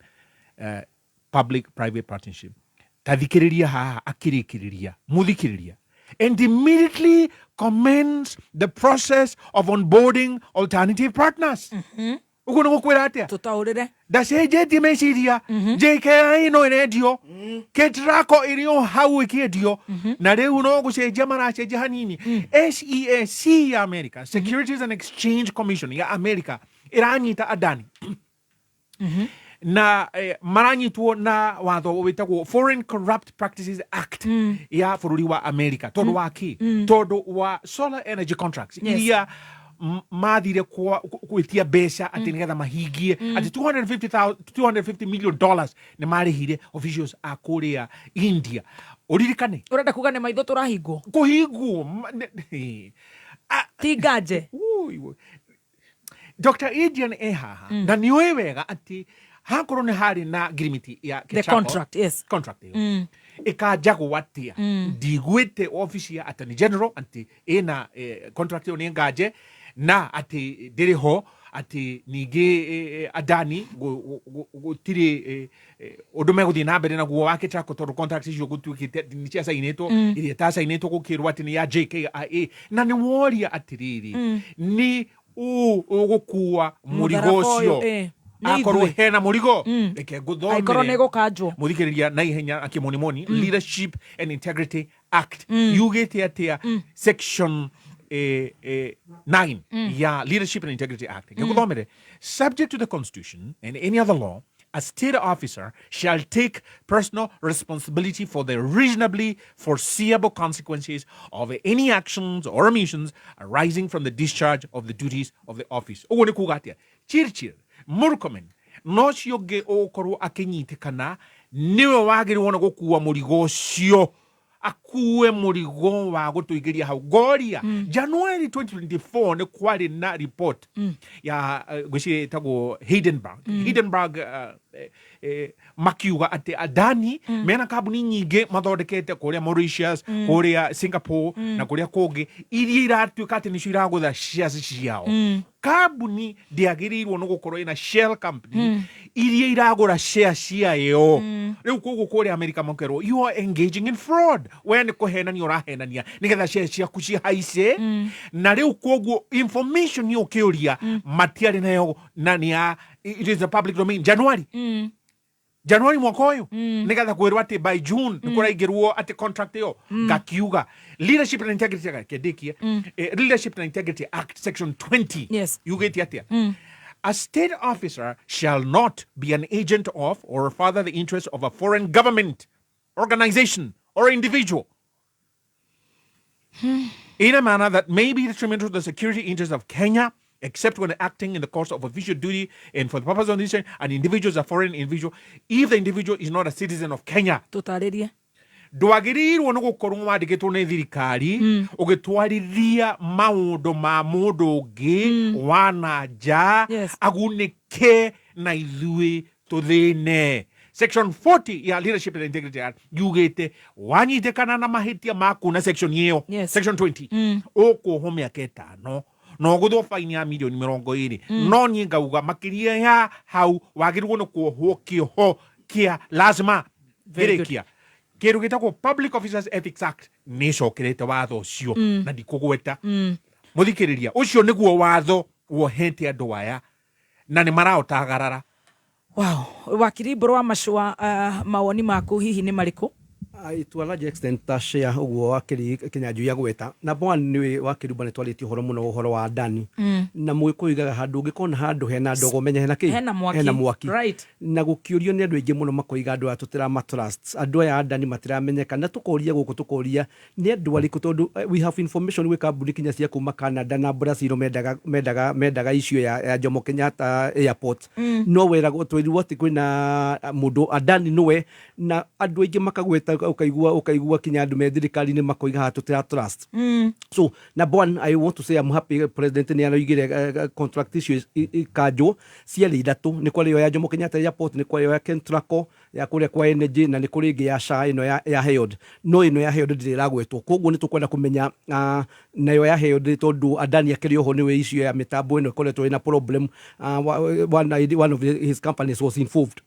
public-private partnership. Tathikĩrĩria haha akĩrĩkĩrĩria mũthikĩrĩria and immediately commence the process of onboarding alternative partners. Ũguo nĩ gũkwĩra atĩa? Tũtaũrĩre. Ndacenjetie meciria. JKIA no ĩrendio, Ketraco ĩrĩ o hau ĩkĩendio, na rĩu no gũcenjia maracenjia hanini. SEC ya America, Securities and Exchange Commission ya America, ĩranyita Adani na maranyitwo na watho wĩtagwo Foreign Corrupt Practices Act ya bũrũri wa America tondũ wa kĩ? Tondũ wa solar energy contracts iria mathire gwĩtia mbeca atĩ nĩgetha mahingie atĩ $250 million nĩ marĩhire officials a kũrĩa India. Ũririkane. Ũrenda kuga nĩ maitho tũrahingwo? Kũhingwo. Ti nganje. Ui, ui. Dr. Adrian e haha na nĩ ũĩ wega atĩ hakorwo nĩ harĩ na ngirimiti ya The Ketraco, contract, yes. Contract ĩyo ĩkanjagwo atĩa? Ndiguĩte obici ya Attorney General atĩ ĩna contract ĩyo nĩ nganje na atĩ ndĩrĩ ho, atĩ ningĩ Adani gũtirĩ ũndũ megũthiĩ na mbere naguo wa Ketraco tondũ contract icio gũtuĩkĩte atĩ nĩ ciacainĩtwo, ĩrĩa ĩtacainĩtwo gũkĩrwo atĩ nĩ ya JKIA. Na nĩ woria atĩrĩrĩ, nĩ ũ ũgũkua mũrigo Mũtharaba ũyũ, ũcio nĩ akorwo ithuĩ. Hena mũrigo, reke Angĩkorwo nĩ ngũthomere gũkanjwo. Mũthikĩrĩria na ihenya akĩmonimoni. Leadership and Integrity Act yugĩte atĩa? Section 9 ya Leadership and Integrity Act, ngĩgũthomere: Subject to the Constitution and any other law, a state officer shall take personal responsibility for the reasonably foreseeable consequences of any actions or omissions arising from the discharge of the duties of the office. Ũguo nĩ kuga atĩa? Chirchir Murkomen no cio ũngĩ ũgũkorwo akĩnyitĩkana nĩwe wagĩrĩirwo nĩ gũkua mũrigo ũcio, akue mũrigo wa gũtũingĩria hau. Ngoria, January 2024 nĩ kwarĩ na report ya ngwĩciria ĩtagwo Hindenburg. Hindenburg makiuga atĩ Adani mena kambuni nyingĩ mathondekete kũrĩa Mauritius, kũrĩa Singapore na kũrĩa kũngĩ, iria iratuĩka atĩ nĩcio iragũtha shares ciao. Kambuni ndĩagĩrĩirwo nĩ gũkorwo ĩna shell company iria iragũra share ciayo. Rĩu koguo kũrĩa America makerwo, "You are engaging in fraud." We nĩ kũhenania ũrahenania nĩgetha share ciaku cihaice. Na rĩu koguo information ĩyo ũkĩũria matiarĩ nayo, na nĩ ya, it is a public domain. January mwaka ũyũ, nĩgetha kwĩrwo atĩ by June nĩ kũraingĩrwo atĩ contract ĩyo. Ngakiuga Leadership and Integrity Act, kĩndĩkie, Leadership and Integrity Act section 20 yugĩte atĩa? A state officer shall not be an agent of or further the interest of a foreign government, organization or individual in a manner that may be detrimental to the security interests of Kenya, except when acting in the course of official duty and for the purpose of this, an individual is a foreign individual if the individual is not a citizen of Kenya. Tũtarĩrie. Ndwagĩrĩirwo nĩ gũkorwo wandĩkĩtwo nĩ thirikari ũgĩtwarithia maũndũ ma mũndũ ũngĩ wa na nja agunĩke na ithuĩ tũthĩne. Section 40 ya Leadership and Integrity Act yugĩte wanyitĩkana na mahĩtia maku na section ĩyo, section 20, ũkuohwo mĩaka 5 na ũgũthwo faini ya mirioni 20. No niĩ ngauga makĩria ya hau, wagĩrĩirwo nĩ kuohwo kĩoho kĩa lazima. Very good. Ngĩrĩkia, kĩndũ gĩtagwo Public Officers Ethics Act nĩ ĩcokerete watho ũcio na ndikũgweta. Mũthikĩrĩria, ũcio nĩguo watho wohete andũ aya na nĩ maraũtagarara. Wow, wakiri Mbũrũ wa Macũa, mawoni maku hihi nĩ marĩkũ? To a large extent ta share ũguo wakiri Kinyanjui agweta. Number one, nĩ wakiri Mba nĩ twarĩtie ũhoro mũno, ũhoro wa Adani, na mũgĩkũyũ igaga handũ ũngĩkona handũ hena ndogo menya hena kĩ? Hena mwaki. Hena mwaki. Na gũkĩũrio nĩ andũ aingĩ mũno, makoiga andũ aya tũtiramatrust, andũ aya Adani matiramenyeka, na tũkoria gũkũ, tũkoria nĩ andũ arĩkũ, tondũ we have information gwĩ kambuni kinya cia kuma Canada na Brazil mendaga icio ya Jomo Kenyatta Airport. No weragwo, twĩrirwo atĩ kwĩna mũndũ Adani nĩwe, na andũ aingĩ makagweta Ũkaigua ũkaigua kinya andũ me thirikari-inĩ makoiga haha tũtira trust. So number one, I want to say I'm happy president nĩ araugire contract icio ikanjwo ciarĩ ithatũ. Nĩ kwarĩ ĩyo ya Jomo Kenyatta Airport, nĩ kwarĩ ĩyo ya Kentraco ya kũrĩa kwa Energy, na nĩ kũrĩ ĩngĩ ya SHA ĩno ya HELB. No ĩno ya HELB ndĩrĩ ĩragwetwo, koguo nĩ tũkwenda kũmenya nayo ya HELB, tondũ Adani akĩrĩ oho nĩwe issue ya mĩtambo ĩno ĩkoretwo ĩna problem. One of his companies was involved.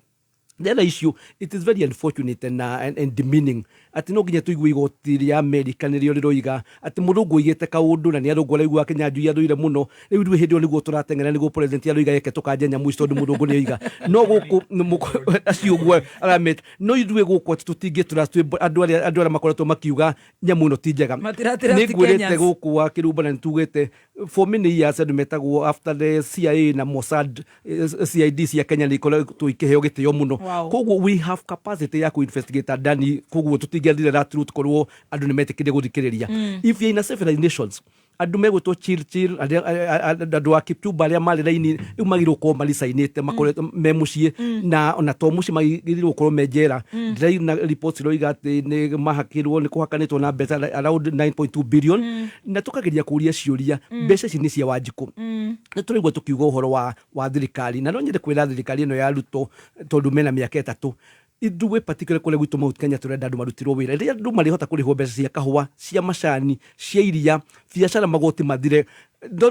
The other issue, it is very unfortunate and demeaning atĩ no nginya tũigue igoti rĩa Amerika nĩrĩo rĩroiga atĩ mũthũngũ oigĩte kaũndũ, na nĩ arũngũ araigua Kĩnyanjui athũire mũno. Rĩu ithuĩ hĩndĩ ĩyo nĩguo tũrateng'era nĩguo president aroiga eke tũkanje nyamũ ici, tondũ mũthũngũ nĩ oiga no gũkũ acio ũguo arameta, no ithuĩ gũkũ atĩ tũtingĩ trust andũ arĩa makoretwo makiuga nyamũ ĩno ti njega. Matiratrust Nĩ ngwĩrĩte Kenyans. gũkũ wa Kĩrumba na nĩtugĩte for many years andũ metagwo after the CIA na Mossad, CID cia Kenya nĩ ikoretwo ikĩheo gĩtĩo mũno. Koguo we have capacity ya kũ-investigate Adani, koguo tũtingĩathire that route korwo andũ nĩ metĩkĩrie gũthikĩrĩria. If you're in a civilized nations, andũ megwĩtwo chill chill, andũ a Kipchumba arĩa marĩ raini rĩu magĩrĩirwo gũkorwo maricainĩte, makoretwo me mũciĩ, na ona to mũciĩ, magĩrĩirwo gũkorwo me njera. Ndĩraina reports iroiga atĩ nĩ mahakĩrwo, nĩ kũhakanĩtwo na mbeca around 9.2 billion, na tũkageria kũria ciũria, mbeca ici nĩ cia Wanjikũ? Nĩ tũraigua tũkiuga ũhoro wa thirikari, na no nyende kwĩra thirikari ĩno ya Ruto, tondũ mena mĩaka 3, ithuĩ particularly kũrĩa gwitũ Mount Kenya tũrenda andũ marutirwo wĩra. Rĩrĩa andũ marĩhota kũrĩhwo mbeca cia kahũa, cia macani, cia iria, biacara, magoti mathire.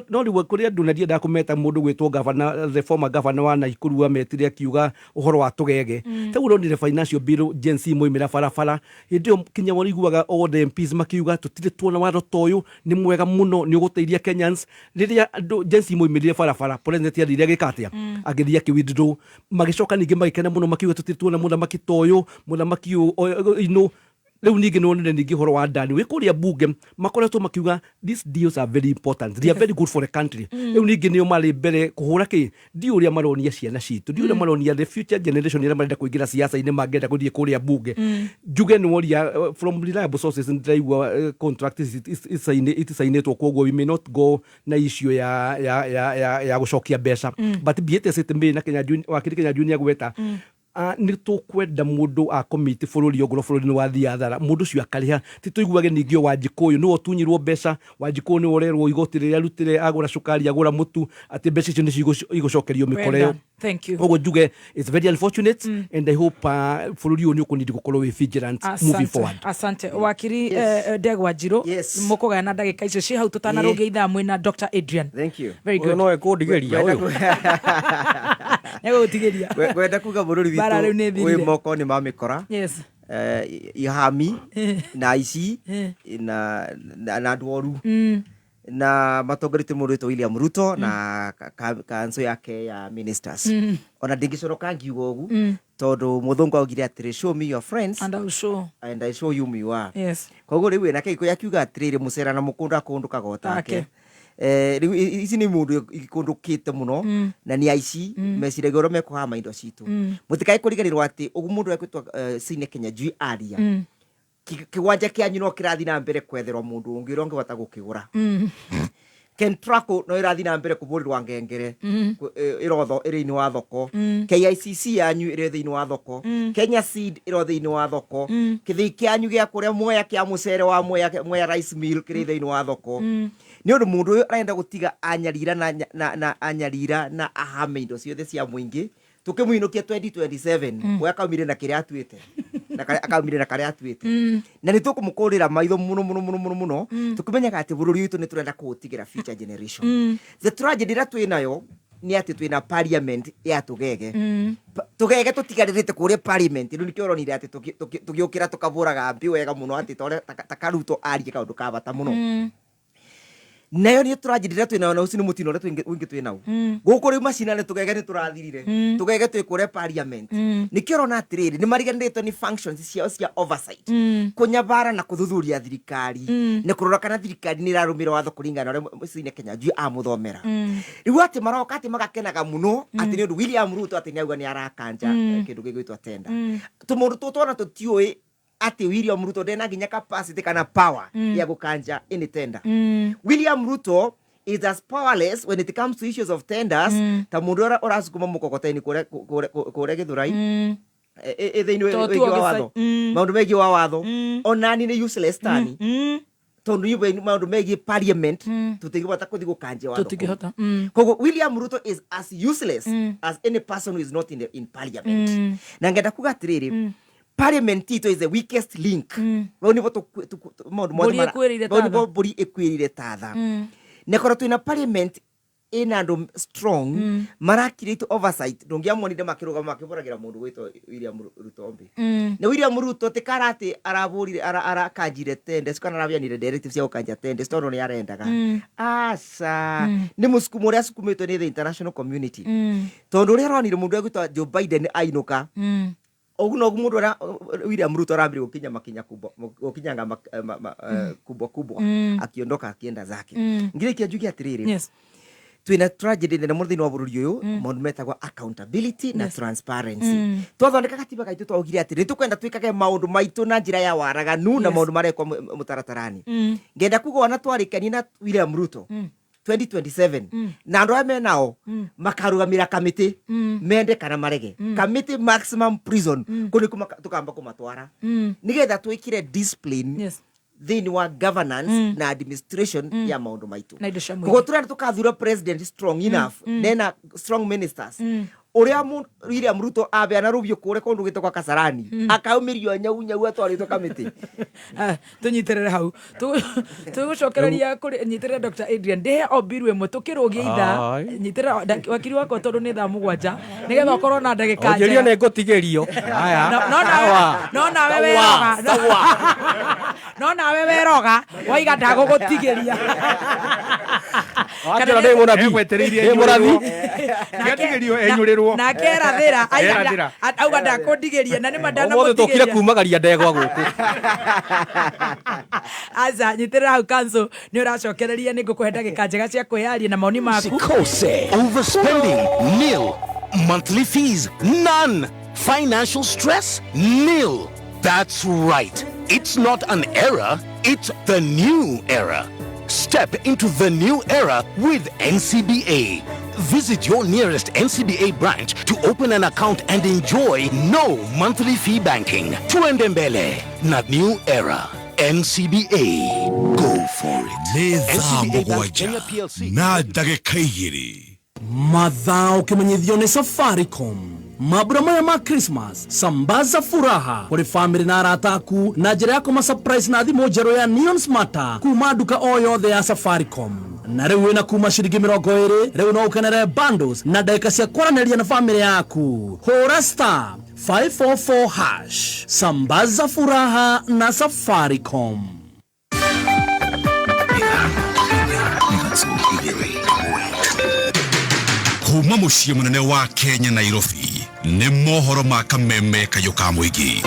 No rĩu kũrĩ andũ, na ndiendaga kũmeta, mũndũ gwĩtwo governor, the former governor wa Nakuru, ametire akiuga ũhoro wa tũgege. Ta ũronire financial bill, Gen Z moimĩra barabara hĩndĩ ĩyo, kinya wariguaga all the MPs makiuga tũtirĩ tuona watho ta ũyũ, nĩ mwega mũno, nĩ ũgũteithia Kenyans. Rĩrĩa andũ Gen Z moimĩrire barabara, president athire agĩka atĩa? Agĩthiĩ akĩ withdraw. Magĩcoka ningĩ magĩkena mũno, makiuga tũtirĩ tuona mũthamaki ta ũyũ, mũthamaki ũyũ ino. Rĩu ningĩ nĩ wonire ningĩ ũhoro wa Adani wĩ kũrĩa bunge, makoretwo makiuga these deals are very important, they are very good for the country. Rĩu ningĩ nĩo marĩ mbere kũhũra kĩ. Ndiũ ũrĩa maronia ciana citũ, ndiũ ũrĩa maronia the future generation ĩrĩa marenda kũingĩra siasa-inĩ, mangĩenda gũthiĩ kũrĩa bunge. Njuge nĩ woria, from reliable sources ndĩraigua, contract iticainĩtwo, koguo we may not go na issue ya gũcokia mbeca. But be it as it may, na Kenya wakiri Kenya Junior gweta, nĩ tũkwenda mũndũ akomiti bũrũri, ongorwo bũrũri nĩ wathiĩ athara, mũndũ ũcio akarĩha. Ti tũiguage ningĩ o Wanjikũ ũyũ nĩwe ũtunyirwo mbeca, Wanjikũ ũyũ nĩwe ũrerwo igoti rĩrĩa arutire agũra cukari, agũra mũtu, atĩ mbeca icio nĩcio igũcokerio mĩkora Well ĩyo. done. Thank you. Koguo njuge it's very unfortunate, and I hope bũrũri ũyũ nĩ ũkũnidi gũkorwo wĩ vigilant moving forward. Asante wakiri. Ndegwa Njirũ. Yes. Mũkũgayana ndagĩka icio ciĩ hau tũtanarũngia ithaa mwĩna Dr Adrian. Thank you. Very good. Ũyũ no ekũndigĩria ũyũ. Nĩegũgũtigĩria. Ngwenda kuga bũrũri Mbara rĩu nĩ witũ ĩthirire. wĩ moko-inĩ ma mĩkora, ihami na ici na andũ oru na matongoretie mũndũ wĩtwo William Ruto na kanco yake ya ministers. Ona ndingĩconoka ngiuga ũgu, tondũ mũthũngũ augire atĩrĩ, "Show me your friends and I'll show and I show you who you are." Koguo rĩu ĩna kĩgĩkũyũ akiuga atĩrĩrĩ, mũcera na mũkũndũ akũndũkaga o take. Take. Rĩu ici nĩ mũndũ ikũndũkĩte mũno, na nĩ aici meciragia ũrĩa mekũhama indo citũ. Mũtikae kũriganĩrwo atĩ ũguo mũndũ ekwĩtwo Sine Kenya aria, kĩwanja kĩanyu no kĩrathiĩ na mbere kwetherwo mũndũ ũngĩ ũrĩa ũngĩhota gũkĩgũra. Kentraco no ĩrathiĩ na mbere kũbũrĩrwo ngengere, ĩrotho ĩrĩ thĩinĩ wa thoko. KICC yanyu ĩrĩ thĩinĩ wa thoko. Kenya Seed ĩrĩ thĩinĩ wa thoko. Kĩthĩi kĩanyu gĩa kũrĩa Mwea kĩa mũcere wa Mwea Rice Mill kĩrĩ thĩinĩ wa thoko, nĩ ũndũ mũndũ ũyũ arenda gũtiga anyarira na anyarira na ahame indo ciothe cia mũingĩ. Tũkĩmũinũkia 2027, we akaumire na kĩrĩa atuĩte na akaumire na karĩa atuĩte, na nĩ tũkũmũkũrĩra maitho mũno mũno mũno mũno mũno, tũkĩmenyaga atĩ bũrũri witũ nĩ tũrenda kũũtigĩra future generation. The tragedy ĩrĩa twĩ nayo nĩ atĩ twĩna parliament ya tũgege. Tũgege tũtigarĩrĩte kũrĩa parliament. Rĩu nĩkĩo ũronire atĩ tũgĩũkĩra tũkabũraga mbi wega mũno, atĩ ta ũrĩa ta Karuto arie kaũndũ ka bata mũno. Nayo nĩ tragedy ĩrĩa twĩnayo, na ũcio nĩ mũtino ũrĩa ũngĩ twĩnau gũkũ rĩu macinani. Tũgege nĩ tũrathirire, tũgege twĩ kũrĩa parliament. Nĩkĩo ũrona atĩrĩrĩ, nĩ mariganĩrĩtwo nĩ functions ciao cia oversight, kũnyabara na kũthuthuria thirikari na kũrora kana thirikari nĩ ĩrarũmĩrĩra watho kũringana na ũrĩa Sine Kenya Njui amũthomera. Rĩu atĩ maroka atĩ magakenaga mũno atĩ nĩ ũndũ William Ruto atĩ nĩ auga nĩ arakanja kĩndũ gĩgwĩtwo tender. Tũmũndũ tũtũ ona tũtiũĩ atĩ William Ruto ndena nginya capacity kana power ya gũkanja any tender. William Ruto is as powerless when it comes to issues of tenders ta mũndũ ũrĩa ũracukuma mũkokoteni kũrĩa Gĩthũrai. Thĩinĩ To tu wĩgiĩ wa ũgĩca- watho, maũndũ megiĩ wa watho, onani nĩ useless tani, tondũ iwe maũndũ megiĩ parliament tũtingĩhota kũthiĩ gũkanjia watho kũu. Tũtingĩhota. Koguo William Ruto is as useless as any person who is not in parliament. Na ngenda kuga atĩrĩrĩ, parliament itũ is the weakest link. Vau nĩvo maũndũ mothe Mbũri ĩkuĩrĩire vau tatha. nĩvo mbũri ĩkuĩrĩire tatha. Na korwo twĩna parliament ĩna andũ strong mara create oversight, ndũngĩamonire makĩrũgama makĩbũragĩra mũndũ gwĩtwo William Ruto mbi. Na William Ruto ti kara atĩ arabũrire, arakanjire tenders kana arabeanire directives cia gũkanja tenders tondũ nĩ arendaga. Aca, nĩ mũsukumo ũrĩa asukumĩtwo nĩ the international community, tondũ ũrĩa aronire mũndũ egwĩtwo Joe Biden ainũka, ũguo noguo mũndũ ũrĩa William Ruto arambĩrĩria gũkinya makinya kubwa, gũkinyanga kubwa kubwa, akiondoka akienda zake. Ngirĩkia njuge atĩrĩrĩ, twĩna tragedy nene mũno thĩinĩ wa bũrũri ũyũ, maũndũ metagwo accountability na transparency. Twathondeka gatiba gaitũ, twaugire atĩ nĩ tũkwenda twĩkage maũndũ maitũ na njĩra ya waraganu na maũndũ marekwo mũtaratara-inĩ. Ngenda kuga ona twarĩkania na William Ruto 2027, na andũ arĩa menao makarũgamĩra kamĩtĩ, mende kana marege, kamĩtĩ maximum prison, kũu nĩkuo tũkamba kũmatwara nĩgetha twĩkĩre discipline thĩinĩ wa governance na administration ya maũndũ maitũ. Na indo cia Koguo mũingĩ. tũrenda tũkathura president strong enough, nena strong ministers, ũrĩa William Ruto abeana rũbiũ kũrĩa kũndũ gwĩtagwo kwa Kasarani, akaumĩrio nyau nyau atwarĩtwo kamĩtĩ. Ah, tũnyitĩrĩre hau. Tũgũcokereria kũrĩ nyitĩrĩra Dr. Adrian, ndĩhe o mbiru ĩmwe tũkĩrũgia ithaa. Ai. Nyitĩrĩra wakiri wakwa, tondũ nĩ thaa 7, nĩgetha ũkorwo na ndagĩka Onjĩrio njega. nĩ ngũtigĩrio. Haya. No nawe Sawa. no nawe Sawa. weroga, no nawe weroga waiga ndagũgũtigĩria. Wanjĩra ndĩ mũnabii. Egwetereirie Ndĩ mũrathi. enyũrĩrwo. Tiatigĩrio enyũrĩrwo. Nake erathĩra Erathĩra. auga ndakũndigĩria, na nĩma Ũmũthĩ tũkire ndanamũtigĩria. kumagaria ndegwa gũkũ. Aca, nyitĩrĩra hau kanso, nĩ ũracokereria, nĩ ngũkũhe ndagĩka njega cia kwĩyaria na maoni maku. Usikose. Overspending, nil. Monthly fees, none. Financial stress, nil. That's right. It's not an era, it's the new era. Step into the new era with NCBA. Visit your nearest NCBA branch to open an account and enjoy no monthly fee banking. Tuende mbele na new era. NCBA. Go for it. Nĩ thaa NCBA Bank 7 Kenya PLC. na ndagĩka 2. Mathaa ũkĩmenyithio nĩ Safaricom. Mambura maya ma Christmas, sambaza furaha kũrĩ famĩlĩ na arata aku na njĩra ya kũma surprise na thimũ njerũ ya Neon Smarter kuma nduka o yothe ya Safaricom. Na rĩu wĩna kuma ciringi 20, rĩu no ũkenere bundles na ndagĩka cia kwaranĩria na famĩlĩ yaku. Hũra *544#. Sambaza furaha na Safaricom. Kuma mũciĩ mũnene wa Kenya, Nairobi, nĩ mohoro ma kameme kayũ ka mũingĩ.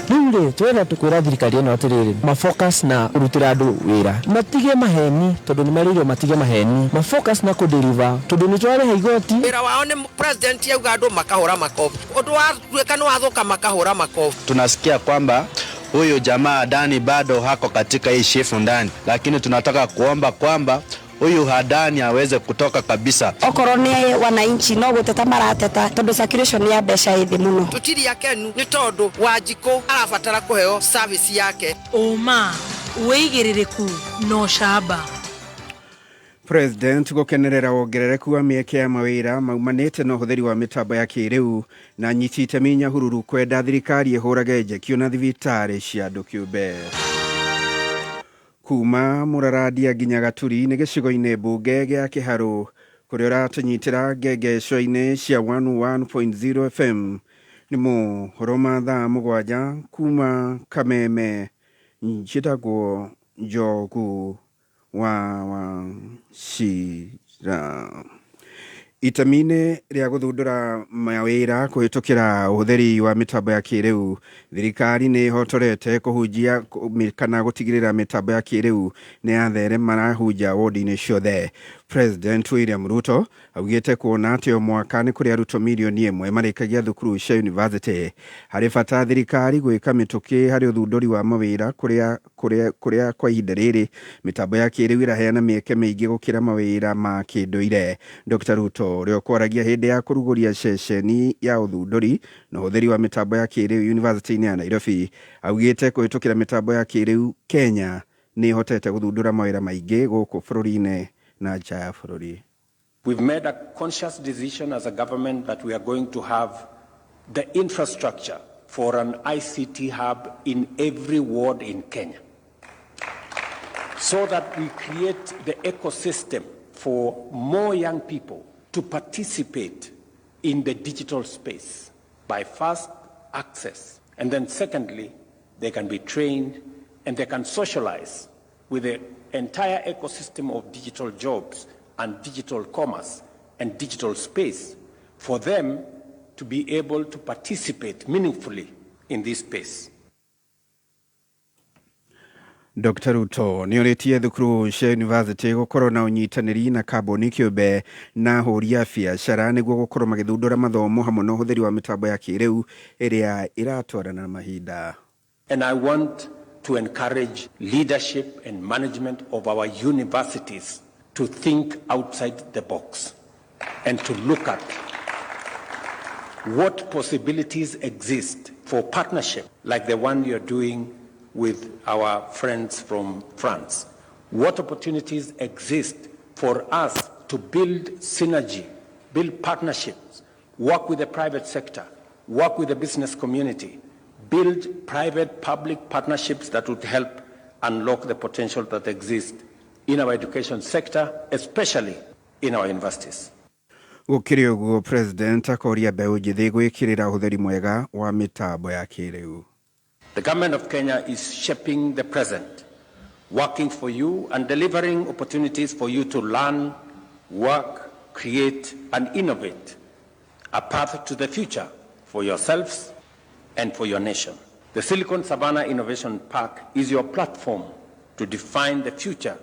Rĩu rĩ, twenda tũkwĩra thirikari ĩno atĩrĩrĩ, mafocus na kũrutĩra andũ wĩra, matige maheni, tondũ nĩ merĩirwo matige maheni, mafocus na kũdeliver, tondũ nĩ twarĩha igoti. Wĩra wao nĩ president auga andũ makahũra makobi, ũndũ watuĩka nĩ wathũka makahũra makobi. Tunasikia kwamba huyu jamaa Adani bado hako katika hii shifu ndani, lakini tunataka kuomba kwamba huyu Adani aweze kutoka kabisa. Okorwo nĩ wananchi no gũteta marateta, tondũ circulation ya mbeca ĩ thĩ mũno. Tũtirĩ akenu nĩ tondũ Wanjikũ arabatara kũheo service yake. Ũma, wĩigĩrĩrĩku na ũcamba. President gũkenerera wongerereku wa mĩeke ya mawĩra maumanĩte na ũhũthĩri wa mĩtambo ya kĩrĩu, na nyiti itemi Nyahururu kwenda thirikari ĩhũrage njekio na thibitarĩ cia andũ kĩũmbe. Kuma Mũrarandia nginya Gaturi nĩ gĩcigo-inĩ mbunge gĩa Kĩharũ, kũrĩa ũratũnyitĩra ngengeco-inĩ cia 101.0 FM. Nĩ mohoro ma thaa 7 kuma Kameme. Njĩtagwo Njogu wa Wachira. Itemi-inĩ rĩa gũthundũra mawĩra kũhĩtũkĩra ũhũthĩri wa mĩtambo ya kĩrĩu, thirikari nĩ ĩhotorete kũhunjia kana gũtigĩrĩra mĩtambo ya kĩrĩu nĩ yatherema marahunja wodi-inĩ ciothe. President William Ruto augĩte kuona atĩ o mwaka nĩ kũrĩ arutwo mirioni 1 marĩkagia thukuru cia university, harĩ bata thirikari gwĩka mĩtũkĩ harĩ ũthundũri wa mawĩra kũrĩa kũrĩ. kũrĩa kũrĩa kwa ihinda rĩrĩ mĩtambo ya kĩrĩu ĩraheana mĩeke mĩingĩ gũkĩra mawĩra ma kĩndũire. Dr Ruto ũrĩa ũkwaragia hĩndĩ ya kũrugũria ceceni ya ũthundũri na ũhũthĩri wa mĩtambo ya kĩrĩu yunivasĩtĩ-inĩ ya Nairobi augĩte kũhĩtũkĩra mĩtambo ya kĩrĩu Kenya nĩ ĩhotete gũthundũra mawĩra maingĩ gũkũ bũrũri-inĩ na nja ya bũrũri. We've made a conscious decision as a government that we are going to have the infrastructure for an ICT hub in every ward in Kenya, so that we create the ecosystem for more young people to participate in the digital space by first access, and then secondly, they can be trained and they can socialize with the entire ecosystem of digital jobs and digital commerce and digital space for them to be able to participate meaningfully in this space. Dr Ruto nĩ orĩtie thukuru cia yunivasĩtĩ gũkorwo na ũnyitanĩri na kambuni kĩũmbe na ahũri a biacara nĩguo gũkorwo magĩthundũra mathomo hamwe na ũhũthĩri wa mĩtambo ya kĩrĩu ĩrĩa ĩratwarana na mahinda. And I want to encourage leadership and management of our universities to think outside the box and to look at what possibilities exist for partnership like the one you're doing with our friends from France. What opportunities exist for us to build synergy, build partnerships, work with the private sector, work with the business community, build private-public partnerships that would help unlock the potential that exists in our education sector, especially in our universities. Gũkĩrĩ ũguo, President akoria mbeũ njĩthĩ gwĩkĩrĩra ũhũthĩri mwega wa mĩtambo ya kĩrĩu. The government of Kenya is shaping the present, working for you and delivering opportunities for you to learn, work, create, and innovate a path to the future for yourselves and for your nation. The Silicon Savannah Innovation Park is your platform to define the future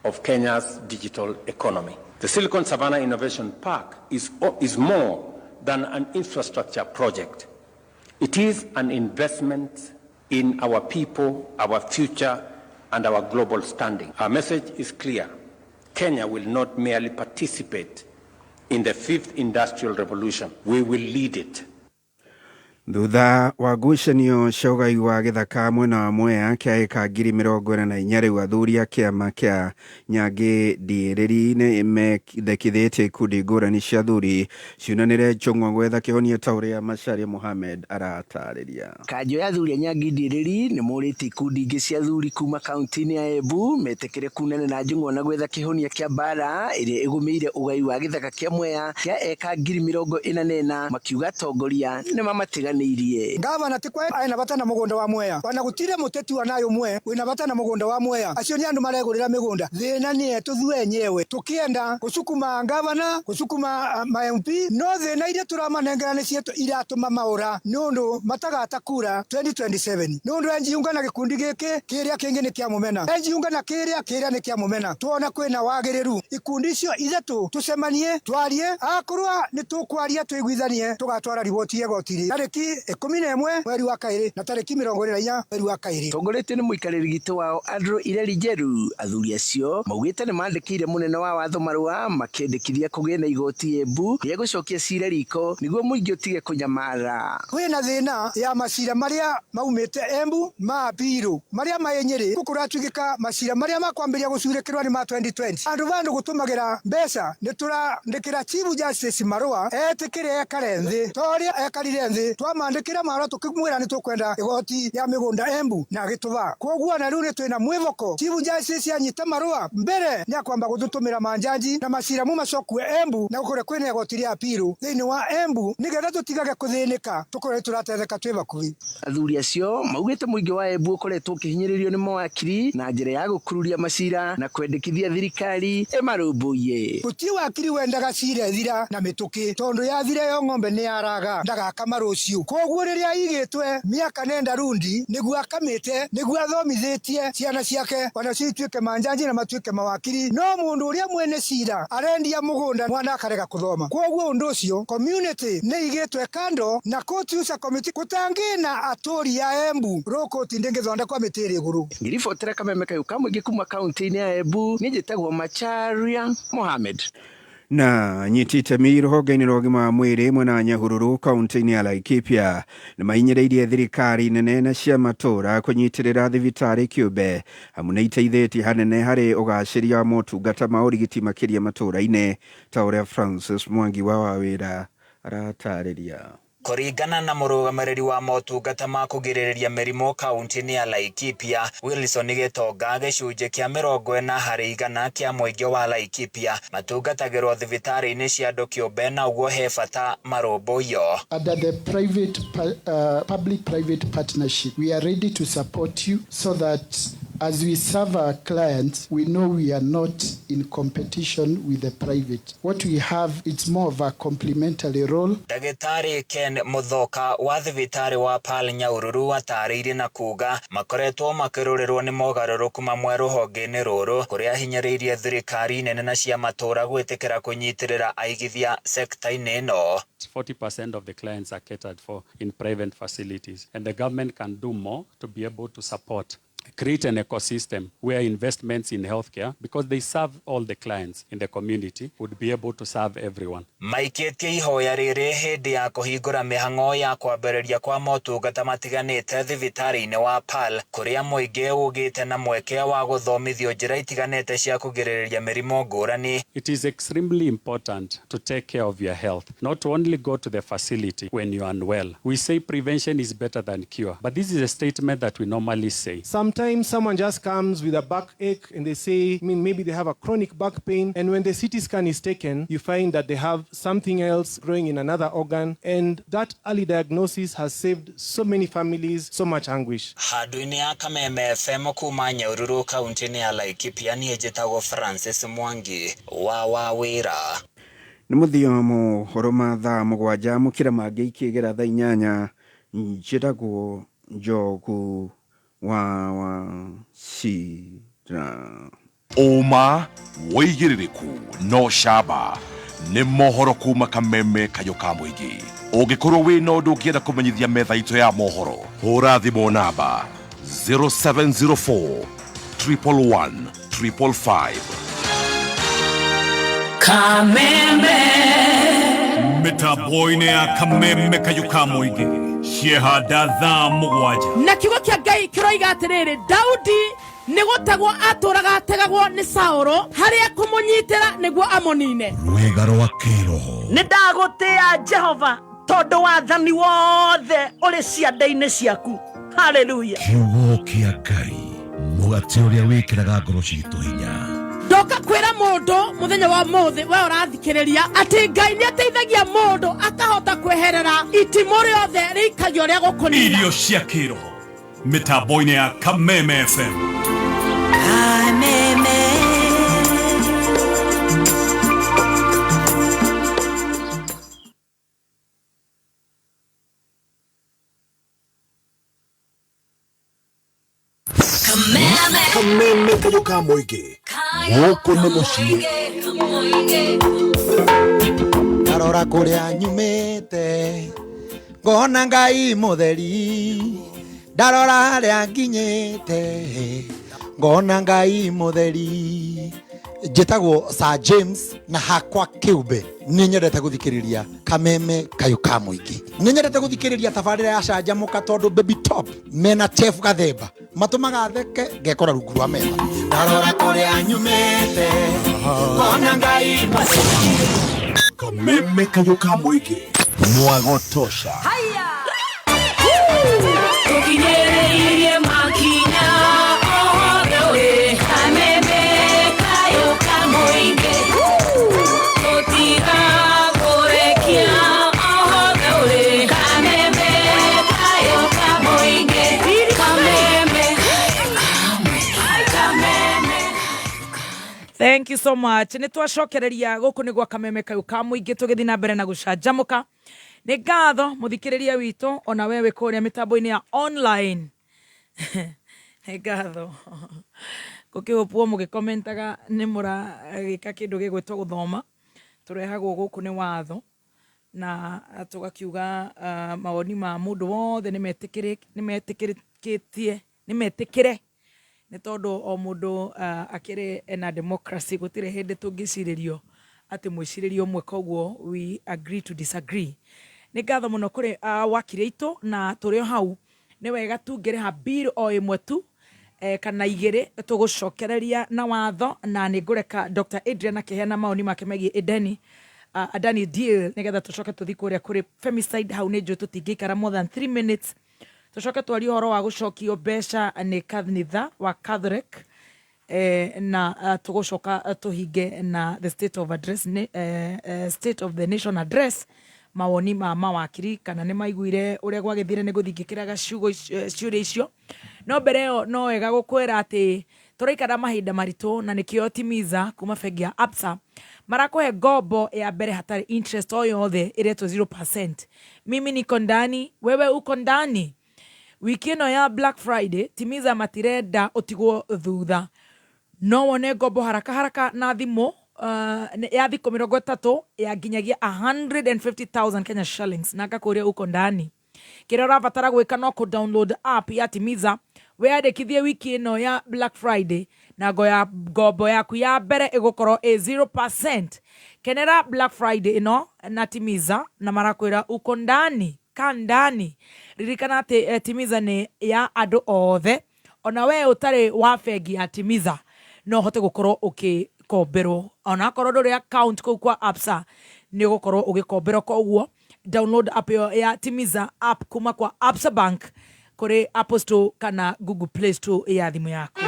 of Kenya's digital economy. The Silicon Savannah Innovation Park is more than an infrastructure project. It is an investment in our people, our future, and our global standing. Our message is clear. Kenya will not merely participate in the fifth industrial revolution. We will lead it. Thutha wa ngucanio cia ũgai wa gĩthaka mwena wa Mwea kĩa ĩka 44,000, rĩu athuri a kĩama kĩa Nyangĩ Ndĩrĩri nĩ mendekithĩtie ikundi ngũrani cia athuri ciunanĩre njũng'wa gwetha kĩhonia ta ũrĩa Macharia Mohamed aratarĩria. Kanjũ ya athuri a Nyangi Ndĩrĩri nĩ morĩtie ikundi ingĩ cia athuri kuma kaunti-inĩ ya Embu metĩkĩre kunana na njũng'wa na gwetha kĩhonia kĩa mbara ĩrĩa ĩgũmĩire ũgai wa gĩthaka kĩa Mwea kĩa eka 44,000, makiuga atongoria nĩ mamatiganĩirie. Gavana ti kwa aina bata na mugunda wa Mwea, ona gutire muteti wa nayo mwe wina bata na mugunda wa Mwea. Acio ni andu maregurira migunda. Thina ni tuthue enyewe tukienda gusukuma gavana, gusukuma ma MP, no thina iria turamanengera ni cietu iratuma maura ni undu matagata kura 2027. Ni undu enjiunga na gikundi giki kiria kingi ni kia mumena, enjiunga na kiria kiria ni kia mumena. Tuona kwina wagiriru ikundi icio ithatu tucemanie twarie, akorwa ni tukwaria tuiguithanie tugatwara riboti ya igoti tariki 11 mweri wa kairi na tariki 24 mweri wa kairi. Tongoretio ni muikarĩri gĩtĩ wao Andrew Ireri Njeru, athuri acio maugĩte nĩ mandĩkĩire mũnene wa watho marũa makĩendekithia kũgĩe na igoti Embu rĩa gũcokia cira riko nĩguo mũingĩ ũtige kũnyamara. Kwĩna thĩna ya macira marĩa maumĩte Embu ma apiro marĩa maĩ Nyĩrĩ gũkũratuĩka macira marĩa makwambĩrĩria gũcurĩkĩrwo nĩ ma 2020. Andũ vandu gũtũmagĩra mbeca nĩ tũrandĩkĩra Chief Justice marũa etĩkĩre ekare nthĩ ta ũrĩa ekarire nthĩ, twamandĩkĩra marũa tũkĩmwĩra nĩ tũkwenda igoti ya mĩgũnda Embu na agĩtũba. Koguo na rĩu nĩ twĩna mwĩvoko Chief Justice anyita marũa mbere nĩ akwamba gũtũtũmĩra manjanji na macira mu macokue Embu na gũkorwo kwĩna igoti rĩa apiro thĩinĩ wa Embu nĩgetha tũtigage kũthĩnĩka tũkorwo tũratetheka twĩ bakuhi. Athuri acio maugĩte mũingĩ wa Embu ũkoretwo ũkĩhinyĩrĩrio nĩ mawakiri na njĩra ya gũkururia macira na kwendekithia thirikari ĩmarũmbũiye. Gũtirĩ wakiri wendaga cira ĩthira na mĩtũkĩ tondũ yathira yo ng'ombe nĩ yaraga ndagakama rũciũ. nuthu. Koguo rĩrĩa aigĩtwe mĩaka nenda rundi nĩguo akamĩte nĩguo athomithĩtie ciana ciake onacio ituĩke manjanji na matuĩke mawakiri, no mũndũ ũrĩa mwene cira arendia mũgũnda mwana akarega kũthoma. Koguo ũndũ ũcio community nĩ igĩtwe kando na court user committee gũtangĩ na atũri a Embu rũkũti ndĩngĩthondekwa mĩtĩ ĩrĩ igũrũ. Ngĩribotera kameme kayũ ka mũingĩ kuma kaunti-inĩ ya Embu, niĩ njĩtagwo Macharia Mohamed. Na nyiti itemi rũhonge-inĩ rwa ũgima wa mwĩrĩ mwena wa Nyahururu kaunti-inĩ ya Laikipia nĩ mahinyĩrĩirie thirikari nene na cia matũũra kũnyitĩrĩra thibitarĩ kĩũmbe amu nĩ iteithĩtie hanene harĩ ũgacĩria wa motungata ma ũrigiti makĩria matũũra-inĩ ta ũrĩa Francis Mwangi wa Wawĩra aratarĩria. Kũringana na mũrũgamĩrĩri wa motungata ma kũgirĩrĩria mĩrimũ kaunti-inĩ ya Laikipia, Wilson Gĩtonga, gĩcunjĩ kĩa 40% kĩa mũingĩ wa Laikipia matungatagĩrwo thibitarĩ-inĩ cia andũ kĩũmbe na ũguo he bata marũmbũiyo. Under the public-private partnership, we are ready to support you so that as we serve our clients, we know we are not in competition with the private. What we have, it's more of a complementary role. Ndagĩtarĩ Ken Muthoka wa thibitarĩ wa Pearl Nyahururu atarĩirie na kuga makoretwo makĩrũrĩrwo nĩ mogarũrũku mamwe rũhonge-inĩ rũrũ kũrĩa hinyĩrĩirie thirikari nene na cia matũũra gwĩtĩkĩra kũnyitĩrĩra aigithia sekta-inĩ ĩno. 40% of the clients are catered for in private facilities, and the government can do more to be able to support, create an ecosystem where investments in healthcare, because they serve all the clients in the community, would be able to serve everyone. Maikĩtie ihoya rĩrĩ hĩndĩ ya kũhingũra mĩhang'o ya kwambĩrĩria kwa motungata matiganĩte thibitarĩ-inĩ wa Pearl kũrĩa mũingĩ ũgĩte na mweke wa gũthomithio njĩra itiganĩte cia kũgirĩrĩria mĩrimũ ngũrani. It is extremely important to take care of your health, not to only go to the facility when you are unwell. We say prevention is better than cure, but this is a statement that we normally say. Sometimes someone just comes with a backache and they say, maybe they have a chronic back pain, and when the CT scan is taken, you find that they have something else growing in another organ, and that early diagnosis has saved so many families so much anguish. Handũ-inĩ ya Kameme FM kuma Nyahururu kaunti-inĩ ya Laikipia, niĩ njĩtagwo Francis Mwangi wa Wawĩra. Nĩ mũthia mohoro ma thaa 7 mũkĩra mangĩ ikĩgera thaa 8. Njĩtagwo Njogu wa Wachira. Ũma wĩigĩrĩrĩku no camba nĩ mohoro kuma Kameme kayũ ka mũingĩ. Ũngĩkorwo wĩna ũndũ ũngĩenda kũmenyithia metha itũ ya mohoro, hũra thimũ namba 0704 111 555. Kameme mĩtambo-inĩ ya Kameme kayũ ka mũingĩ ciehanda thaa 7. Na kiugo kĩa Ngai kĩroiga atĩrĩrĩ, Daudi nĩ gũtegwo atũraga ategagwo nĩ Saũlũ harĩa kũmũnyitĩra nĩguo amũnine. Rwĩga rwa kĩroho. Nĩ ndagũtĩa Jehova tondũ wathani wothe ũrĩ ciande-inĩ ciaku. Hallelujah. Kiugo kĩa Ngai, mũgate ũrĩa wĩkĩraga ngoro citũ hinya. Ndoka kwĩra mũndũ mũthenya wa mũthĩ we ũrathikĩrĩria atĩ Ngai nĩ ateithagia mũndũ akahota kweherera itimũ rĩothe rĩikagio rĩa gũkũnina. Irio cia kĩroho mĩtambo-inĩ ya Kameme FM. Kameme. Kameme kayũ ka mũingĩ gũkũ nĩ mũciĩ. Ndarora kũrĩa nyumĩte ngona Ngai mũtheri, ndarora harĩa nginyĩte ngona Ngai mũtheri. Njĩtagwo Sir James na hakwa kĩũmbe nĩ nyendete gũthikĩrĩria Kameme kayũ ka mũingĩ. Nĩ nyendete gũthikĩrĩria tabarĩra ya Canjamũka tondũ Baby Top mena Chef Gathemba matũmaga theke ngekora rungu rwa metha. Ndarora kũrĩa nyumĩte ngona Ngai mũtheri. Kameme kayũ ka mũingĩ mwago tosha. Haya tukinyĩrĩirie makinya othe wĩ Kameme kayũ ka mũingĩ tũtigakũrekia othe wĩ Kameme kayũ ka mũingĩ. Kameme Kameme. Thank you so much. Nĩ twacokereria gũkũ nĩ gwa Kameme kayũ ka mũingĩ tũgĩthiĩ na mbere na gũcanjamũka. Nĩ ngatho mũthikĩrĩria witũ ona we wĩ kũrĩa mĩtambo-inĩ ya online. Nĩ ngatho gũkĩhũpwo mũgĩkomentaga nĩ mũragĩka kĩndũ gĩgwĩtwo gũthoma. Tũrehagwo gũkũ nĩ watho na tũgakiuga mawoni ma mũndũ wothe nĩ metĩkĩrĩkĩtie, nĩ metĩkĩre, nĩ tondũ o mũndũ akĩrĩ ena democracy, gũtirĩ hĩndĩ tũngĩcirĩrio atĩ mwĩcirĩrie ũmwe, koguo we agree to disagree. Nĩ ngatho mũno kũrĩ wakiri aitũ, na tũrĩ o hau nĩ wega tungĩrĩha bill o ĩmwe tu kana igĩrĩ tũgũcokereria na watho, na nĩ ngũreka Dr. Adrian akĩheana mawoni make megiĩ Edeni Adani deal, nĩgetha tũcoke tũthiĩ kũrĩa kũrĩ femicide. Hau nĩ njũĩ tũtingĩikara more than 3 minutes. Tũcoke twarie ũhoro wa gũcokio mbeca nĩ kanitha wa Catholic, na tũgũcoka tũhinge na the state of address, state of the nation address, mawoni ma mawakiri kana nĩ maiguire ũrĩa gwagĩthire. Nĩ gũthiĩ ngĩkĩraga ciugo ciũria icio, no mbere ĩyo no wega gũkwĩra atĩ tũraikara mahinda maritũ, na nĩkĩo Timiza kuma bengi ya Absa marakũhe ngombo ya mbere hatarĩ interest o yothe, ĩretwo 0%. Mimi niko ndani, wewe uko ndani. Wiki ĩno ya Black Friday, Timiza matirenda ũtigwo thutha. No wone ngombo haraka haraka na thimũ ya thikũ 30 ya nginyagia 150,000 Kenya shillings, na ngakũria uko ndani. Kĩrĩa ũrabatara gwĩka no kũ download app ya Timiza, wĩyandĩkithie wiki ĩno ya Black Friday, na ngo ya ngombo yaku ya mbere ĩgũkorwo ĩ 0%. Kenera Black Friday ĩno na Timiza, na marakwĩra uko ndani ka ndani. Ririkana atĩ Timiza nĩ ya andũ othe, ona we ũtarĩ wa bengi ya Timiza no ũhote gũkorwo ũkĩkomberwo, onakorwo ndũrĩ account kũu kwa Absa nĩ ũgũkorwo ũgĩkomberwo. Koguo download app ĩyo ya Timiza app kuma kwa Absa Bank kũrĩ Apple Store kana Google Play Store ya thimũ yaku.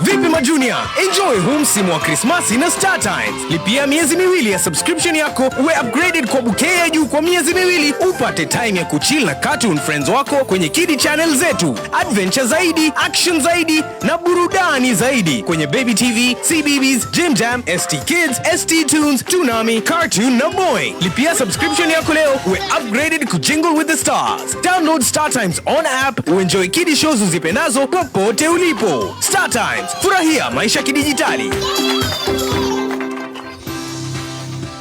Vipi majunia? Enjoy huu msimu wa Krismasi na Star Times. Lipia miezi 2 ya subscription yako uwe upgraded kwa bouquet ya juu kwa miezi 2, upate time ya kuchill na cartoon friends wako kwenye Kidi channel zetu, adventure zaidi, action zaidi na burudani zaidi kwenye Baby TV, CBeebies, Jim Jam, ST Kids, ST Tunes, Toonami, Cartoon na Boy. Lipia subscription yako leo uwe upgraded kujingle with the stars. Download Star Times on app uenjoy Kidi shows uzipendazo popote ulipo. Star Times, furahia maisha kidijitali.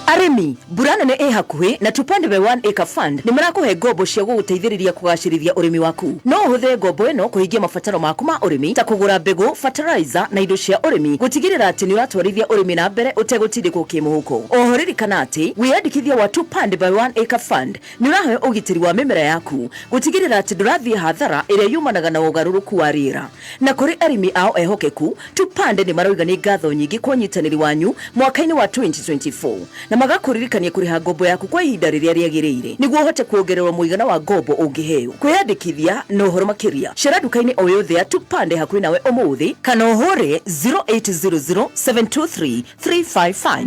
Arĩmi, mbura nene ĩ hakuhĩ na Tupande by One Acre Fund nĩ marakũhe ngombo cia gũgũteithĩrĩria kũgacĩrithia ũrĩmi waku. No ũhũthĩre ngombo ĩno kũhingia mabataro maku ma ũrĩmi ta kũgũra mbegũ, fertilizer na indo cia ũrĩmi, gũtigĩrĩra atĩ nĩ ũratwarithia ũrĩmi na mbere ũtegũtindĩkwo kĩmũhuko. Oho ririkana atĩ wĩyandĩkithia wa Tupande by One Acre Fund nĩ ũraheo ũgitĩri wa mĩmera yaku, gũtigĩrĩra atĩ ndũrathiĩ hathara ĩrĩa yumanaga na ũgarũrũku wa rĩera. Na kũrĩ arĩmi ao ehokeku, Tupande nĩ maroiga nĩ ngatho nyingĩ kwa ũnyitanĩri wanyu mwaka-inĩ wa 2024, na magakũririkania kũrĩha ngombo yaku kwa ihinda rĩrĩa rĩagĩrĩire nĩguo ũhote kuongererwo mũigana wa ngombo ũngĩheo. Kwĩyandĩkithia na ũhoro makĩria, cera nduka-inĩ o yothe ya Tupande hakuhĩ nawe ũmũthĩ kana ũhũre 0800 723 355.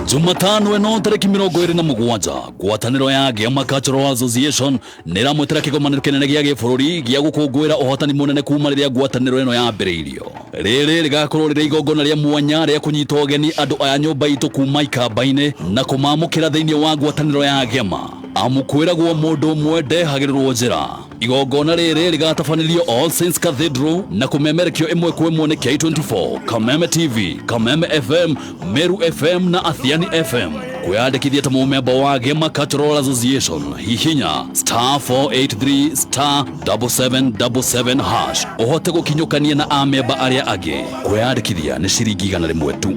Jumatano ĩno tarĩki 27, ngwatanĩro ya Gĩama Cultural Association nĩ ĩramwĩtĩra kĩgomanĩro kĩnene gĩa gĩbũrũri gĩa gũkũngũĩra ũhotani mũnene kuma rĩrĩa ngwatanĩro ĩno yambĩrĩirio. Rĩrĩ rĩgakorwo rĩrĩ igongona rĩa mwanya rĩa kũnyita ũgeni andũ aya nyũmba itũ kuma ikamba-inĩ na kũmamũkĩra thĩinĩ wa ngwatanĩro ya Gĩama, amu kwĩragwo mũndũ ũmwe ndehagĩrĩrwo njĩra. Igongona rĩrĩ rĩgatabanĩrio All Saints Cathedral na kũmemerekio ĩmwe kwa ĩmwe nĩ K24, Kameme TV, Kameme FM, Meru FM na Athiani FM. Kwĩyandĩkithia ta mũmemba wa Gĩama Cultural Association, hihinya *483*7777# ũhote gũkinyũkania na amemba arĩa angĩ. Kwĩyandĩkithia nĩ ciringi 100 tu.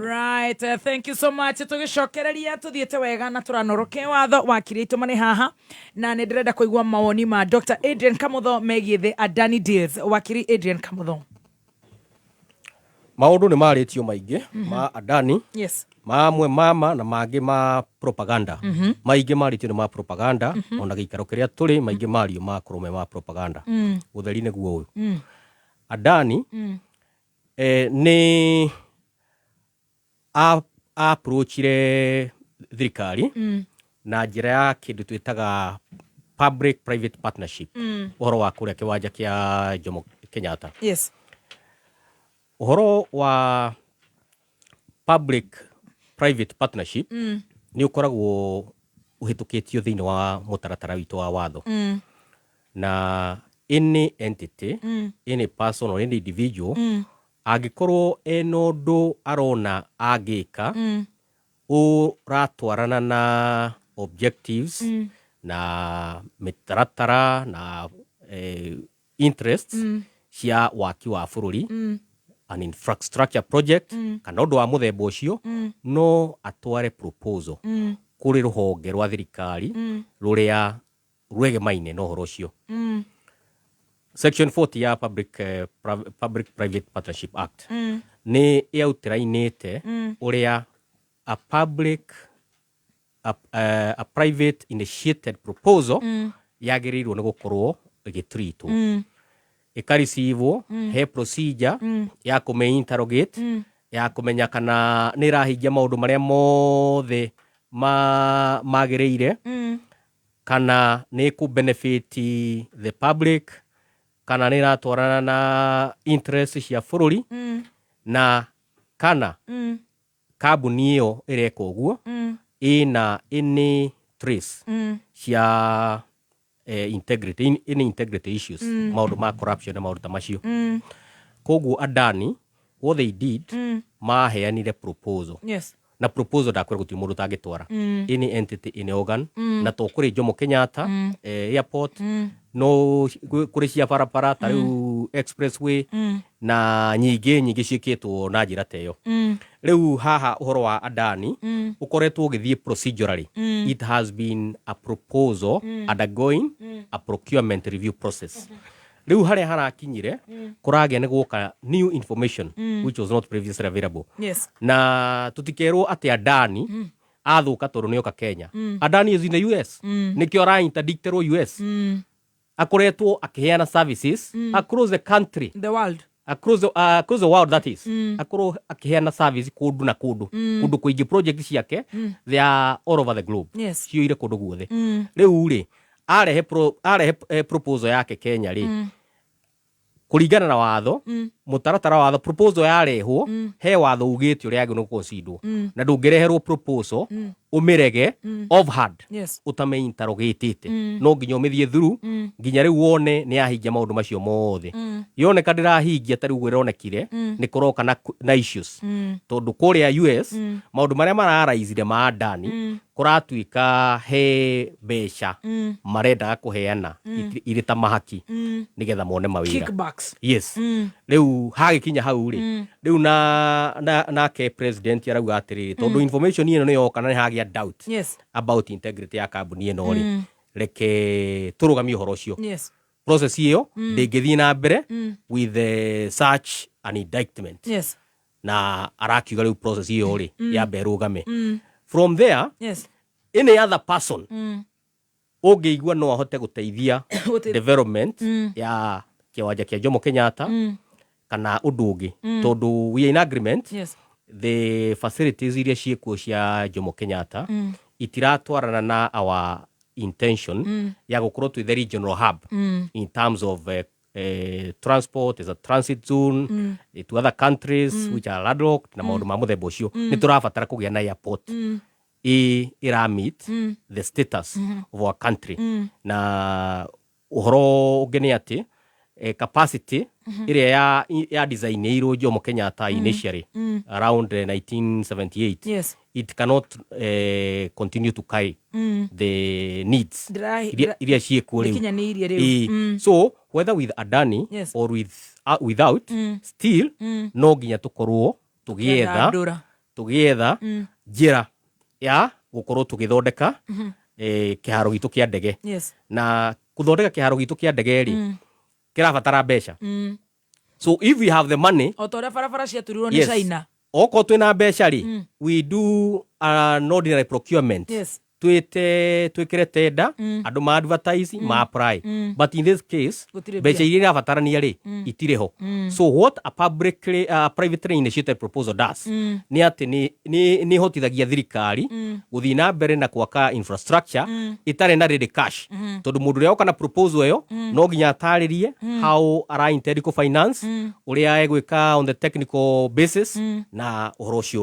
Right, thank you so much. Tũgĩcokereria tũthiĩte wega na tũranoroke watho wakiri aitũ marĩ haha, na nĩ ndĩrenda kũigua mawoni ma Dr. Adrian Kamutho megiĩ the Adani deals. Wakiri Adrian Kamutho. Maũndũ nĩ marĩtio maingĩ ma Adani, mamwe mama na mangĩ ma propaganda. Maingĩ marĩtio nĩ ma propaganda. Ona gĩikaro kĩrĩa tũrĩ, maingĩ mario makorwo me ma propaganda. Ũtheri nĩguo ũyũ, Adani nĩ approachire thirikari na njĩra ya kĩndũ twĩtaga public private partnership, ũhoro wa kũrĩa kĩwanja kĩa Jomo Kenyatta. Ũhoro wa public private partnership Nĩ ũkoragwo ũhĩtũkĩtio thĩinĩ wa mũtaratara witũ wa watho. Na any entity, any person or any individual, angĩkorwo ena ũndũ arona angĩka ũratwarana na objectives na mĩtaratara na interests cia waki wa bũrũri, an infrastructure project, kana ũndũ wa mũthemba ũcio, no atware proposal kũrĩ rũhonge rwa thirikari rũrĩa rwegemaine na ũhoro ũcio. Section 40 ya Public Private Partnership Act nĩ ĩautĩrainĩte ũrĩa a private initiated proposal yagĩrĩirwo nĩ gũkorwo ĩgĩtreatwo, ĩkaricivwo, he procedure ya kũmĩ interrogate, ya kũmenya kana nĩ ĩrahingia maũndũ marĩa mothe magĩrĩire, kana nĩ ĩkũ benefit the public, kana nĩ ĩratwarana na interest cia bũrũri, na kana kambuni ĩyo ĩreka ũguo ĩna any trace cia integrity, any integrity issues, maũndũ ma corruption na maũndũ ta macio. Koguo Adani, what they did, maheanire proposal. Na proposal, ndakwĩra, gũtirĩ mũndũ ũtangĩtwara, any entity, any organ, na to kũrĩ Jomo Kenyatta airport, no kũrĩ cia barabara ta rĩu expressway na nyingĩ nyingĩ ciĩkĩtwo na njĩra ta ĩyo. Rĩu haha ũhoro wa Adani ũkoretwo ũgĩthiĩ procedurally. It has been a proposal undergoing a procurement review process. Rĩu harĩa harakinyire, kũragĩa nĩ gwoka new information which was not previously available. Na tũtikerwo atĩ Adani athũka tondũ nĩoka Kenya. Adani is in the US. Nĩkĩo ara interdicterwo US. Akoretwo akĩheana services across the country, the world. Across the world, that is. Akorwo akĩheana service kũndũ na kũndũ, kũndũ kũingĩ. Project ciake, they are all over the globe. Ciyũire kũndũ guothe. Rĩu rĩ, arehe proposal yake Kenya rĩ, kũringana na watho, mũtaratara wa watho, proposal yarehwo, he watho ugĩte ũrĩa yagĩrĩirwo gũconsiderwo, na ndũngĩreherwo proposal ũmĩrege offhand ũtame interrogatĩte. No nginya ũmĩthiĩ through nginya rĩu wone nĩ yahingia maũndũ macio mothe. Yoneka ndĩrahingia, ta rĩu ĩronekire nĩ kũroka na issues, tondũ kũrĩa US maũndũ marĩa mararaicire ma Adani, kũratuĩka he mbeca marendaga kũheana irĩ ta mahaki nĩgetha mone mawĩra. Kickbacks. Yes. Rĩu hagĩkinya hau rĩ, rĩu na nake president arauga atĩrĩrĩ, tondũ information ĩno nĩ yoka na nĩ hagĩa doubt about integrity ya kambuni ĩno rĩ, reke tũrũgamie ũhoro ũcio. Process ĩyo ndĩngĩthiĩ na mbere with such an indictment. Na arakiuga rĩu process ĩyo rĩ, yambe ĩrũgame. From there, any other person ũngĩigua no ahote gũteithia development ya kĩwanja kĩa Jomo Kenyatta kana ũndũ ũngĩ, tondũ we are in agreement, the facilities iria ciĩkuo cia Jomo Kenyatta itiratwarana na our intention ya gũkorwo twĩ the regional hub in terms of transport as a transit zone to other countries which are landlocked na maũndũ ma mũthemba ũcio. Nĩ tũrabatara kũgĩa na airport ĩ ĩra meet the status of our country. Na ũhoro ũngĩ nĩ atĩ capacity ĩrĩa ya designĩirwo Jomo Kenyatta initially around 1978, it cannot continue to carry the needs iria ciĩkuo rĩu. Ndĩkinyanĩirie rĩu. Ĩĩ. So whether with Adani or without, still no nginya tũkorwo tũgĩetha Tũgĩthandũra. tũgĩetha njĩra ya gũkorwo tũgĩthondeka kĩharo gitũ kĩa ndege. Na gũthondeka kĩharo gitũ kĩa ndege rĩ, kĩrabatara mbeca. So if we have the money, O ta ũrĩa barabara ciaturirwo nĩ China. Okorwo twĩna mbeca rĩ, we do an ordinary procurement. Twĩte twĩkĩre tender, andũ ma advertise, ma apply, but in this case Gũtirĩ mbeca mbia. Iria irabatarania rĩ, itirĩ ho. So what a publicly privately initiated proposal does nĩ atĩ nĩ ĩhotithagia thirikari gũthiĩ na mbere na gwaka infrastructure ĩtarĩ na ready cash, tondũ mũndũ ũrĩa oka na proposal ĩyo no nginya atarĩrie how ara intend kũ finance, ũrĩa egwĩka on the technical basis, na ũhoro ũcio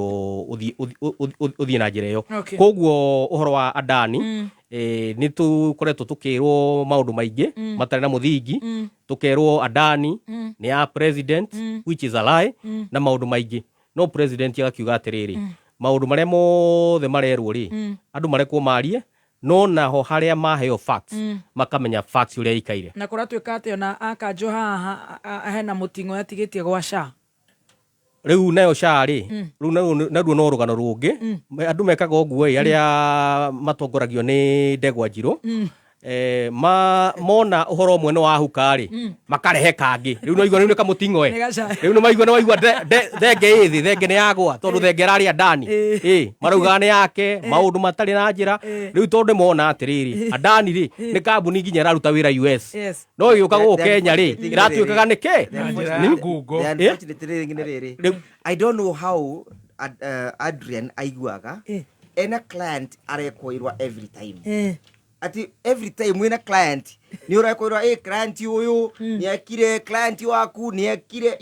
ũthiĩ na njĩra ĩyo. Koguo ũhoro wa Adani, nĩ tũkoretwo tũkĩrwo maũndũ maingĩ matarĩ na mũthingi. Tũkerwo Adani nĩ ya president, which is a lie, na maũndũ maingĩ. No president agakiuga atĩrĩrĩ, maũndũ marĩa mothe marerwo rĩ, andũ marekwo marie, no naho harĩa maheo facts, makamenya facts ũrĩa ikaire. Na kũratuĩka atĩ ona akanjũ haha hena mũting'o yatigĩtie gwa SHA. Rĩu nayo SHA rĩ, rĩu naruo no rũgano rũngĩ. Andũ mekaga ũguo ĩ, arĩa matongoragio nĩ ndegwa njirũ, mona ũhoro ũmwe nĩ wahuka rĩ, makarehe kangĩ. Rĩu no igua rĩu nĩ kamũting'o. Nĩ gaca. Rĩu nĩ maigua, nĩ waigua thenge ĩ thĩ, thenge nĩ yagwa, tondũ thenge ĩrarĩ Adani ĩ maraugaga nĩ yake, maũndũ matarĩ na njĩra. Rĩu tondũ nĩ mona atĩrĩrĩ, Adani rĩ, nĩ kambuni nginya ĩraruta wĩra US, no ĩgĩũka gũkũ Kenya rĩ, ĩratuĩkaga nĩ kĩ? The unfortunate thing nĩ rĩrĩ, I don't know how Adrian aiguaga ena client arekoirwa every time, ati every time wina client ni urekoirwa client uyu ni ekire, client waku ni ekire.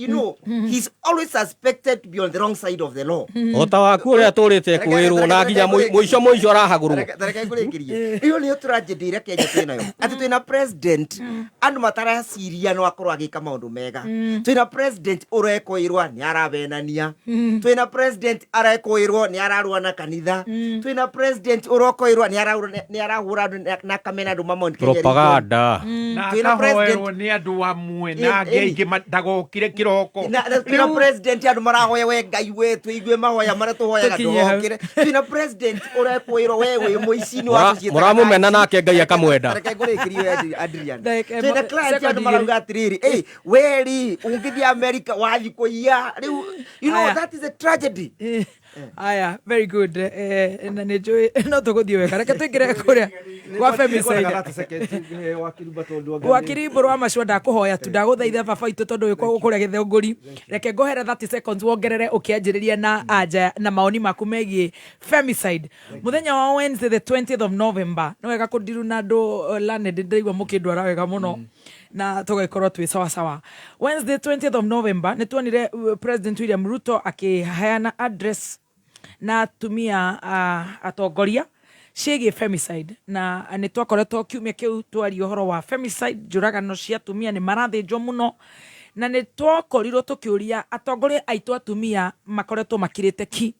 He's always suspected to be on the wrong side of the law. O ta waku ũrĩa tũrĩte kwĩrwo na nginya mũico mũico arahagũrwo. Tareke ngũrĩkĩrie. Ĩyo nĩyo tragedy ĩrĩa Kenya twĩnayo, atĩ twĩna president andũ mataraciria no akorwo agĩka maũndũ mega. Twĩna president ũrekoirwa nĩ aravenania. Twĩna president arekoirwo nĩ ararũa na kanitha. Twĩna president ũrokoirwa nĩ arahũra andũ na akamena andũ ma Mount Kenya region. Propaganda. Na Twĩna akahoerwo nĩ andũ amwe na angĩ aingĩ ndagokire kĩroko. Na twĩna president andũ marahoya, we Ngai we tũigue mahoya marĩa tũhoyaga, Tũkinye hau. ndũgokĩre. Twĩna president ũrekwĩrwo we wĩ mũici nĩ wa Mũramũmena nake Ngai akamwenda. Reke ngũrĩkĩrie, Adrian. Ndagĩka Twĩna ĩmwe- client second andũ marauga atĩrĩrĩ, "Ĩ, we rĩ ũngĩthiĩ America wathiĩ kũiya rĩu." Aya. That is a tragedy. Aya, very good. Na nĩ njũĩ no tũgũthiĩ wega. Reke tũingĩre kũrĩa gwa femicide. Wakiri Mbũrũ wa Macua, ndakũhoya tu, ndagũthaitha baba witũ, tondũ wĩ kũrĩa gĩthũngũri, reke ngũhere 30 seconds wongerere ũkĩanjĩrĩria na anja na maoni maku megiĩ femicide mũthenya wa Wednesday the 20th of November. Nĩ wega kũndiru na andũ learned, ndĩraigua mũkĩndwara wega mũno na tũgagĩkorwo twĩ sawa sawa. Wednesday 20th of November nĩ tuonire President William Ruto akĩheana address na atumia atongoria ciĩgiĩ femicide, na nĩ twakoretwo kiumia kĩu twaria ũhoro wa femicide, njũragano cia atumia, nĩ marathĩnjwo mũno, na nĩ twakorirwo tũkĩũria atongoria aitũ atumia makoretwo makirĩte ki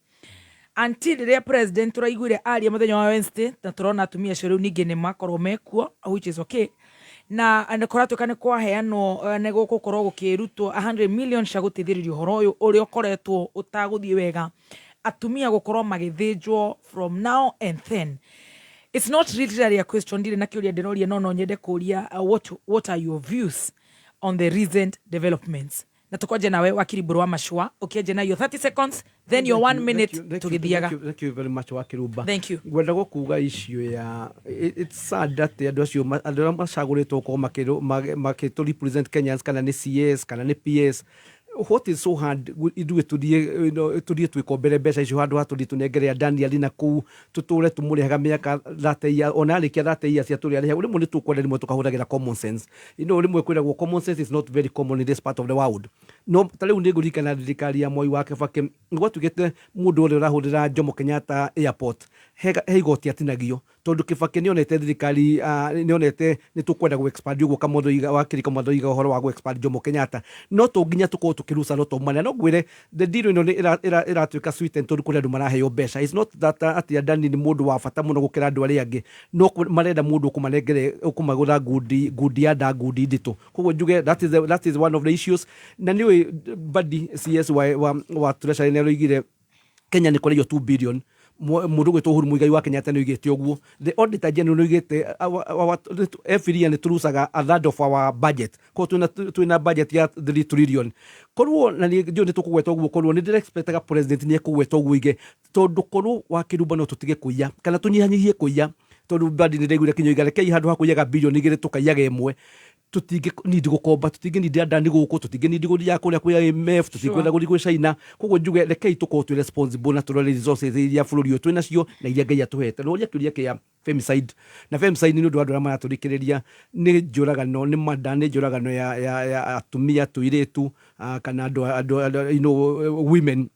until rĩrĩa president tũraiguire aria mũthenya wa Wednesday, na tũrona atumia acio rĩu ningĩ nĩ makorwo mekuo, which is okay. Na nĩ kũratuĩka nĩ kwaheanwo, nĩ gũgũkorwo gũkĩrutwo 100 million cia gũteithĩrĩria ũhoro ũyũ ũrĩa ũkoretwo ũtagũthiĩ wega, atumia gũkorwo magĩthĩnjwo from now and then. It's not literally a question, ndirĩ na kĩũria ndĩroria, no no nyende kũria, what are your views on the recent developments? Na tũkwanjia nawe, wakiri Mbũrũ wa Macua, ũkĩanjia na your 30 seconds, then your one minute tũgĩthiaga. Thank you very much, Wakirumba. Thank you. Ngwenda gũkuga issue ya it's sad atĩ andũ acio andũ arĩa macagũrĩtwo gũkorwo makĩtũ represent Kenyans, kana nĩ CS kana nĩ PS, what is so hard ithuĩ tũthiĩ tũthiĩ twĩkombere mbeca icio handũ ha tũthiĩ tũnengere Daniel na kũu tũtũre tũmũrĩhaga mĩaka 30 years, ona arĩkia 30 years atũrĩ arĩha. Rĩmwe nĩ tũkwenda rĩmwe tũkahũthagĩra common sense. Rĩmwe kwĩragwo common sense is not very common in this part of the world. No ta rĩu nĩ ngũririkana thirikari ya Moi wa Kibaki, gwatuĩkĩte mũndũ ũrĩa ũrahũthĩra Jomo Kenyatta Airport he igoti atinagio, tondũ Kibaki nĩonete thirikari, nĩonete nĩ tũkwenda gũ expand ũguo Kamotho iga wakiri Kamotho iga ũhoro wa gũ expand Jomo Kenyatta, no to nginya tũkorwo tũkĩruca lot of money. No ngwĩre the deal ĩno nĩ ĩratuĩka sweetened tondũ kũrĩ andũ maraheo mbeca. It's not that atĩ Adani nĩ mũndũ wa bata mũno gũkĩra andũ arĩa angĩ, no marenda mũndũ ũkũmanengere ũkũmagũra ngundi ngundi ya nda ngundi nditũ. Koguo njuge that is one of the issues. Na nĩũĩ Badi CS wa Treasury nĩ aroigire Kenya nĩ kũrĩo 2 billion. Mũndũ ũgwĩtwo Uhuru Muigai wa Kenyatta nĩ oigĩte ũguo. The Auditor General nĩ oigĩte every year nĩ tũrucaga a third of our budget. Koguo twĩna budget ya 3 trillion. Korwo na nĩ ndiũĩ nĩ tũkũgweta ũguo, korwo nĩ ndĩra expectaga president nĩ ekũgweta ũguo oige, tondũ korwo wa Kĩrumba no tũtige kũiya kana tũnyihanyihie kũiya, tondũ Mbadi nĩ ndaiguire Kinyua oiga rekei handũ ha kũiyaga bilioni 2 tũkaiyaga 1, tũtingĩ need gũkomba, tũtingĩ need andani gũkũ, tũtingĩ need gũthiaga kũrĩa kwĩ IMF, tũtingĩenda gũthiĩ gwĩ China. Koguo njuge rekei tũkorwo twĩ responsible na tũrore resources iria bũrũri ũyũ twĩ nacio na iria Ngai atũhete. Na ũria kĩũria kĩa femicide, na femicide nĩ ũndũ wa andũ arĩa maratũthikĩrĩria, nĩ njũragano, nĩ murder, nĩ njũragano ya atumia, tũirĩtu, kana andũ, women.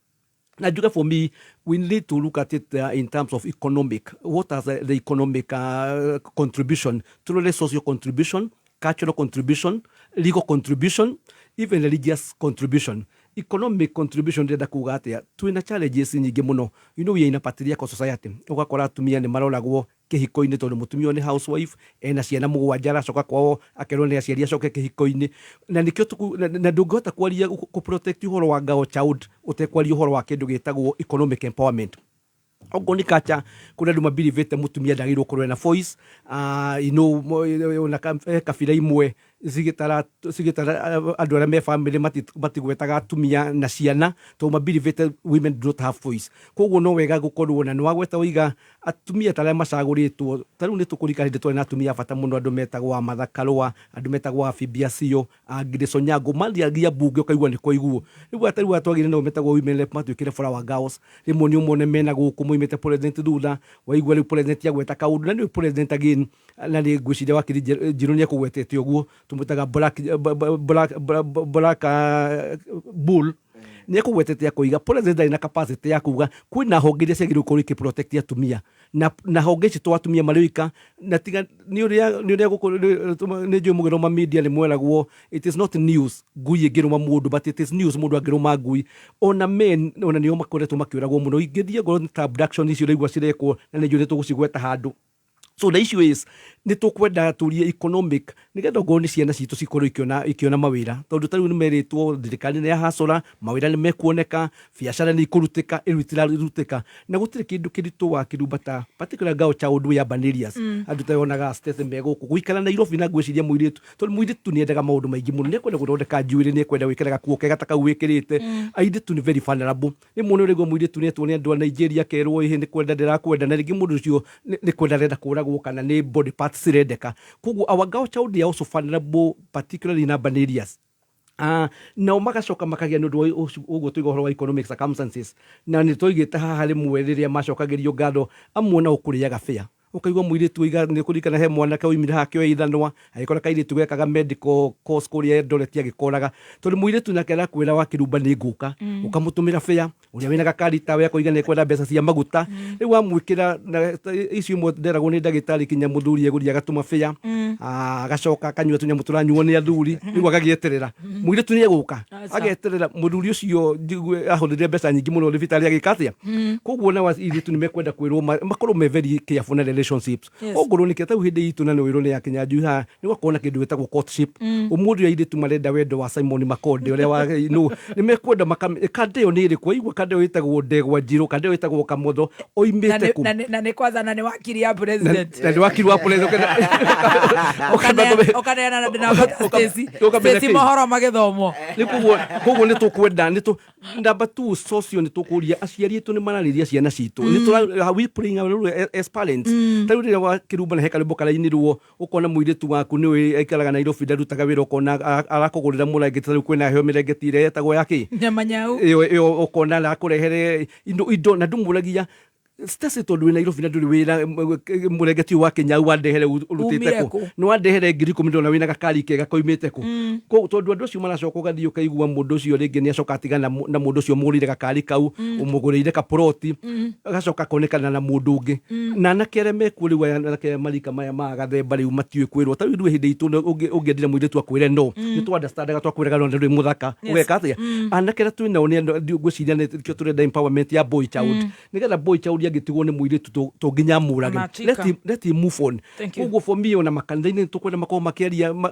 Na njuge for me, we need to look at it in terms of economic, what are the economic contribution, tũrore social contribution, cultural contribution, legal contribution, even religious contribution. Economic contribution ndĩrenda kuga atĩa? Twĩna challenges nyingĩ mũno. We are in a patriarchal society. Ũgakora atumia nĩ maroragwo kĩhiko-inĩ tondũ mũtumia ũyũ nĩ housewife, ena ciana 7, aracoka kwao akerwo nĩ aciari acoke kĩhiko-inĩ. Na nĩkĩo na ndũngĩhota kwaria kũ protect ũhoro wa girl child ũtekwaria ũhoro wa kĩndũ gĩtagwo economic empowerment. Okorwo nĩ culture, kũrĩ andũ mabelievĩte mũtumia ndagĩrĩirwo gũkorwo ena voice. Ona he kabira imwe cigĩtara andũ arĩa me family matigwetaga atumia na ciana tondũ mabelievĩte women do not have voice. Koguo no wega gũkorwo na nĩ wagweta waiga atumia ta arĩa macagũrĩtwo, ta rĩu nĩ tũkũririkana hĩndĩ twarĩ na atumia a bata mũno, andũ metagwo a Martha Karũa, andũ metagwo a Phoebe Asiyo, a Grace Onyango, mathiagia mbunge ũkaigua nĩ kwaiguo. Rĩu ata rĩu twagĩire nao metagwo women rep matuĩkire flower girls, rĩmwe nĩ ũmone mena gũkũ moimĩte president thutha, waigua rĩu president agweta kaũndũ, na nĩ president again, na nĩ ngwĩciria wakiri Njiru nĩ ekũgwetete ũguo, tũmwĩtaga black bull. Nĩ ekũgwetete akoiga president ndarĩ na capacity ya kuga kwĩna honge iria ciagĩrĩirwo gũkorwo ikĩ protect atumia, na honge ici to atumia marĩ oika, na tiga nĩ ũrĩa, nĩ ũrĩa gũkũ, nĩ njũĩ mũgĩthoma media nĩ mweragwo it is not news ngui ĩngĩrũma mũndũ, but it is news mũndũ angĩrũma ngui. Ona men ona nĩo makoretwo makĩũragwo mũno, ingĩthiĩ ngorwo nĩ ta abduction icio ũraigua cirekwo, na nĩ njũĩ nĩ tũgũcigweta handũ. So the issue is nĩ tũkwenda tũrie economic nĩgetha ongorwo nĩ ciana citũ cikorwo ikĩona mawĩra, tondũ ta rĩu nĩ merĩtwo thirikari nĩ yahacũra mawĩra, nĩ mekuoneka, biacara nĩ ikũrutĩka, ĩrĩu itirarutĩka, na gũtirĩ kĩndũ kĩritũ wa kĩrumba ta particular girl child wĩ urban areas. Andũ ta yonaga stress me gũkũ gũikara Nairobi, na ngwĩciria mũirĩtu, tondũ mũirĩtu nĩ endaga maũndũ maingĩ mũno, nĩ ekwenda gũthondeka njuĩrĩ, nĩ ekwenda gwĩkĩra gakuo kega ta kau wĩkĩrĩte. Airĩtu nĩ very vulnerable. Rĩmwe nĩ ũraigua mũirĩtu nĩ etwo nĩ andũ a Nigeria akerwo ĩhĩ nĩ kwenda ndĩrakwenda, na rĩngĩ mũndũ ũcio nĩ kwenda arenda kũragwo kana nĩ body parts cirendeka. Koguo our girl child are also vulnerable, particularly in urban areas. Nao magacoka makagĩa nĩ ũndũ wa ũguo tuiga ũhoro wa economic circumstances, na nĩ twaigĩte haha rĩmwe rĩrĩa macokagĩrio ngatho amwe nao kũrĩaga fare, ũkaigua mũirĩtu oiga nĩ kũririkana he mwanake oimire haha akĩoya ithanwa agĩkora kairĩtu gekaga medical course kũrĩa Eldoret agĩkoraga, tondũ mũirĩtu nake arakwĩra wa kĩrumba nĩ ngũka. Ũkamũtũmĩra fare, ũrĩa wĩna gakari tawe akoiga nĩ ekwenda mbeca cia maguta. Rĩu wamwĩkĩra na icio imwe nderagwo nĩ ndagĩtarĩ kinya mũthuri egũthiĩ agatũma fare. Agacoka akanyua tũnyamũ tũranyuo nĩ athuri, rĩu agagĩeterera mũirĩtu nĩ egũka. Aca. Ageterera mũthuri ũcio njigue ahũthĩrire mbeca nyingĩ mũno thibitarĩ agĩka atĩa. Koguo nao airĩtu nĩ mekwenda kwĩrwo makorwo me very careful na relationships. Ongorwo nĩ kĩta hĩndĩ itũ na nĩ wĩrwo nĩ ya Kinyanjui haha nĩ gwakorwo na kĩndũ gĩtagwo courtship. Ũmũthĩ airĩtu marenda wendo wa Simon Makonde ũrĩa wa no nĩ mekwenda kande ĩyo nĩ ĩrĩkũ, aigua kande ĩyo ĩtagwo ndegwa njirũ, kande ĩyo ĩtagwo kamotho oimĩte kũ? Na nĩ kwanza na nĩ wakiri ya president. Na nĩ wakiri wa president. Ũkaneana na ndĩna Stacy. Ũkamenya Stacy kĩ? Mohoro magĩthomwo. Nĩ koguo nĩ tũkwenda nĩ tũ number 2 socio nĩ tũkũria aciari aitũ nĩ mararĩria ciana citũ. Nĩ tũra, are we playing our role as parents? Ta rĩu rĩrĩa wa kĩrumba na he karwĩmbo karainirwo, ũkona mũirĩtu waku nĩ ũĩ aikaraga Nairobi ndarutaga wĩra, ũkona arakũgũrĩra mũrangĩti, ta rĩu kwĩna heo mĩrengeti ĩrĩa yetagwo ya kĩ? Nyama nyau. Ĩyo ũkona arakũrehere indo na ndũmũragia Stacy tondũ wĩ Nairobi na ndũrĩ wĩra, mũrengeti ũyũ wa Kĩnyau wandehere ũrutĩte Umire kũ? kũ? Nĩ wandehere 10,000 ndona wĩna gakari kega koimĩte kũ? Koguo tondũ andũ acio maracoka ũgathiĩ ũkaigua mũndũ ũcio rĩngĩ nĩ acoka atigana na mũndũ ũcio ũmũgũrĩire gakari kau, ũmũgũrĩire kaploti, agacoka akonekana na mũndũ ũngĩ. Na anake arĩa mekuo rĩu aya anake arĩa marika maya ma gathemba rĩu matiũĩ kwĩrwo. Ta rĩu ithuĩ hĩndĩ itũ ũngĩendire mũirĩtu akwĩre no, nĩ tũ understandaga twakwĩraga no ndũrĩ mũthaka. Ũgeka atĩa? Anake arĩa twĩ nao nĩ andũ, ngwĩciria nĩkĩo tũrenda empowerment ya boy child. Nĩgetha boy child angĩtigwo nĩ mũirĩtu to nginya amũrage. Matika. Let him move on. Thank you. Koguo for me, ona makanitha-inĩ nĩ tũkwenda makorwo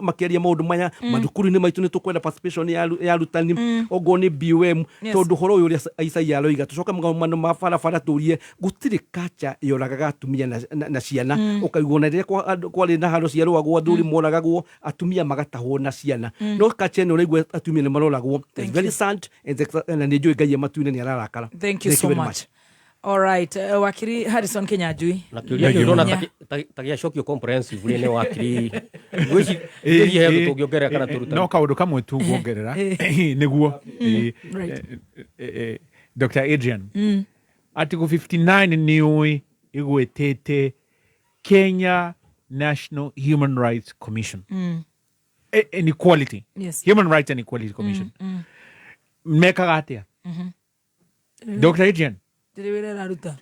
makĩaria maũndũ maya. Mathukuru-inĩ maitũ nĩ tũkwenda participation ya arutani, ongorwo nĩ BOM, tondũ ũhoro ũyũ ũrĩa Isaia aroiga, tũcoke magomano ma barabara, tũrie gũtirĩ kacha yoragaga atumia na ciana. Ũkaigua ona rĩrĩa kwarĩ na haro ciarũagwo, athuri moragagwo, atumia magatahwo na ciana. No kacha ĩno ũraigua atumia nĩ maroragwo. It's very sad na nĩ njũĩ Ngai e matu-inĩ nĩ ararakara. Thank you so very much. All right, wakiri Harrison Kinyanjui. Na kĩũria kĩu ndona ta gĩacokio comprehensively nĩ wakiri. Ngwĩciria he ũndũ tũngĩongerera kana tũrutane. No kaũndũ kamwe tu nguongerera nĩguo Dr. Adrian, Article 59 nĩ ũĩ ĩgwetete Kenya National Human Rights Commission, and Equality, Human Rights and Equality Commission, mekaga atĩa, Dr. Adrian? Ndĩrĩ wĩra ĩraruta.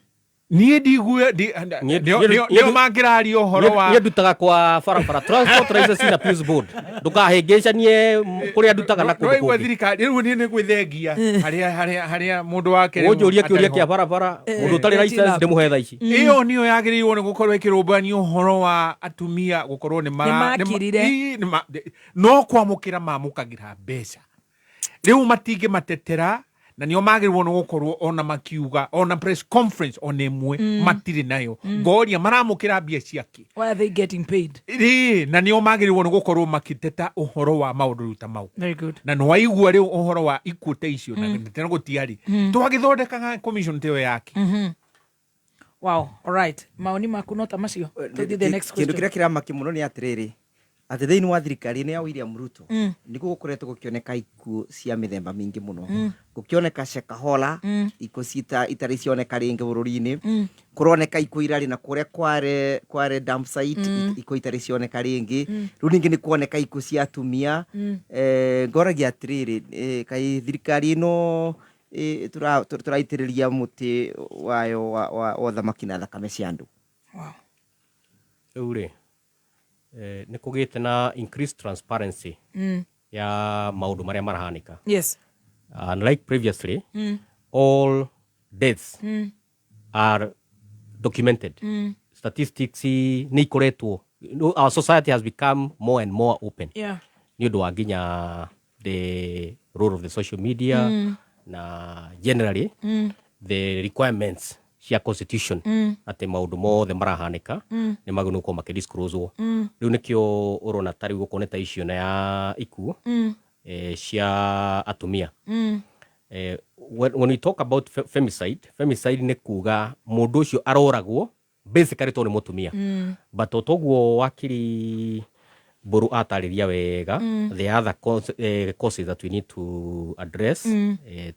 Niĩ ndigue nĩo mangĩraria ũhoro wa Niĩ ndutaga kwa barabara, Transport Licensing Appeals Board. Ndũkahĩngĩcanie kũrĩa ndutaga na kũndũ Ndũraigua kũngĩ. Thirikari rĩu niĩ nĩ gwĩthengia harĩa mũndũ wake rĩu Ũnjũrie kĩũria atarĩ kĩa ho. barabara, mũndũ ũtarĩ license ndĩmũhe thaa ici. Ĩyo nĩyo yagĩrĩirwo nĩ gũkorwo ĩkĩrũmbũyania ũhoro wa atumia gũkorwo nĩ mara Nĩmakirire. Ĩ, no kwamũkĩra mamũkagĩra mbeca rĩu matingĩmatetera, na nĩo magĩrĩirwo nĩ gũkorwo ona makiuga ona press conference ona ĩmwe matirĩ nayo. Ngoria maramũkĩra mbia ciake? Why are they getting paid? Rĩ, na nĩo magĩrĩirwo nĩ gũkorwo makĩteta ũhoro wa maũndũ rĩu ta mau. Very good. Na nĩwaigua rĩu ũhoro wa ikuũ ta icio na tena gũtiarĩ twagĩthondekaga commission ta ĩyo yake. Wow. All right. Maoni maku no ta macio. Tũthiĩ the next Kĩndũ question. kĩrĩa kĩramaki mũno nĩ atĩrĩrĩ, atĩ thĩinĩ wa thirikari ĩno ya William Ruto nĩguo gũkoretwo gũkĩoneka ikuũ cia mĩthemba mĩingĩ mũno. Gũkĩoneka Shakahola, ikuũ itarĩ cioneka rĩngĩ bũrũri-inĩ. Kũroneka ikuũ irarĩ na kũrĩa kware dump site, ikuũ itarĩ cioneka rĩngĩ. Rĩu ningĩ nĩ kuoneka ikuũ cia atumia. Ngoragia atĩrĩrĩ, kaĩ thirikari ĩno tũraitĩrĩria mũtĩ wayo wa ũthamaki na thakame cia andũ? Rĩu rĩ, nĩ kũgĩte na increased transparency ya maũndũ marĩa marahanĩka. Unlike previously, all deaths are documented. Statistics nĩ ikoretwo, no, our society has become more and more open nĩ ũndũ wa nginya the role of the social media na generally the requirements cia constitution atĩ maũndũ mothe marahanĩka nĩ magĩrĩirwo gũkorwo makĩdiscloswo. Rĩu nĩkĩo ũrona ta rĩu okorwo nĩ ta icio na ya ikuũ cia atumia. When we talk about femicide, femicide nĩ kuga mũndũ ũcio aroragwo basically tondũ nĩ mũtumia. But o toguo wakiri Mbũrũ atarĩria wega, the other causes that we need to address,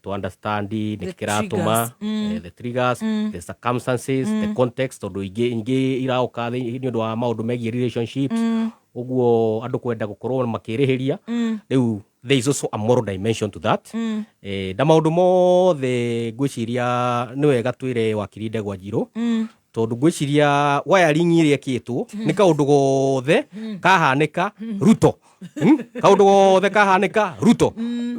to understand nĩ The kĩratũma triggers. The triggers, the circumstances, the context, tondũ ingĩ iraũka nĩ ũndũ wa maũndũ megiĩ relationships, ũguo andũ kwenda gũkorwo makĩrĩhĩria. Rĩu there is also a moral dimension to that. Na maũndũ mothe ngwĩciria nĩ wega twĩre wakiri Ndegwa Njirũ, tondũ ngwĩciria wiring ĩrĩa ĩkĩtwo nĩ kaũndũ gothe kahanĩka Ruto. Kaũndũ gothe kahanĩka Ruto,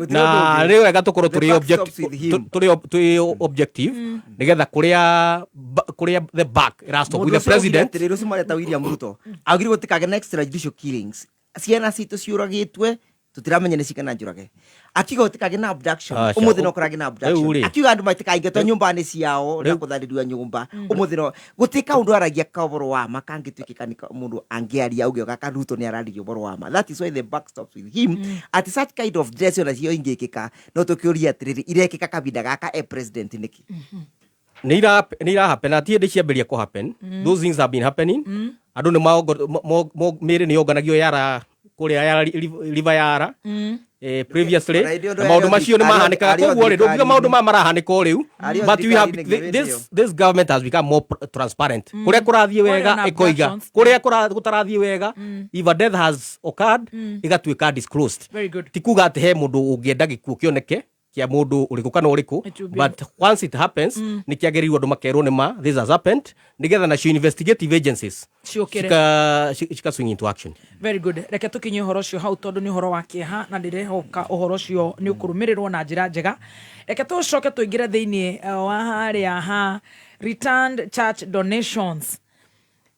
na nĩ wega tũkorwo The tũrĩ buck stops with him. twĩ objective nĩgetha kũrĩa the back ĩrastop with the president. Atĩrĩrĩ, ũcio mareta William Ruto agĩrĩirwo gũtikagĩe na extrajudicial killings, ciana citũ ciũragĩtwe tũtiramenya nĩ cigana njũrage. Akiuga gũtikagĩe na abduction, Aca, ũmũthĩ no kũragĩe na abduction. Rĩu rĩ. Akiuga andũ matikaingatwo nyũmba-inĩ ciao na kũtharĩrio nyũmba, ũmũthĩ no gũtirĩ kaũndũ aragia ka ũhoro wa ma kangĩtuĩkĩka nĩ mũndũ angĩaria auge gaka Ruto nĩ araririe ũhoro wa ma. That is why the buck stops with him. At such kind of dress ona cio ingĩkĩka, no tũkĩũria atĩrĩrĩ, irekĩka kahinda gaka e president nĩkĩ? Nĩ ira happen na ti hĩndĩ ciambĩrĩria kũ happen. Those things have been happening. Andũ nĩ mĩĩrĩ nĩ yonganagio yara kũrĩa yara river yara previously, Ona hĩndĩ ĩyo na maũndũ macio nĩ mahanĩkaga. arĩ o Koguo rĩ, ndũngiuga maũndũ maya marahanĩka o rĩu, Arĩ o but we have thirikari-inĩ nginya hĩndĩ this ĩyo. this government has become more transparent. Kũrĩa kũrathiĩ wega Kũrĩ na ĩkoiga, abductions. kũrĩa gũtarathiĩ wega, if a death has occurred, ĩgatuĩka disclosed. Very good. Ti kuga atĩ he mũndũ ũngĩenda gĩkuũ kĩoneke kĩa mũndũ ũrĩkũ kana ũrĩkũ, It will be- but once it happens, nĩ kĩagĩrĩirwo andũ makerwo nĩ ma this has happened, nĩgetha nacio investigative agencies Ciũkĩre. cika swing into action. Very good. Reke tũkinye ũhoro ũcio hau tondũ nĩ ũhoro wa kĩeha na ndĩrehoka ũhoro ũcio nĩ ũkũrũmĩrĩrwo na njĩra njega. Reke tũcoke tũingĩre thĩinĩ wa harĩa ha Returned church donations.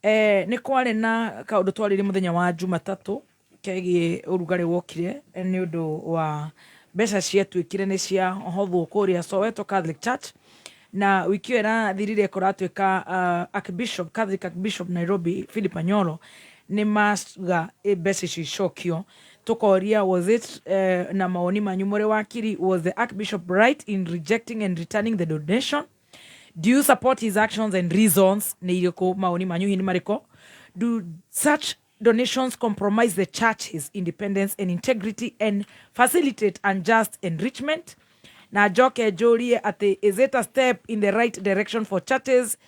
Nĩ kwarĩ na kaũndũ twarĩrie mũthenya wa Jumatatũ kegiĩ ũrugarĩ wokire nĩ ũndũ wa mbeca ciatuĩkire nĩ ciahothwo kũrĩa Soweto Catholic Church, na wiki ĩyo ĩrathirire kũratuĩka Archbishop, Catholic Archbishop Nairobi Philip Anyolo nĩ mauga mbeca icio icokio. Tũkoria, was it na mawoni manyu mũrĩ wakiri, was the Archbishop right in rejecting and returning the donation? Do you support his actions and reasons nĩ irĩkũ? Mawoni manyu hihi nĩ marĩkũ? Do such donations compromise the church's independence and integrity and facilitate unjust enrichment? Na njoke njũrie atĩ, is it a step in the right direction for churches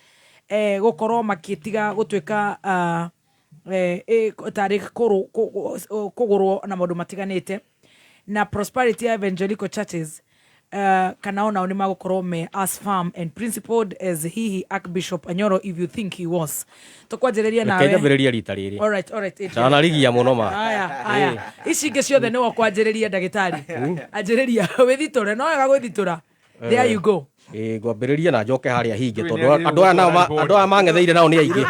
gũkorwo makĩtiga gũtuĩka tarĩ kũgũrwo na maũndũ matiganĩte na prosperity ya evangelical churches, kana onao nĩ magũkorwo me as firm and principled as hihi Archbishop Anyoro, if you think he was? Tũkwanjĩrĩria nawe. Reke njambĩrĩrie rita rĩrĩ. All right, Adrian. Ndanarigia mũno ma. Aya, ici ingĩ ciothe nĩwe ũkwanjĩrĩria. Ndagĩtarĩ, anjĩrĩria wĩthitũre, no wega gwĩthitũra. There you go. Ĩĩ, ngwambĩrĩria na njoke harĩa hinge tondũ andũ aya nao andũ aya mang'etheire nao nĩ aingĩ.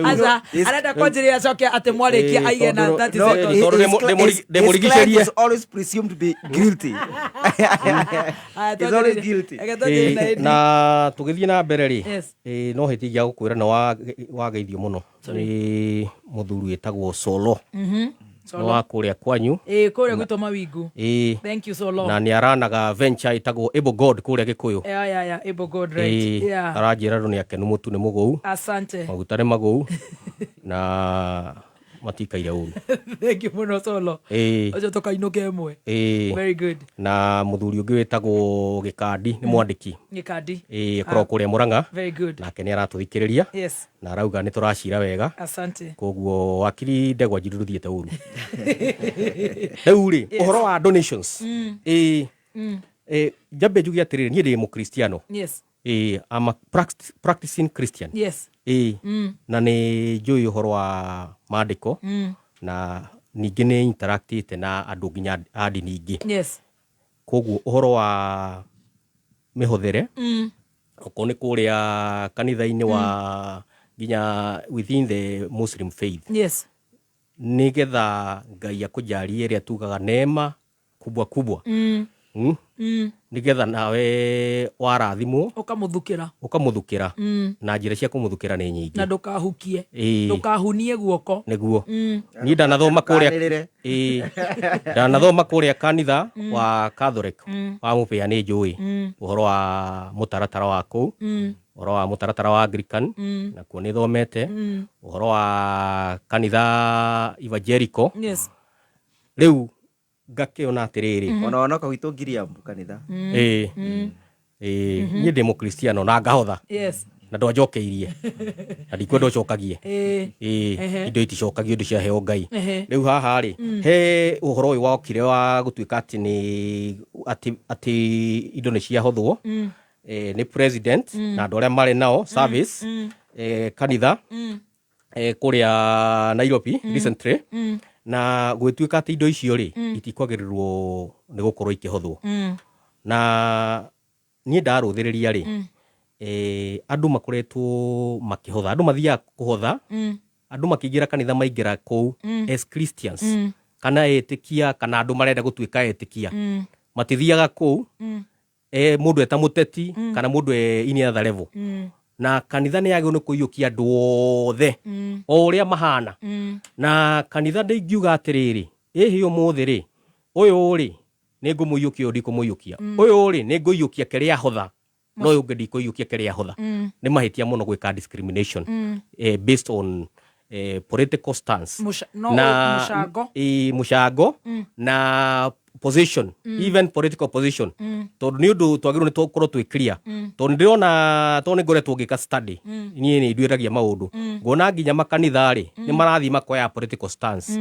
Aca, arenda kwanjĩrĩria acoke atĩ mwarĩkia aige na 30 seconds. Tondũ His ndĩmũrigicĩrie. Client is always presumed to be guilty. Aya, He's always twanjĩrĩrie. guilty. Reke twanjĩrĩrie na Eddie. Na tũgĩthiĩ na mbere rĩ, no hĩtingia gũkwĩra nĩ wageithio mũno nĩ mũthuri wĩtagwo Solo. Nĩ wa kũrĩa kwanyu. Ĩĩ, kũrĩa gwitũ Mawingu. Ĩĩ. Thank you, Solo. Na nĩ aranaga venture ĩtagwo Able God kũrĩa Gĩkũyũ. Yeah, Able God, right. Ĩĩ, aranjĩra andũ nĩ akenu, mũtu nĩ mũgũu, Asante. Maguta nĩ magũu na matikaire ũru. Thank you mũno, Solo. Ũcio tũkainũke ĩmwe. Very good. Na mũthuri ũngĩ wĩtagwo Gĩkandi nĩ mwandĩki. Gĩkandi. Ĩĩ, akoragwo kũrĩa Mũrang'a. Very good. Nake nĩ aratũthikĩrĩria na arauga nĩ tũracira wega. Asante. Koguo wakiri Ndegwa Njiru ndũthiĩte ũru. Rĩu rĩ, ũhoro wa donations, ĩĩ, njambe njuge atĩrĩrĩ, niĩ ndĩ mũkristiano. Ĩĩ, I'm a practicing Christian. Ĩĩ, na nĩ njũĩ ũhoro wa maandĩko na ningĩ nĩ interactĩte na andũ nginya a ndini ingĩ. Koguo ũhoro wa mĩhũthĩre, okorwo nĩ kũrĩa kanitha-inĩ wa nginya within the Muslim faith, nĩgetha Ngai akũjarie ĩrĩa tugaga neema kubwa kubwa, Nĩgetha nawe warathimwo Ũkamũthukĩra. Ũkamũthukĩra. Na njĩra cia kũmũthukĩra nĩ nyingĩ. Na ndũkahukie. Ĩĩ. Ndũkahunie guoko. Nĩguo. Niĩ ndanathoma kũrĩa. Ndũkanĩrĩre. Ĩĩ, ndanathoma kũrĩa kanitha wa Catholic wa Mũbĩa, nĩ njũĩ ũhoro wa mũtaratara wa kũu, ũhoro wa mũtaratara wa Anglican, nakuo nĩ thomete ũhoro wa kanitha evangelical. Rĩu ngakĩona atĩrĩrĩ, Ona wanoka gwitũ Ngiriambu kanitha. Ĩĩ, ĩĩ, niĩ ndĩ mũkristiano na ngahotha na ndwanjokeirie na ndikwenda ũcokagie. Ĩĩ, indo iticokagio, indo ciaheo Ngai. Rĩu haha rĩ, he ũhoro ũyũ wokire wa gũtuĩka atĩ nĩ atĩ indo nĩ ciahothwo nĩ president na andũ arĩa marĩ nao service, kanitha kũrĩa Nairobi recently, na gwĩtuĩka atĩ indo icio rĩ, itikwagĩrĩrwo nĩ gũkorwo ikĩhothwo. Na niĩ ndarũthĩrĩria rĩ, andũ makoretwo makĩhotha, andũ mathiaga kũhotha, andũ makĩingĩra kanitha maingĩra kũu as Christians kana etĩkia kana andũ marenda gũtuĩka etĩkia, matithiaga kũu mũndũ eta mũteti kana mũndũ e in other level. Na kanitha nĩ yagĩrĩirwo nĩ kũiyũkia andũ othe o ũrĩa mahana. Na kanitha ndĩngiuga atĩrĩrĩ, ĩhĩ, ũmũthĩ rĩ, ũyũ rĩ nĩ ngũmũiyũkia, ũyũ ndikũmũiyũkia, ũyũ rĩ nĩ ngũiyũkia kĩrĩa ahotha, no ũyũ ũngĩ ndikũiyũkia kĩrĩa ahotha. Nĩ mahĩtia mũno gwĩka discrimination based on political stance. No mũcango. Ĩ, mũcango na position, even political position, tondũ nĩ ũndũ twagĩrĩirwo nĩ tũkorwo twĩ clear, tondũ ndĩrona, tondũ nĩ ngoretwo ngĩka study, niĩ nĩ nduĩragia maũndũ, nguona nginya makanitha rĩ, nĩ marathiĩ makoya political stance,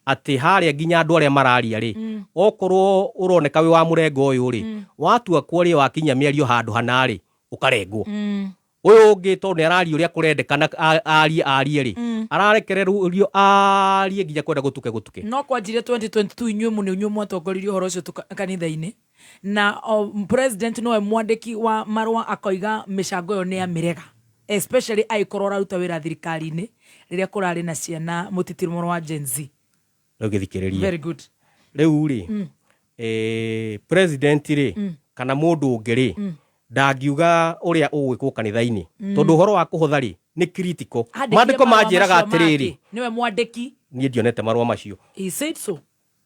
atĩ harĩa nginya andũ arĩa mararia rĩ, okorwo ũroneka wĩ wa mũrengo ũyũ rĩ, watua kwaria wakinyia mĩario handũ hana rĩ, ũkarengwo. Ũyũ ũngĩ tondũ nĩ araria ũrĩa kũrendekana arie arie rĩ, ararekererio arie nginya kwenda gũtuke gũtuke. No kwanjirie 2022, inyuĩ mũnĩ inyuĩ mwatongoririe ũhoro ũcio kanitha-inĩ, na o, president nowe mwandĩki wa marũa, akoiga mĩcango ĩyo nĩ amĩrega, especially angĩkorwo ũraruta wĩra thirikari-inĩ rĩrĩa kũrarĩ na ciana mũtitimũro wa Gen Z. Rĩu gĩthikĩrĩrie. Very good. Rĩu rĩ, president rĩ, kana mũndũ ũngĩ rĩ, ndangiuga ũrĩa ũgwĩkwo kanitha-inĩ, tondũ ũhoro wa kũhotha rĩ nĩ critical. Andĩkire Maandĩko marũa manjĩraga macio make. Atĩrĩrĩ, Nĩwe mwandĩki. Niĩ ndionete marũa macio. He said so.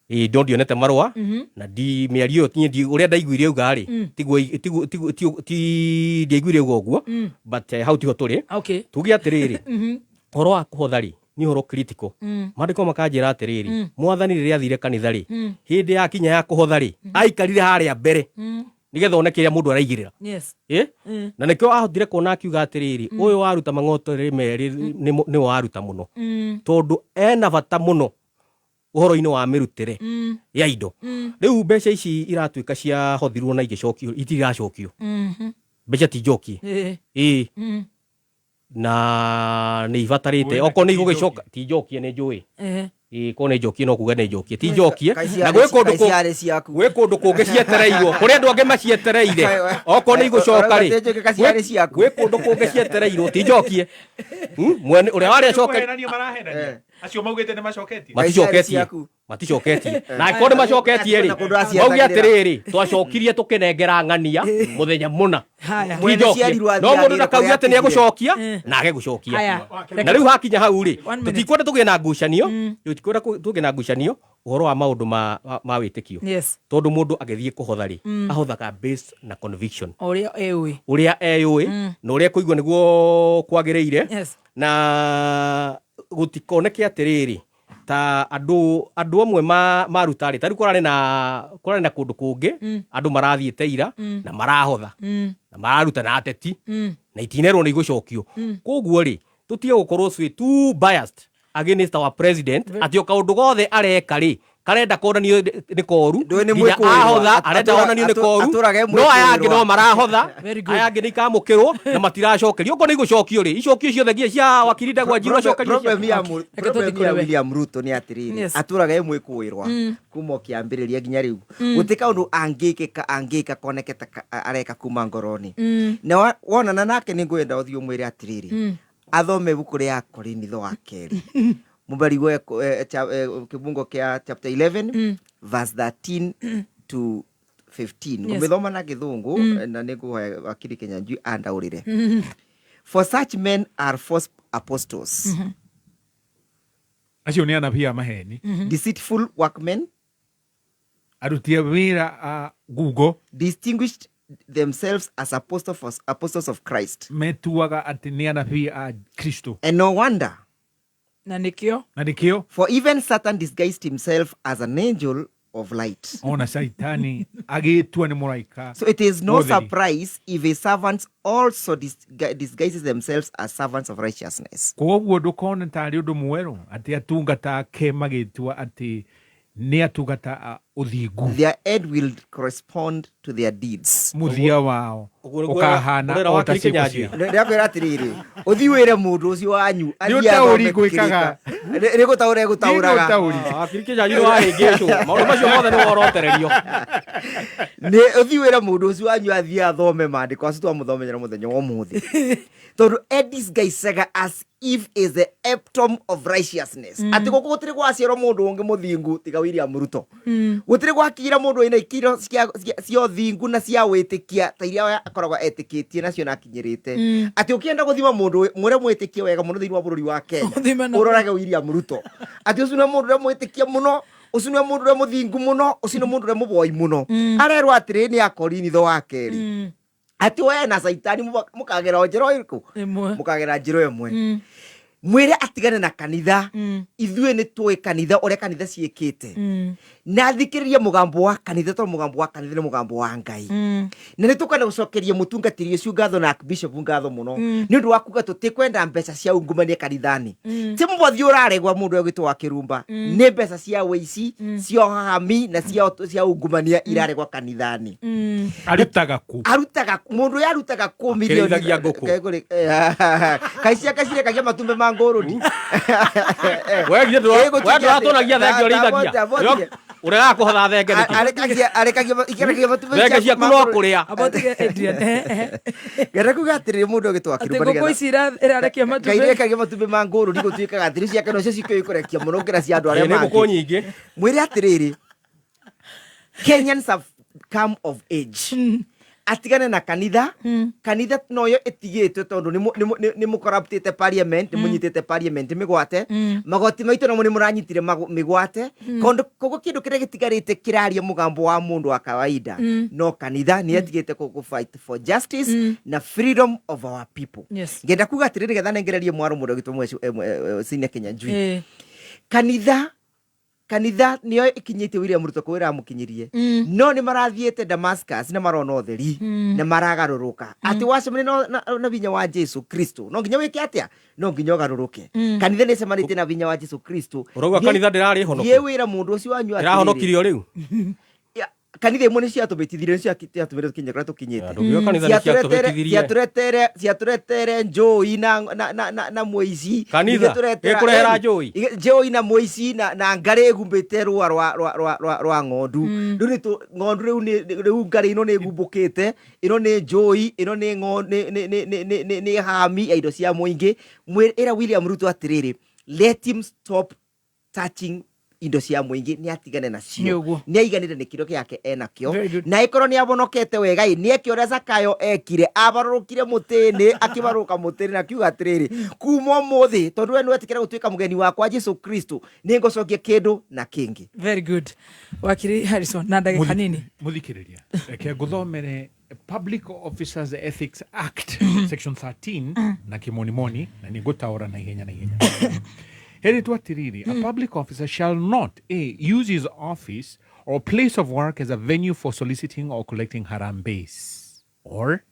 Ĩĩ, ndo ndionete marũa na ndi mĩario ĩyo niĩ ũrĩa ndaiguire auga rĩ, tiguo tiguo tiguo ti ndiaiguire auga ũguo, but hau tiho tũrĩ. Tuge atĩrĩrĩ, ũhoro wa kũhotha rĩ nĩ ũhoro critical. Maandĩko makanjĩra atĩrĩrĩ, mwathani rĩrĩa athire kanitha rĩ, hĩndĩ ya kinya ya kũhotha rĩ, aikarire harĩa mbere nĩgetha one kĩrĩa mũndũ araigĩrĩra. Ĩ? Na nĩkĩo ahotire kuona akiuga atĩrĩrĩ, ũyũ waruta mang'oto merĩ nĩwe waruta mũno, tondũ ena bata mũno ũhoro-inĩ wa mĩrutĩre ya indo. Rĩu mbeca ici iratuĩka ciahothirwo na igĩcokio, itiracokio. Mbeca ti njokie. Ĩĩ. Na nĩ ibatarĩte Ũĩ okorwo nĩ ti igũgĩcoka ti njokie, nĩ njũĩ. Ĩĩ, korwo nĩ njokie no kuga nĩ njokie, ti njokie. Kaĩ Na ciarĩ gwĩ kũndũ kaĩ ciarĩ ciaku? Gwĩ kũndũ kũngĩ cietereirwo, kũrĩ andũ angĩ macietereire. Okorwo nĩ igũcoka rĩ, Ũrauga ti ciarĩ ciaku? Gwĩ kũndũ kũngĩ cietereirwo, ti njokie. Mwene ũrĩa warĩ acoke. Kũhenania marahenania acio maugĩte nĩ macoketie. Maticoketie, maticoketie, na angĩkorwo nĩ macoketie rĩ, Na kũndũ acietagĩrĩra. mauge atĩrĩrĩ, twacokirie tũkĩnengera ng'ania mũthenya mũna. Haya. Ti Mwene njokie. ciarirwo No mũndũ athiagĩra ndakauge kũrĩa atĩ nĩ atigire. egũcokia na age gũcokia. Haya. Na rĩu hakinya hau rĩ, One minute. tũtikwenda tũgĩe na ngucanio, tũtikwenda tũgĩe na ngucanio ũhoro wa maũndũ ma wĩtĩkio, tondũ mũndũ agĩthiĩ kũhotha rĩ, ahothaga based na conviction. O ũrĩa ĩũĩ. Ũrĩa eyũĩ na ũrĩa kũigua nĩguo kwagĩrĩire. Na gũtikoneke atĩrĩrĩ, ta andũ amwe maruta rĩ, ta rĩu kũrarĩ na kũndũ kũngĩ andũ marathiĩte ira na marahotha na mararuta na ateti na itinerwo nĩ igũcokio. Koguo rĩ, tũtige gũkorwo twĩ too biased against our president, atĩ o kaũndũ gothe areka rĩ, karenda konanio nĩ koru. Ndũĩ nĩ Nginya mwĩkũĩrwo. ahotha arenda onanio nĩ koru, Atũraga e no aya angĩ mwĩkũĩrwo. no marahotha. Very good. Aya angĩ nĩ ikamũkĩrwo na matiracokerio. Okorwo nĩ igũcokio rĩ, icokio ciothe nginya cia wakiri Ndegwa Njiru acokerio. Problem ya Reke problem tũthiĩ ya kũrĩ we. William Ruto nĩ atĩrĩrĩ, atũraga e mwĩkũĩrwa kuma o kĩambĩrĩria nginya rĩu. Gũtirĩ kaũndũ angĩkĩka angĩka koneke ta areka kuma ngoro-inĩ. Na wonana nake nĩ ngwenda ũthiĩ ũmwĩre atĩrĩrĩ, athome ibuku rĩa Korinitho wa kerĩ mũbari wa kĩbungo kĩa chapter 11 verse 13 to 15. Ngũmĩthoma na gĩthũngũ na nĩ ngũhoya wakiri Kenyanjui andaũrĩre. For such men are false apostles, Acio nĩ anabii a maheni, deceitful workmen, aruti a wĩra a ngungo, distinguished themselves as apostles of Christ. Metuaga atĩ nĩ anabii a Kristo. And no wonder, Na nĩkĩo. Na nĩkĩo, for even Satan disguised himself as an angel of light. Ona Caitani agĩtua nĩ mũraika. So it is no Mũtheri. surprise if his servants also disguises themselves as servants of righteousness. Koguo ndũkone tarĩ ũndũ mwerũ atĩ atungata ake magĩtua atĩ nĩ atungata a ũthingu. Their end will correspond to their deeds. Mũthia wao Ũguo nĩguo ũkahana ũrera o ta wakiri ciĩko Kenyanjui. ciao. Ndakwĩra atĩrĩrĩ, ũthiĩ wĩre mũndũ ũcio wanyu Nĩ athiĩ ũtaũri athome ngwĩkaga. kĩrĩka. Nĩ gũtaũra egũtaũraga. Nĩ ũtaũri. Wakiri Kenyanjui nĩ wahĩngĩcwo, maũndũ macio mothe nĩ worotererio. Nĩ ũthiĩ wĩre mũndũ ũcio wanyu athiĩ athome maandĩko acio twamũthomenyera mũthenya wa ũmũthĩ, tondũ edisguisaga as if is the epitome of righteousness, atĩ gũkũ gũtirĩ gwaciarwo mũndũ ũngĩ mũthingu tiga William Ruto. Gũtirĩ gwakinyĩra mũndũ wĩna ikĩro cia ũthingu na cia wĩtĩkia ta iria we akoragwo etĩkĩtie nacio na akinyĩrĩte, atĩ ũkĩenda gũthima mũndũ mũrĩa mwĩtĩkie wega mũno thĩinĩ wa bũrũri wa Kenya, Ũthime na- ũrorage William Ruto, atĩ ũcio nĩwe mũndũ ũrĩa mwĩtĩkia mũno, ũcio nĩwe mũndũ ũrĩa mũthingu mũno, ũcio nĩ mũndũ ũrĩa mũboi mũno. Arerwo atĩrĩ nĩ Akorinitho wa kerĩ atĩ we na Caitani mũkagera o njĩra o ĩrĩkũ? Ĩmwe. Mũkagera njĩra ĩmwe. Mwĩre atigane na kanitha. Ithuĩ nĩ tũĩ kanitha ũrĩa kanitha ciĩkĩte. Na thikĩrĩrie mũgambo wa kanitha, tondũ mũgambo wa kanitha nĩ mũgambo wa Ngai. Na nĩ tũkwenda gũcokeria mũtungatĩri ũcio ngatho na bishop ngatho mũno nĩ ũndũ wa kuga tũtikwenda mbeca cia ungumania kanitha-inĩ. Ti mũbothi ũraregwa mũndũ ũgwĩtwo wa kĩrumba, nĩ mbeca cia wĩici, cia ũhahami na cia ungumania iraregwa kanitha-inĩ. Arutaga kũ? Arutaga mũndũ ũyũ arutaga kũ milioni? Akĩrĩithagia ngũkũ. Kai ciake cirekagia matumbĩ ma ngũrũni. We githĩ we ndũratũragia thenge ũrĩithagia? Ũregaga kũhotha thenge nĩkĩ? Arekagia ikĩrekagia matumbĩ. Thenge ciaku no kũrĩa. Abotige Adrian. Ngenda kuga atĩrĩrĩ, mũndũ ũgĩtwo Atĩ akĩrumba ngũkũ ici irarekia Ngai matumbĩ. Irekagia matumbĩ ma ngũrũni, gũtuĩkaga atĩrĩ ciake nocio cikĩũĩ kũrekia mũno gũkĩra cia andũ arĩa Ĩ, nĩ ngũkũ mangĩ. Nyingĩ. Mwĩre atĩrĩrĩ, Kenyans have come of age, atigane na kanitha. Kanitha noyo ĩtigĩtwe tondũ nĩ mũcorruptĩte parliament, nĩ mũnyitĩte parliament mĩgwate, magoti maitũ namo nĩ mũranyitire mĩgwate. Koguo kĩndũ kĩrĩa gĩtigarĩte kĩraria mũgambo wa mũndũ wa kawaida no kanitha nĩ ĩtigĩte kũ fight for justice na freedom of our people. Ngenda kuga atĩrĩrĩ, getha nengererie mwaro mũndũ ũgĩtwo senior Kenya Njui. Kanitha, kanitha nĩyo ĩkinyĩtie William Ruto kũu ĩramũkinyirie, no nĩ marathiĩte Damascus na marona ũtheri na maragarũrũka atĩ wacemania na vinya wa Jesu Kristo no nginya wĩke atĩa? No nginya ũgarũrũke. Kanitha nĩ ĩcemanĩtie na vinya wa Jesu Kristo. Ũrauga kanitha ndĩrarĩ honoku? Thiĩ wĩra mũndũ ũcio wanyu atĩrĩrĩ. Ĩrahonokirio rĩu? Ya, kanitha imwe nĩ ciatũbĩtithirie, nĩ ciatũmire tũkinye kũrĩa tũkinyĩte. Ndũngiuga kanitha nĩ ciatũbĩtithirie. Ciatũretere njũi na mũici. Kanitha? Ĩkũrehera njũi? Njũi na mũici na ngarĩ ĩgumbĩte rũa rwa ng'ondu. Rĩu nĩ ng'ondu rĩu rĩu ngarĩ ĩno nĩ ĩgumbũkĩte, ĩno nĩ njũi, ĩno nĩ nĩ hami ya indo cia mũingĩ. Ĩra William Ruto atĩrĩrĩ, let him stop touching indo cia mũingĩ, nĩ atigane Nĩ nacio. Ũguo. Nĩ aiganĩre nĩ kĩrĩa gĩake enakĩo. Very good. Na ĩkorwo nĩ abonokete wega ĩ, nĩ eke ũrĩa Zakayo ekire, abarũrũkire mũtĩ-inĩ, akĩbarũrũka mũtĩ-inĩ na akiuga atĩrĩrĩ, kuma ũmũthĩ tondũ we nĩwetĩkĩra gũtuĩka mũgeni wakwa Jesu Kristo, nĩ ngũcokia kĩndũ na kĩngĩ. Very good. Wakiri Harrison, na ndagĩka nini. Muthikiriria, reke nguthomere Public Officers Ethics Act section 13 na kimonimoni, na nĩ ngũtaũra na ihenya na ihenya. Heretwo atĩrĩrĩ, a public officer shall not a use his office or place of work as a venue for soliciting or collecting harambees, or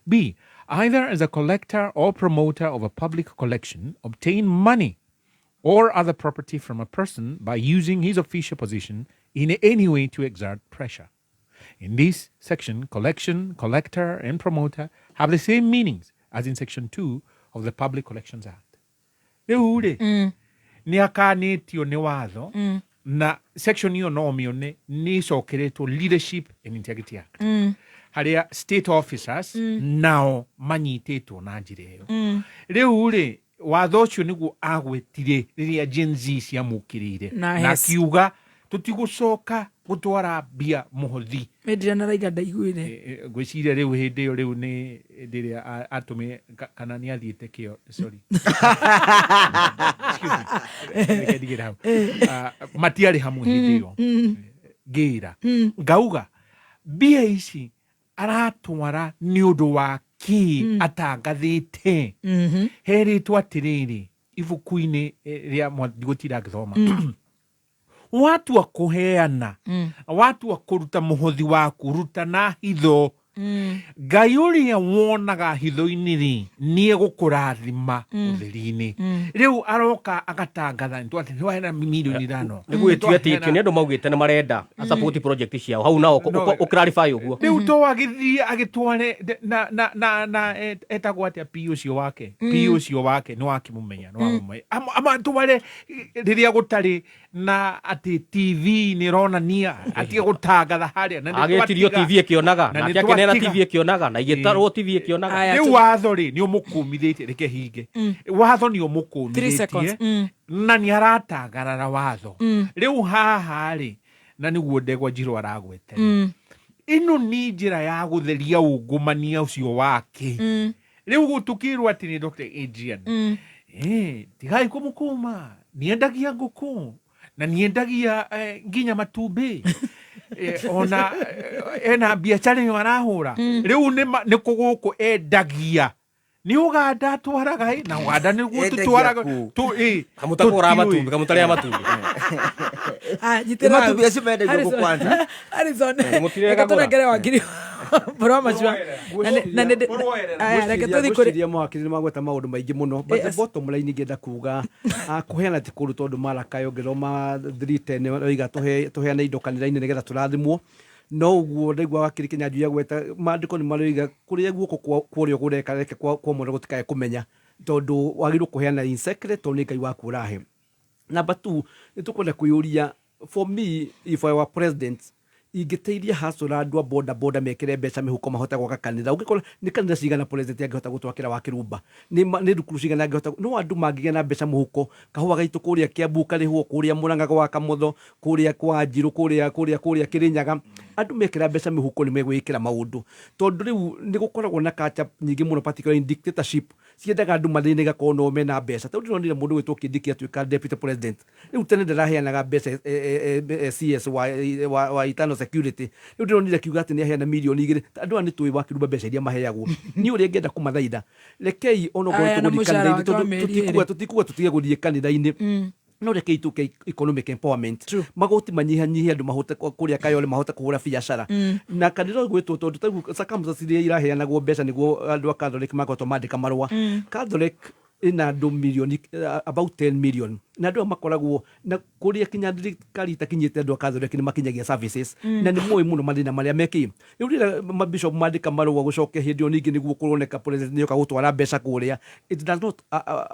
b either as a collector or promoter of a public collection obtain money or other property from a person by using his official position in any way to exert pressure. In this section, collection, collector, and promoter have the same meanings as in Section 2 of the Public Collections Act. Rĩu rĩ, nĩ akanĩtio nĩ watho na section ĩyo no ũmĩone nĩ ĩcokeretwo Leadership and Integrity Act, harĩa state officers nao manyitĩtwo na njĩra ĩyo. Rĩu rĩ, watho ũcio nĩguo agwetire rĩrĩa Gen Z ciamũkĩrĩire Na na yes. akiuga tũtigũcoka gũtwara mbia mũhothi. Adrian araiga ndaiguire. Ngwĩciria rĩu hĩndĩ ĩyo rĩu nĩ hĩndĩ ĩrĩa atũmire kana nĩ athiĩte kĩo, sorry. Excuse me. Reke ndigĩre hau. Ah, matiarĩ hamwe hĩndĩ ĩyo. Ngĩra ngauga mbia ici aratwara nĩ ũndũ wa kĩ atangathĩte? Herĩtwo atĩrĩrĩ ibuku-inĩ rĩa ndigũtinda ngĩthoma. Watua kũheana, watua kũruta mũhothi waku, ruta na hitho. Ngai ũrĩa wonaga hitho-inĩ rĩ, nĩ egũkũrathima ũtheri-inĩ. Rĩu aroka agatangatha nĩwaheana mirioni 5. Nĩ gwĩtio etĩtio nĩ andũ maugĩte nĩ marenda asupport project ciao hau nao ũ clarify ũguo. Rĩu to agĩthiĩ agĩtware na etagwo atĩa P ũcio wake? P ũcio wake nĩ wakĩmũmenya, nĩ wamũmenya. Amatware rĩrĩa gũtarĩ na atĩ TV nĩ ĩronania, atige gũtangatha harĩa. Na nĩ Agĩtirio TV ĩkĩonaga na nake nĩ akĩneana twatiga. TV ĩkĩonaga na igĩtarwo TV ĩkĩonaga. Rĩu watho rĩ, nĩ ũmũkũmithĩtie, reke hinge, watho nĩ 3 seconds. ũmũkũmithĩtie na nĩ aratangarara watho. Rĩu haha rĩ, na nĩguo ndegwa njirũ aragwete rĩ, ĩno nĩ njĩra ya gũtheria ungumania ũcio wake. Rĩu gũtũkĩrwo atĩ nĩ Dr. Adrian, tigai kũmũkũma, niendagia ngũkũ na niendagia nginya matumbĩ, ona ena biacara ĩyo arahũra. Rĩu nĩ kũ gũkũ endagia Nĩ Ũganda atwaraga ĩ, na Ũganda nĩguo Endagia tũtwaraga kũ? Kamũtakũraga matumbĩ, kamũtarĩa matumbĩ. Ah, nyitĩrĩra Nĩ matumbĩ acio mendagio Harrison- kũ kwanza? Harrison, Mũtirega reke gũra. tũnengere wakiri ũhoro wa macua. Na nĩ- Aya, reke tũthiĩ kũrĩ Ngwĩciria mawakiri nĩ magweta maũndũ maingĩ mũno, but the Yes. bottom line ingĩenda kuga, kũheana ti kũũru tondũ Malakayo ngĩthoma 3:10 oiga tũheane indo kanitha-inĩ nĩgetha tũrathimwo. No ũguo ndaigua wakiri Kĩnyanjui agweta maandĩko nĩ maroiga kũrĩa guoko kwa ũrĩo kũreka reke kwa ũmotho gũtikae kũmenya, tondũ wagĩrĩirwo kũheana in secret tondũ nĩ Ngai waku ũrahe. Number two, nĩ tũkwenda kwĩyũria, for me if I were president, ingĩteithia hustler andũ a boda boda mekĩre mbeca mĩhuko mahote gwaka kanitha. Ũngĩkora nĩ kanitha cigana president angĩhota gũtwakĩra wa Kĩrumba, nĩ thukuru cigana angĩhota, no andũ mangĩgĩa na mbeca mũhuko, kahũa gaitũ kũrĩa Kiambu karĩhwo, kũrĩa Mũrang'a gwa Kamotho, kũrĩa kwa Njirũ, kũrĩa kũrĩa kũrĩa Kĩrĩnyaga, andũ mekĩra mbeca mĩhuko nĩ megwĩkĩra maũndũ. Tondũ rĩu nĩ gũkoragwo na culture nyingĩ mũno particularly in dictatorship, ciendaga andũ mathĩne igakorwo no mena mbeca. Tondũ ndĩronire mũndũ gwĩtwo Kindiki atuĩka deputy president, rĩu tene ndaraheanaga mbeca CS wa internal security, rĩu ndĩronire akiuga atĩ nĩ aheana mirioni 2. Andũ aya nĩ tũĩ wa Kĩrumba mbeca iria maheagwo. Niĩ ũrĩa ingĩenda kũmathaitha, rekei onokorwo Aya, na tũgũthiĩ mũcara kanitha-inĩ, wake wa tondũ mĩeri 2. tũtikuga tũtige gũthiĩ kanitha-inĩ, no rekei tũke economic empowerment. Magoti manyihanyihie, andũ mahote kũrĩa Kayole mahote kũhũra biacara. Na kanitha ũyũ gwĩtwo tondũ tarĩu circumstances iria iraheanagwo mbeca nĩguo andũ a Catholic makoretwo mandĩka marũa. Catholic ĩna andũ mirioni about 10 million, na andũ aya makoragwo na kũrĩa kinya thirikari itakinyĩte, andũ a Catholic nĩ makinyagia services. Na nĩ moĩ mũno mathĩna marĩa mekĩ. Rĩu rĩrĩa mabishop mandĩka marũa gũcokia hĩndĩ ĩyo ningĩ nĩguo kũroneka president nĩoka gũtwara mbeca kũrĩa, it does not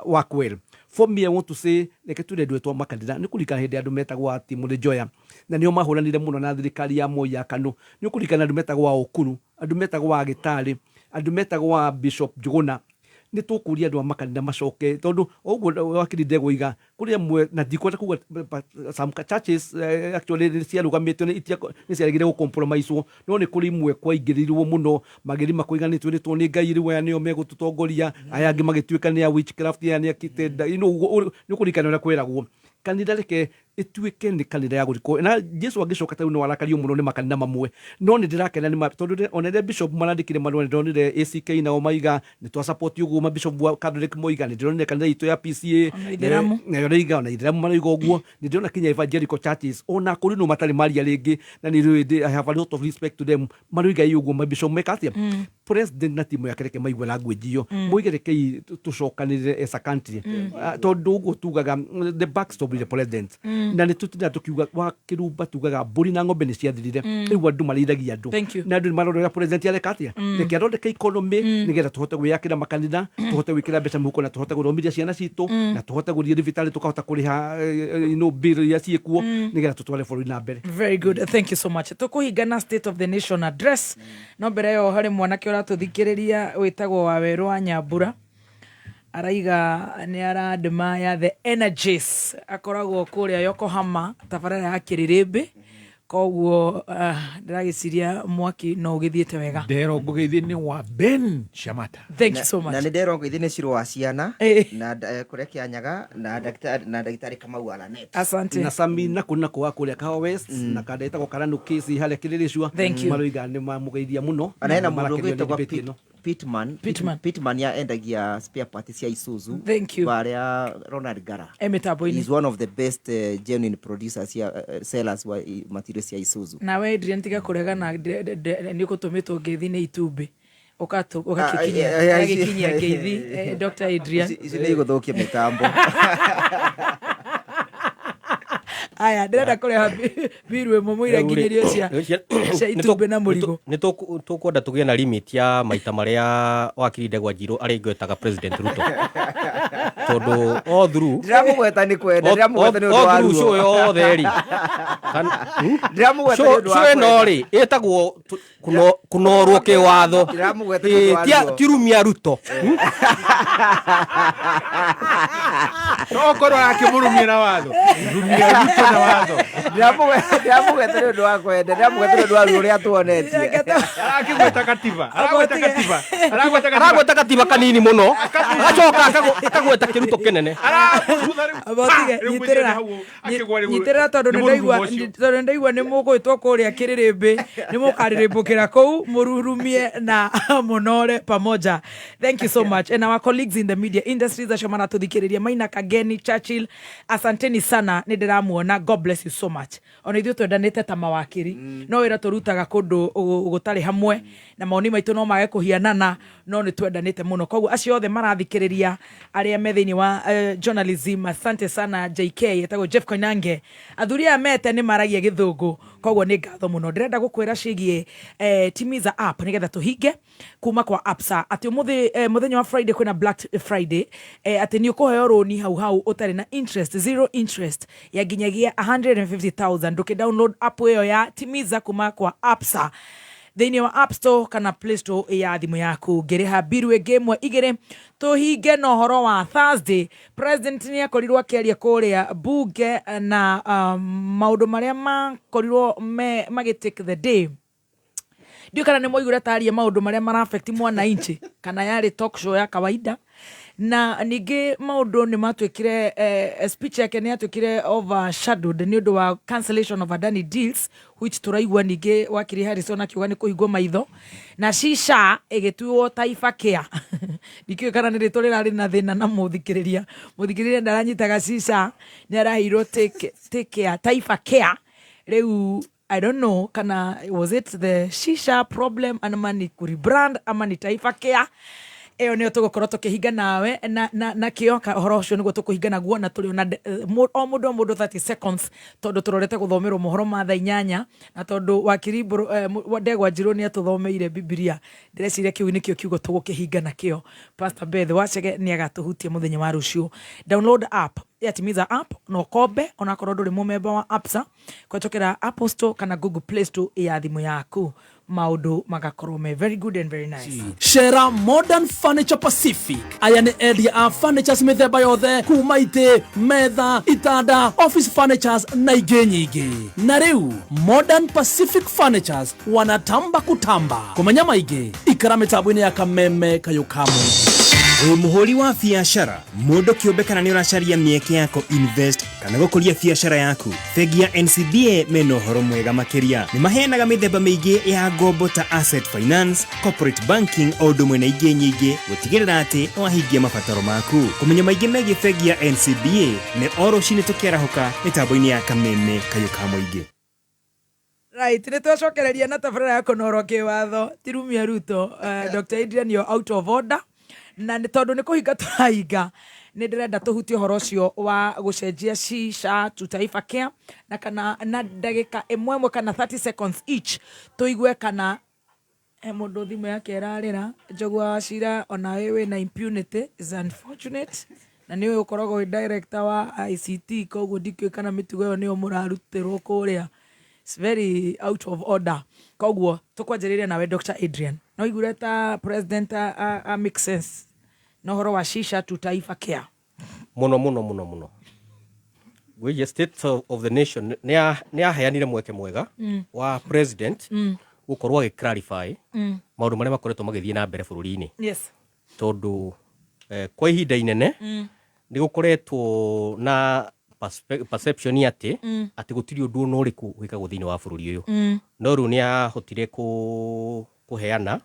work well. For me, I want to say reke twĩre andũ etwa makanitha nĩ kũririkana hĩndĩ andũ metagwo a Timothy Njoya, na nĩo mahũranire mũno na thirikari ya Moi ya KANU. Nĩ ũkũririkana andũ metagwo a Okuru, andũ metagwo a Gĩtarĩ, andũ metagwo a Bishop Njũgũna. Nĩ tũkũria andũ a makanitha macoke, tondũ o ũguo wakiri Ndegwa kũrĩ amwe, na ndikwenda kuga, but some churches actually nĩ ciarũgamĩtio, nĩ ciaregire gũ-compromise-wo, no nĩ kũrĩ imwe kwaingĩrĩirwo mũno magĩrĩ makoiga nĩ twĩrĩtwo nĩ Ngai rĩu aya nĩo megũtũtongoria, aya angĩ magĩtuĩka nĩ a witchcraft, aya nĩ a kitenda, you know, ũguo, nĩ ũkũririkana ũrĩa kweragwo kanitha reke ĩtuĩke nĩ kanitha ya gũthikwo na Jesu angĩcoka. Tarĩu no arakario mũno nĩ makanitha mamwe, no nĩ ndĩrakena nĩ tondũ ona rĩrĩa bishop marandĩkire marũa, nĩ ndĩronire ACK nao maiga nĩ twa support ũguo, mabishop wa Catholic moiga, nĩ ndĩronire kanitha itũ ya PCA Ona Ithĩramu. Nayo rĩiga, ona Ithĩramu maroiga ũguo. Nĩ ndĩrona kinya evangelical churches ona kũrĩ no matarĩ maria rĩngĩ, na nĩ rĩũĩ I have a lot of respect to them, maroiga ĩ ũguo mabishop meka atĩa. President na timu yake reke maigue language iyo, moige rekei tũcokanĩrĩre as a country. Tondũ ũguo tugaga the buck stop with the president. Na nĩ tũtindaga tũkiuga wa Kĩrumba, tugaga mbũri na ng'ombe nĩ ciathirire. Rĩu andũ marĩithagia andũ. Thank you. Na andũ nĩ marora ũrĩa president areka atĩa. Reke athondeke economy nĩgetha tũhote gwĩakĩra makanitha, tũhote gwĩkĩra mbeca mũhuko, na tũhote gũthomithia ciana citũ, na tũhote gũthiĩ thibitarĩ, tũkahota kũrĩha bill iria ciĩkuo, nĩgetha tũtware bũrũri na mbere. Very good, thank you so much. Tũkũhinga na state of the nation address, no mbere ĩyo harĩ mwanake ũratũthikĩrĩria wĩtagwo Wawerũ wa Nyambura, araiga nĩ aradmire the energies, akoragwo kũrĩa Yokohama tabarĩra ya Kĩrĩrĩmbĩ, koguo ndĩragĩciria mwaki no ũgĩthiĩte wega. Ndero ngũgeithie nĩ wa Ben Shamata. Thank you so much. Na nĩ nderwo ngeithi nĩ Cirũ wa ciana na kũrĩa Kĩanyaga na ndagĩtarĩ Kamau wa Lanet. Asante. Na Sami na kũ na kũ wa kũrĩa Kahawa West, na kanda ĩtagwo Karanu Kesi harĩa Kĩrĩrĩcua. Thank you. Maroiga nĩ mamũgeithia mũno. Ona hena mũndũ Marakenio nĩ ũgwĩtagwo debate ĩno. Pitman. Pitman. Pitman ya endagia spare parts cia Isuzu. Thank you. Barĩa Ronald Gara. E mĩtambo-inĩ. He's one of the best genuine producers cia sellers wa material cia Isuzu. Nawe Adrian, tiga kũregana, nĩ ũgũtũmĩtwo ngeithi nĩ itumbĩ. Ũgakĩkinyia ũgagĩkinyia ngeithi Dr. Adrian. Ici nĩ igũthũkia mĩtambo. Aya, ndĩrenda kũreha biru ĩmwe mũire nginyĩrio cia itumbĩ na mũrigo. Nĩ tũkwenda tũgĩe na limit ya maita marĩa wakiri Ndegwa Njirũ arĩ ngwetaga President Ruto, tondũ all through Ndiramũgweta nĩ kwenda, ndiramũgweta nĩ ũndũ wa all through ruo. show yothe rĩ. Ndiramũgweta nĩ ũndũ wa Show ĩno kwenda. rĩ ĩtagwo kũnorwo kĩwatho. Ndiramũgweta nĩ ũndũ wa ruo. Tirumia Ruto. No korwo akĩmũrumia na watho, rumia Ruto na watho. Ndiramũgweta nĩ ũndũ wa kwenda, ndiramũgweta nĩ ũndũ wa ruo rũrĩa tuonetie. Arakĩgweta katiba, aragweta katiba, aragweta katiba. Aragweta katiba kanini mũno, agacoka akagweta kĩruto kĩnene. Abotige, nyitĩrĩra. Nyitĩrĩra tondũ nĩ ndaigua nĩ mũgwĩtwo kũrĩa Kĩrĩrĩmbĩ, nĩ mũkarĩrĩmbũkĩra kũu. Mũrĩu mũrurumie na mũnore pamoja. Thank you so much. And our colleagues in the media industries acio maratũthikĩrĩria, Maina Kageni, Churchill, asanteni sana, nĩ ndĩramuona. God bless you so much. Ona ithuĩ twendanĩte ta mawakiri, no wĩra tũrutaga kũndũ gũtarĩ hamwe, na maoni maitũ no mage kũhianana, no nĩ twendanĩte mũno. Koguo acio othe marathikĩrĩria arĩa me thĩinĩ wa journalism, asante sana. JK etagwo Jeff Koinange, athuri aya mete nĩ maragia gĩthũngũ, koguo nĩ ngatho mũno. Ndĩrenda gũkwĩra ciĩgiĩ Timiza app nĩgetha tũhinge kuma kwa Absa, atĩ ũmũthĩ, mũthenya wa Friday, kwĩna Black Friday, atĩ nĩ ũkũheo rũni hau hau ũtarĩ na interest, zero interest ya nginyagia 150,000 ndũkĩ download app ĩyo ya Timiza kuma kwa Absa thĩinĩ wa App Store kana Play Store ya thimũ yaku. Ngĩrĩha mbiru ĩngĩ ĩmwe igĩrĩ tũhinge na ũhoro wa Thursday, president nĩ akorirwo akĩaria kũrĩa bunge na maũndũ marĩa makorirwo magĩ take the day. Ndiũ kana nĩ mwaigure taria maũndũ marĩa mara affect mwananchi kana yarĩ talk show ya kawaida. Na ningĩ maũndũ nĩ matuĩkire, speech yake nĩ yatuĩkire overshadowed nĩ ũndũ wa cancellation of Adani deals, which tũraigua ningĩ wakiri Harrison akiuga nĩ kũhingwo maitho, na shisha ĩgĩtuo Taifa Care. Ndikĩũĩ kana nĩ rĩtwa rĩrarĩ na thĩna na mũthikĩrĩria ndaranyitaga. Shisha nĩ araheirwo take care, Taifa Care. Rĩu I don't know kana was it the shisha problem ama ni kurebrand ama ni Taifa Care. Ĩyo nĩyo tũgũkorwo tũkĩhinga nawe na kĩo ũhoro ũcio nĩguo tũkũhinga naguo, na tũrĩ ona o mũndũ 30 seconds, tondũ tũrorete gũthomerwo mohoro ma thaa 8, na tondũ wakiri Ndegwa Njirũ nĩ atũthomeire Bibilia, ndĩreciria kĩu nĩkĩo kiugo tũgũkĩhinga nakĩo. Pastor Beth Wachege nĩ agatũhutia mũthenya wa rũciũ. Download app ya Timiza app na ũkombe onakorwo ndũrĩ mũmemba wa Absa kũhetũkĩra Apple Store kana Google Play Store ya thimũ yaku, maũndũ magakorwo me very good and very nice. Cera Modern Furniture Pacific. Aya nĩ endia a furnitures mĩthemba yothe, kuma itĩ, metha, itanda, office furnitures na ingĩ nyingĩ. Na rĩu Modern Pacific Furnitures wanatamba kutamba. Kũmenya maingĩ, ikara mĩtambo-inĩ ya Kameme Kayũ ka Mũingĩ. Wĩ mũhũri wa biacara, mũndũ kĩũmbe, kana nĩ ũracaria mĩeke ya kũ invest kana gũkũria biacara yaku, bengi ya NCBA mena ũhoro mwega makĩria. Nĩ maheanaga mĩthemba mĩingĩ ya ngombo ta asset finance, corporate banking, o ũndũ ũmwe na ingĩ nyingĩ, gũtigĩrĩra atĩ nĩ wahingia mabataro maku. Kũmenya maingĩ megiĩ bengi ya NCBA nĩ o rũcinĩ tũkĩarahũka mĩtambo-inĩ ya Kameme Kayũ ka Mũingĩ. Right, nä twacokereria na tabarĩra ya kũnorwo kĩwatho tirumia Ruto. Dr Adrian, you're out of order, na nĩ tondũ nĩ kũhinga tũrahinga, nĩ ndĩrenda tũhutie ũhoro ũcio wa gũcenjia shisha to Taifa Care, na kana na ndagĩka ĩmwe ĩmwe kana 30 seconds each tũigue kana he mũndũ thimũ yake ĩrarĩra. Njogua wa Cira, onawe wĩna impunity is unfortunate, na nĩ ũyũ ũkoragwo wĩ director wa ICT, koguo ndikĩũĩ kana mĩtugo ĩyo nĩyo mũrarutĩrwo kũrĩa. It's very out of order. Koguo tũkwanjĩrĩria nawe, Dr Adrian, no igure ta president a make sense na ũhoro wa shisha to Taifa Care? Mũno mũno mũno mũno. Ngwĩciria State of the Nation nĩ yaheanire mweke mwega wa president gũkorwo agĩ clarify maũndũ marĩa makoretwo magĩthiĩ na mbere bũrũri-inĩ, tondũ kwa ihinda inene nĩ gũkoretwo na perception atĩ atĩ gũtirĩ ũndũ ona ũrĩkũ wĩkagwo thĩinĩ wa bũrũri ũyũ. No rĩu nĩ ahotire kũheana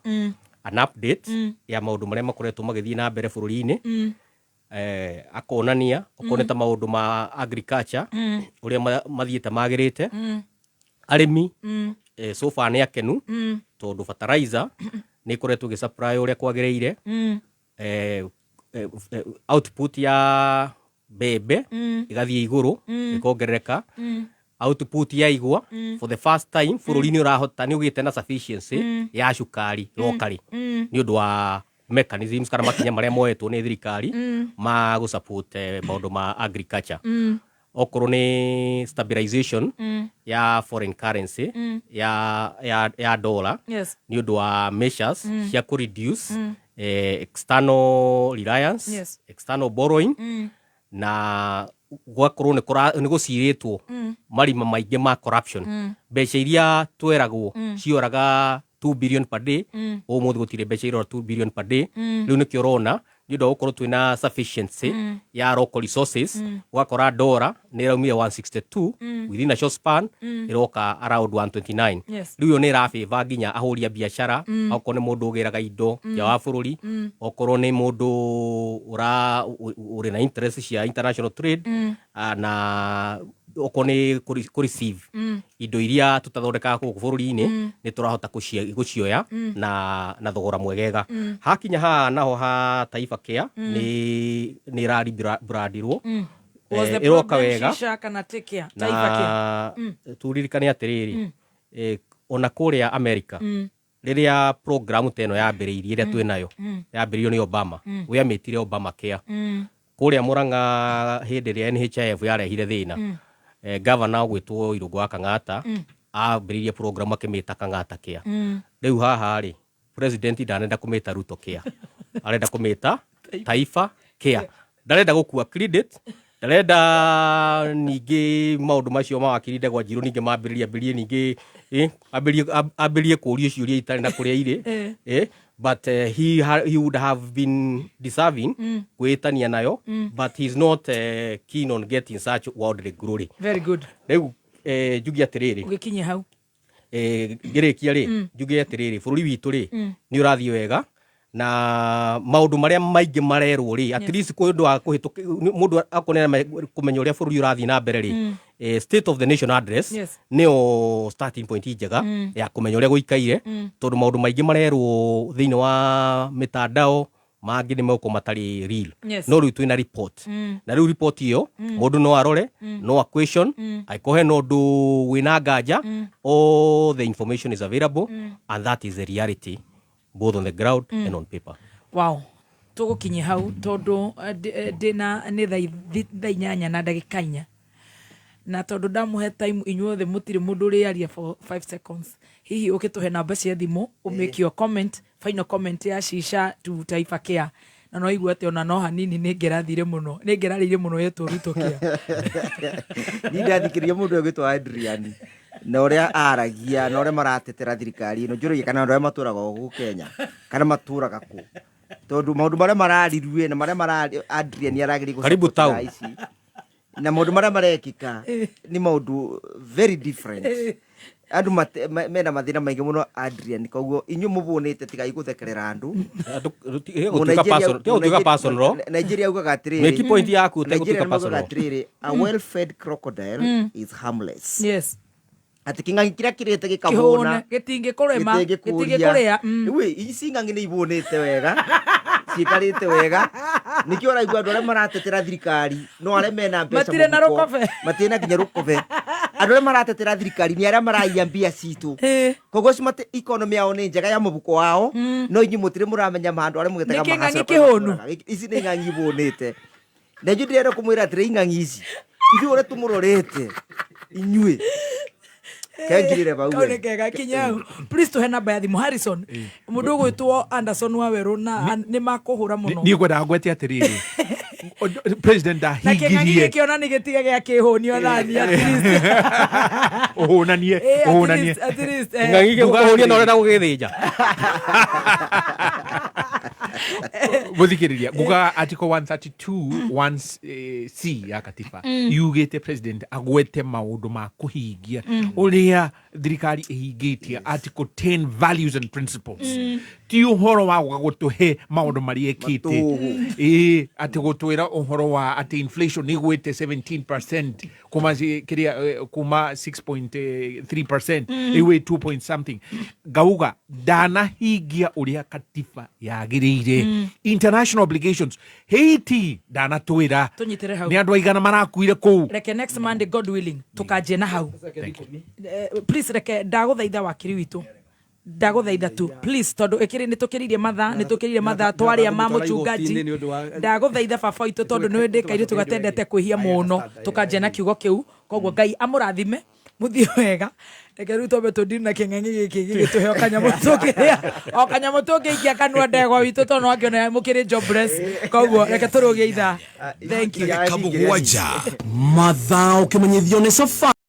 an update ya maũndũ marĩa makoretwo magĩthiĩ na mbere bũrũri-inĩ. Akonania okorwo nĩ ta maũndũ ma agriculture, ũrĩa mathiĩte magĩrĩte, arĩmi so far nĩ akenu tondũ fertilizer nĩ ĩkoretwo ĩgĩ supply ũrĩa kwagĩrĩire. Output ya mbembe ĩgathiĩ igũrũ, ĩkongerereka. Output ya igwa, for the first time bũrũri nĩ ũrahota, nĩ ũgĩte na sufficiency ya cukari locally nĩ ũndũ wa mechanisms kana makinya marĩa moetwo nĩ thirikari ma gũ support maũndũ ma agriculture. Okorwo nĩ stabilization ya foreign currency, ya dollar, nĩ ũndũ wa measures cia kũ reduce external reliance, external borrowing, na gwakorwo nĩ gũcirĩtwo marima maingĩ ma corruption. Mbeca iria tweragwo cioraga 2 billion per day, ũmũthĩ gũtirĩ mbeca irora 2 billion per day. Rĩu nĩkĩo ũrona Nĩ ũndũ wa gũkorwo twĩna sufficiency ya local resources. Ũgakora ndora nĩ ĩraumire 162 within a short span, ĩroka around 129. Rĩu ĩyo nĩ ĩrabĩba nginya ahũri a biacara, okorwo nĩ mũndũ ũgĩraga indo nja wa bũrũri, okorwo nĩ mũndũ ũra ũrĩ na interest cia international trade, na okorwo nĩ kũ receive indo iria tũtathondekaga gũkũ bũrũri-inĩ, nĩ tũrahota gũcioya na thogora mwegega. Hakinya haha naho ha Taifa Care, nĩ ĩraribrandirwo. Was the Ĩroka problem wega. Shisha kana Take Care? Taifa Care. Na turirikane atĩrĩrĩ, ona kũrĩa America, rĩrĩa program ta ĩno yambĩrĩirie, ĩrĩa twĩ nayo, yambĩrĩirio nĩ Obama, we amĩtire Obama Care. Kũrĩa Murang'a, hĩndĩ ĩrĩa NHIF yarehire thĩna, governor ũgwĩtwo Irũngũ wa Kang'ata ambĩrĩirie program akĩmĩta Kang'ata Care. Rĩu haha rĩ, president ndanenda kũmĩta Ruto Care, arenda kũmĩta Taifa Care. Ndarenda gũkua credit, ndarenda ningĩ maũndũ macio ma wakiri Ndegwa Njirũ ningĩ mambĩrĩrie ambĩrĩrie ningĩ ambĩrĩrie kũũrio ciũria itarĩ na kũrĩa irĩ. But he would have been deserving kwĩtania nayo, but he's not keen on getting such worldly glory. Very good. Rĩu njuge atĩrĩrĩ, ũgĩkinyia hau. Ngĩrĩkia rĩ, njuge atĩrĩrĩ, bũrũri witũ rĩ, nĩ ũrathiĩ wega na maũndũ marĩa maingĩ marerwo rĩ, at least kwĩ ũndũ wa kũhĩtũka mũndũ akorwo nĩ kũmenya ũrĩa bũrũri ũrathiĩ na mbere rĩ, State of the Nation Address nĩyo starting point njega ya kũmenya ũrĩa gũikaire, tondũ maũndũ maingĩ marerwo thĩinĩ wa mĩtandao mangĩ nĩ megũkorwo matarĩ real. No rĩu twĩna report, na rĩu report ĩyo mũndũ no arore, no a question, angĩkorwo hena ũndũ wĩna nganja. All the information is available, and that is the reality both on the ground and on paper. Wow, tũgũkinyia hau tondũ ndĩna nĩ thaa 8:04, na tondũ ndamũhe time inyuothe mũtirĩ mũndũ ũrĩaria for 5 seconds. Hihi ũkĩtũhe namba cia thimũ, ũmake your comment, final comment ya Shisha to Taifa Care. Na no igua atĩ ona no hanini nĩ ngĩrathire mũno, nĩ ngĩrarĩire mũno yetwo Ruto Care. Niĩ ndathikĩrĩria mũndũ ũyũ ũgwĩtwo Adrian na ũrĩa aragia na ũrĩa maratetera thirikari ĩno, njũragia kana andũ arĩa matũraga o gũkũ Kenya kana matũraga kũ, tondũ maũndũ marĩa mararirie na marĩa mara Adrian arageria Karibu gũ-support town. thaa ici na maũndũ marĩa marekĩka nĩ maũndũ very different. Andũ mena mathĩna maingĩ mũno, Adrian. Koguo inyuĩ mũbũnĩte, tigai gũthekerera andũ. Tiga gũtuĩka personal. Nigeria ugaga atĩrĩrĩ, Make point yaku, tiga Nigeria gũtuĩka nĩmaugaga personal. atĩrĩrĩ, "A well fed crocodile is harmless." Atĩ kĩng'ang'i kĩrĩa kĩrĩte kĩhũne gĩkahũna gĩtingĩkũrĩma. Gĩtingĩkũria. Gĩtingĩkũrĩa. Rĩu ĩ, ici ng'ang'i nĩ ibũnĩte wega, ciĩkarĩte wega, nĩkĩo ũraigua andũ arĩa maratetera thirikari no arĩa mena mbeca Matirĩ na mũhuko, rũkobe. Matirĩ na nginya rũkobe. Andũ arĩa maratetera thirikari nĩ arĩa maraiya mbia citũ. Koguo acio economy yao nĩ njega ya mũbuko wao, no inyuĩ mũtirĩ mũramenya handũ arĩa mũgĩtega. Nĩ kĩng'ang'i mahacera kĩhũnu. kũrĩa. Ici nĩ ng'ang'i ibũnĩte, na inyuĩ ndĩrenda kũmwĩra atĩrĩ, ing'ang'i ici ithuĩ ũrĩa tũmũrorete inyuĩ kengirire bau Kau we. nĩ kega. Kinya hau, please tũhe namba ya thimũ, Harrison. Mũndũ ũgwĩtwo Anderson Wawerũ na nĩ makũhũra mũno. Niĩ ngwendaga ngwete atĩrĩrĩ, president Na kĩng'ang'i ndahingirie gĩkĩona nĩ gĩtige gĩa kĩhũnio thani at least. Ũhũnanie. At Ũhũnanie. least, at least. Kĩng'ang'i gĩgũkũhũnia na ũrenda gũgĩthĩnja. Muthikiriria, nguga article 132 1 c ya katiba yugite president agwete maundu ma kuhingia uria thirikari ihingitie article 10 values and principles. Ti uhoro wa guka gutuhe maundu maria ikite. Matũhũ. Ĩ ati gutwira uhoro wa ati inflation igwite 17% kuma kiria kuma 6.3%, iwe 2 point something. Ngauga ndanahingia uria katiba yagiriire. International obligations, Haiti ndanatwira Tũnyitĩre hau. Nĩ andũ aigana marakuire kũu. Reke next Monday, God willing, tukanjie na hau. Please, reke ndagũthaitha, wakiri witũ, ndagũthaitha tu please, tondũ ĩkĩrĩ nĩ tũkĩrire mathaa twarĩa ma mũchungaji. Nĩ ũndũ wa- Ndagũthaitha baba witũ, tondũ nĩ wĩndĩkaire tũgatendete kwĩhia mũno, tũkanjia na kiugo kĩu. Koguo Ngai amũrathime, mũthiĩ wega. Reke rĩu twambe tũndini na kĩng'ang'i gĩkĩ gĩgĩtũhe o kanyamũ tũngĩrĩa, o kanyamũ tũngĩikia kanua ndegwa witũ, tondũ wakĩona mũkĩrĩ jobless. Koguo reke tũrũgie ithaa. Thank you. Ndagĩka 7 Mathaa ũkĩmenyithio nĩ Safaricom.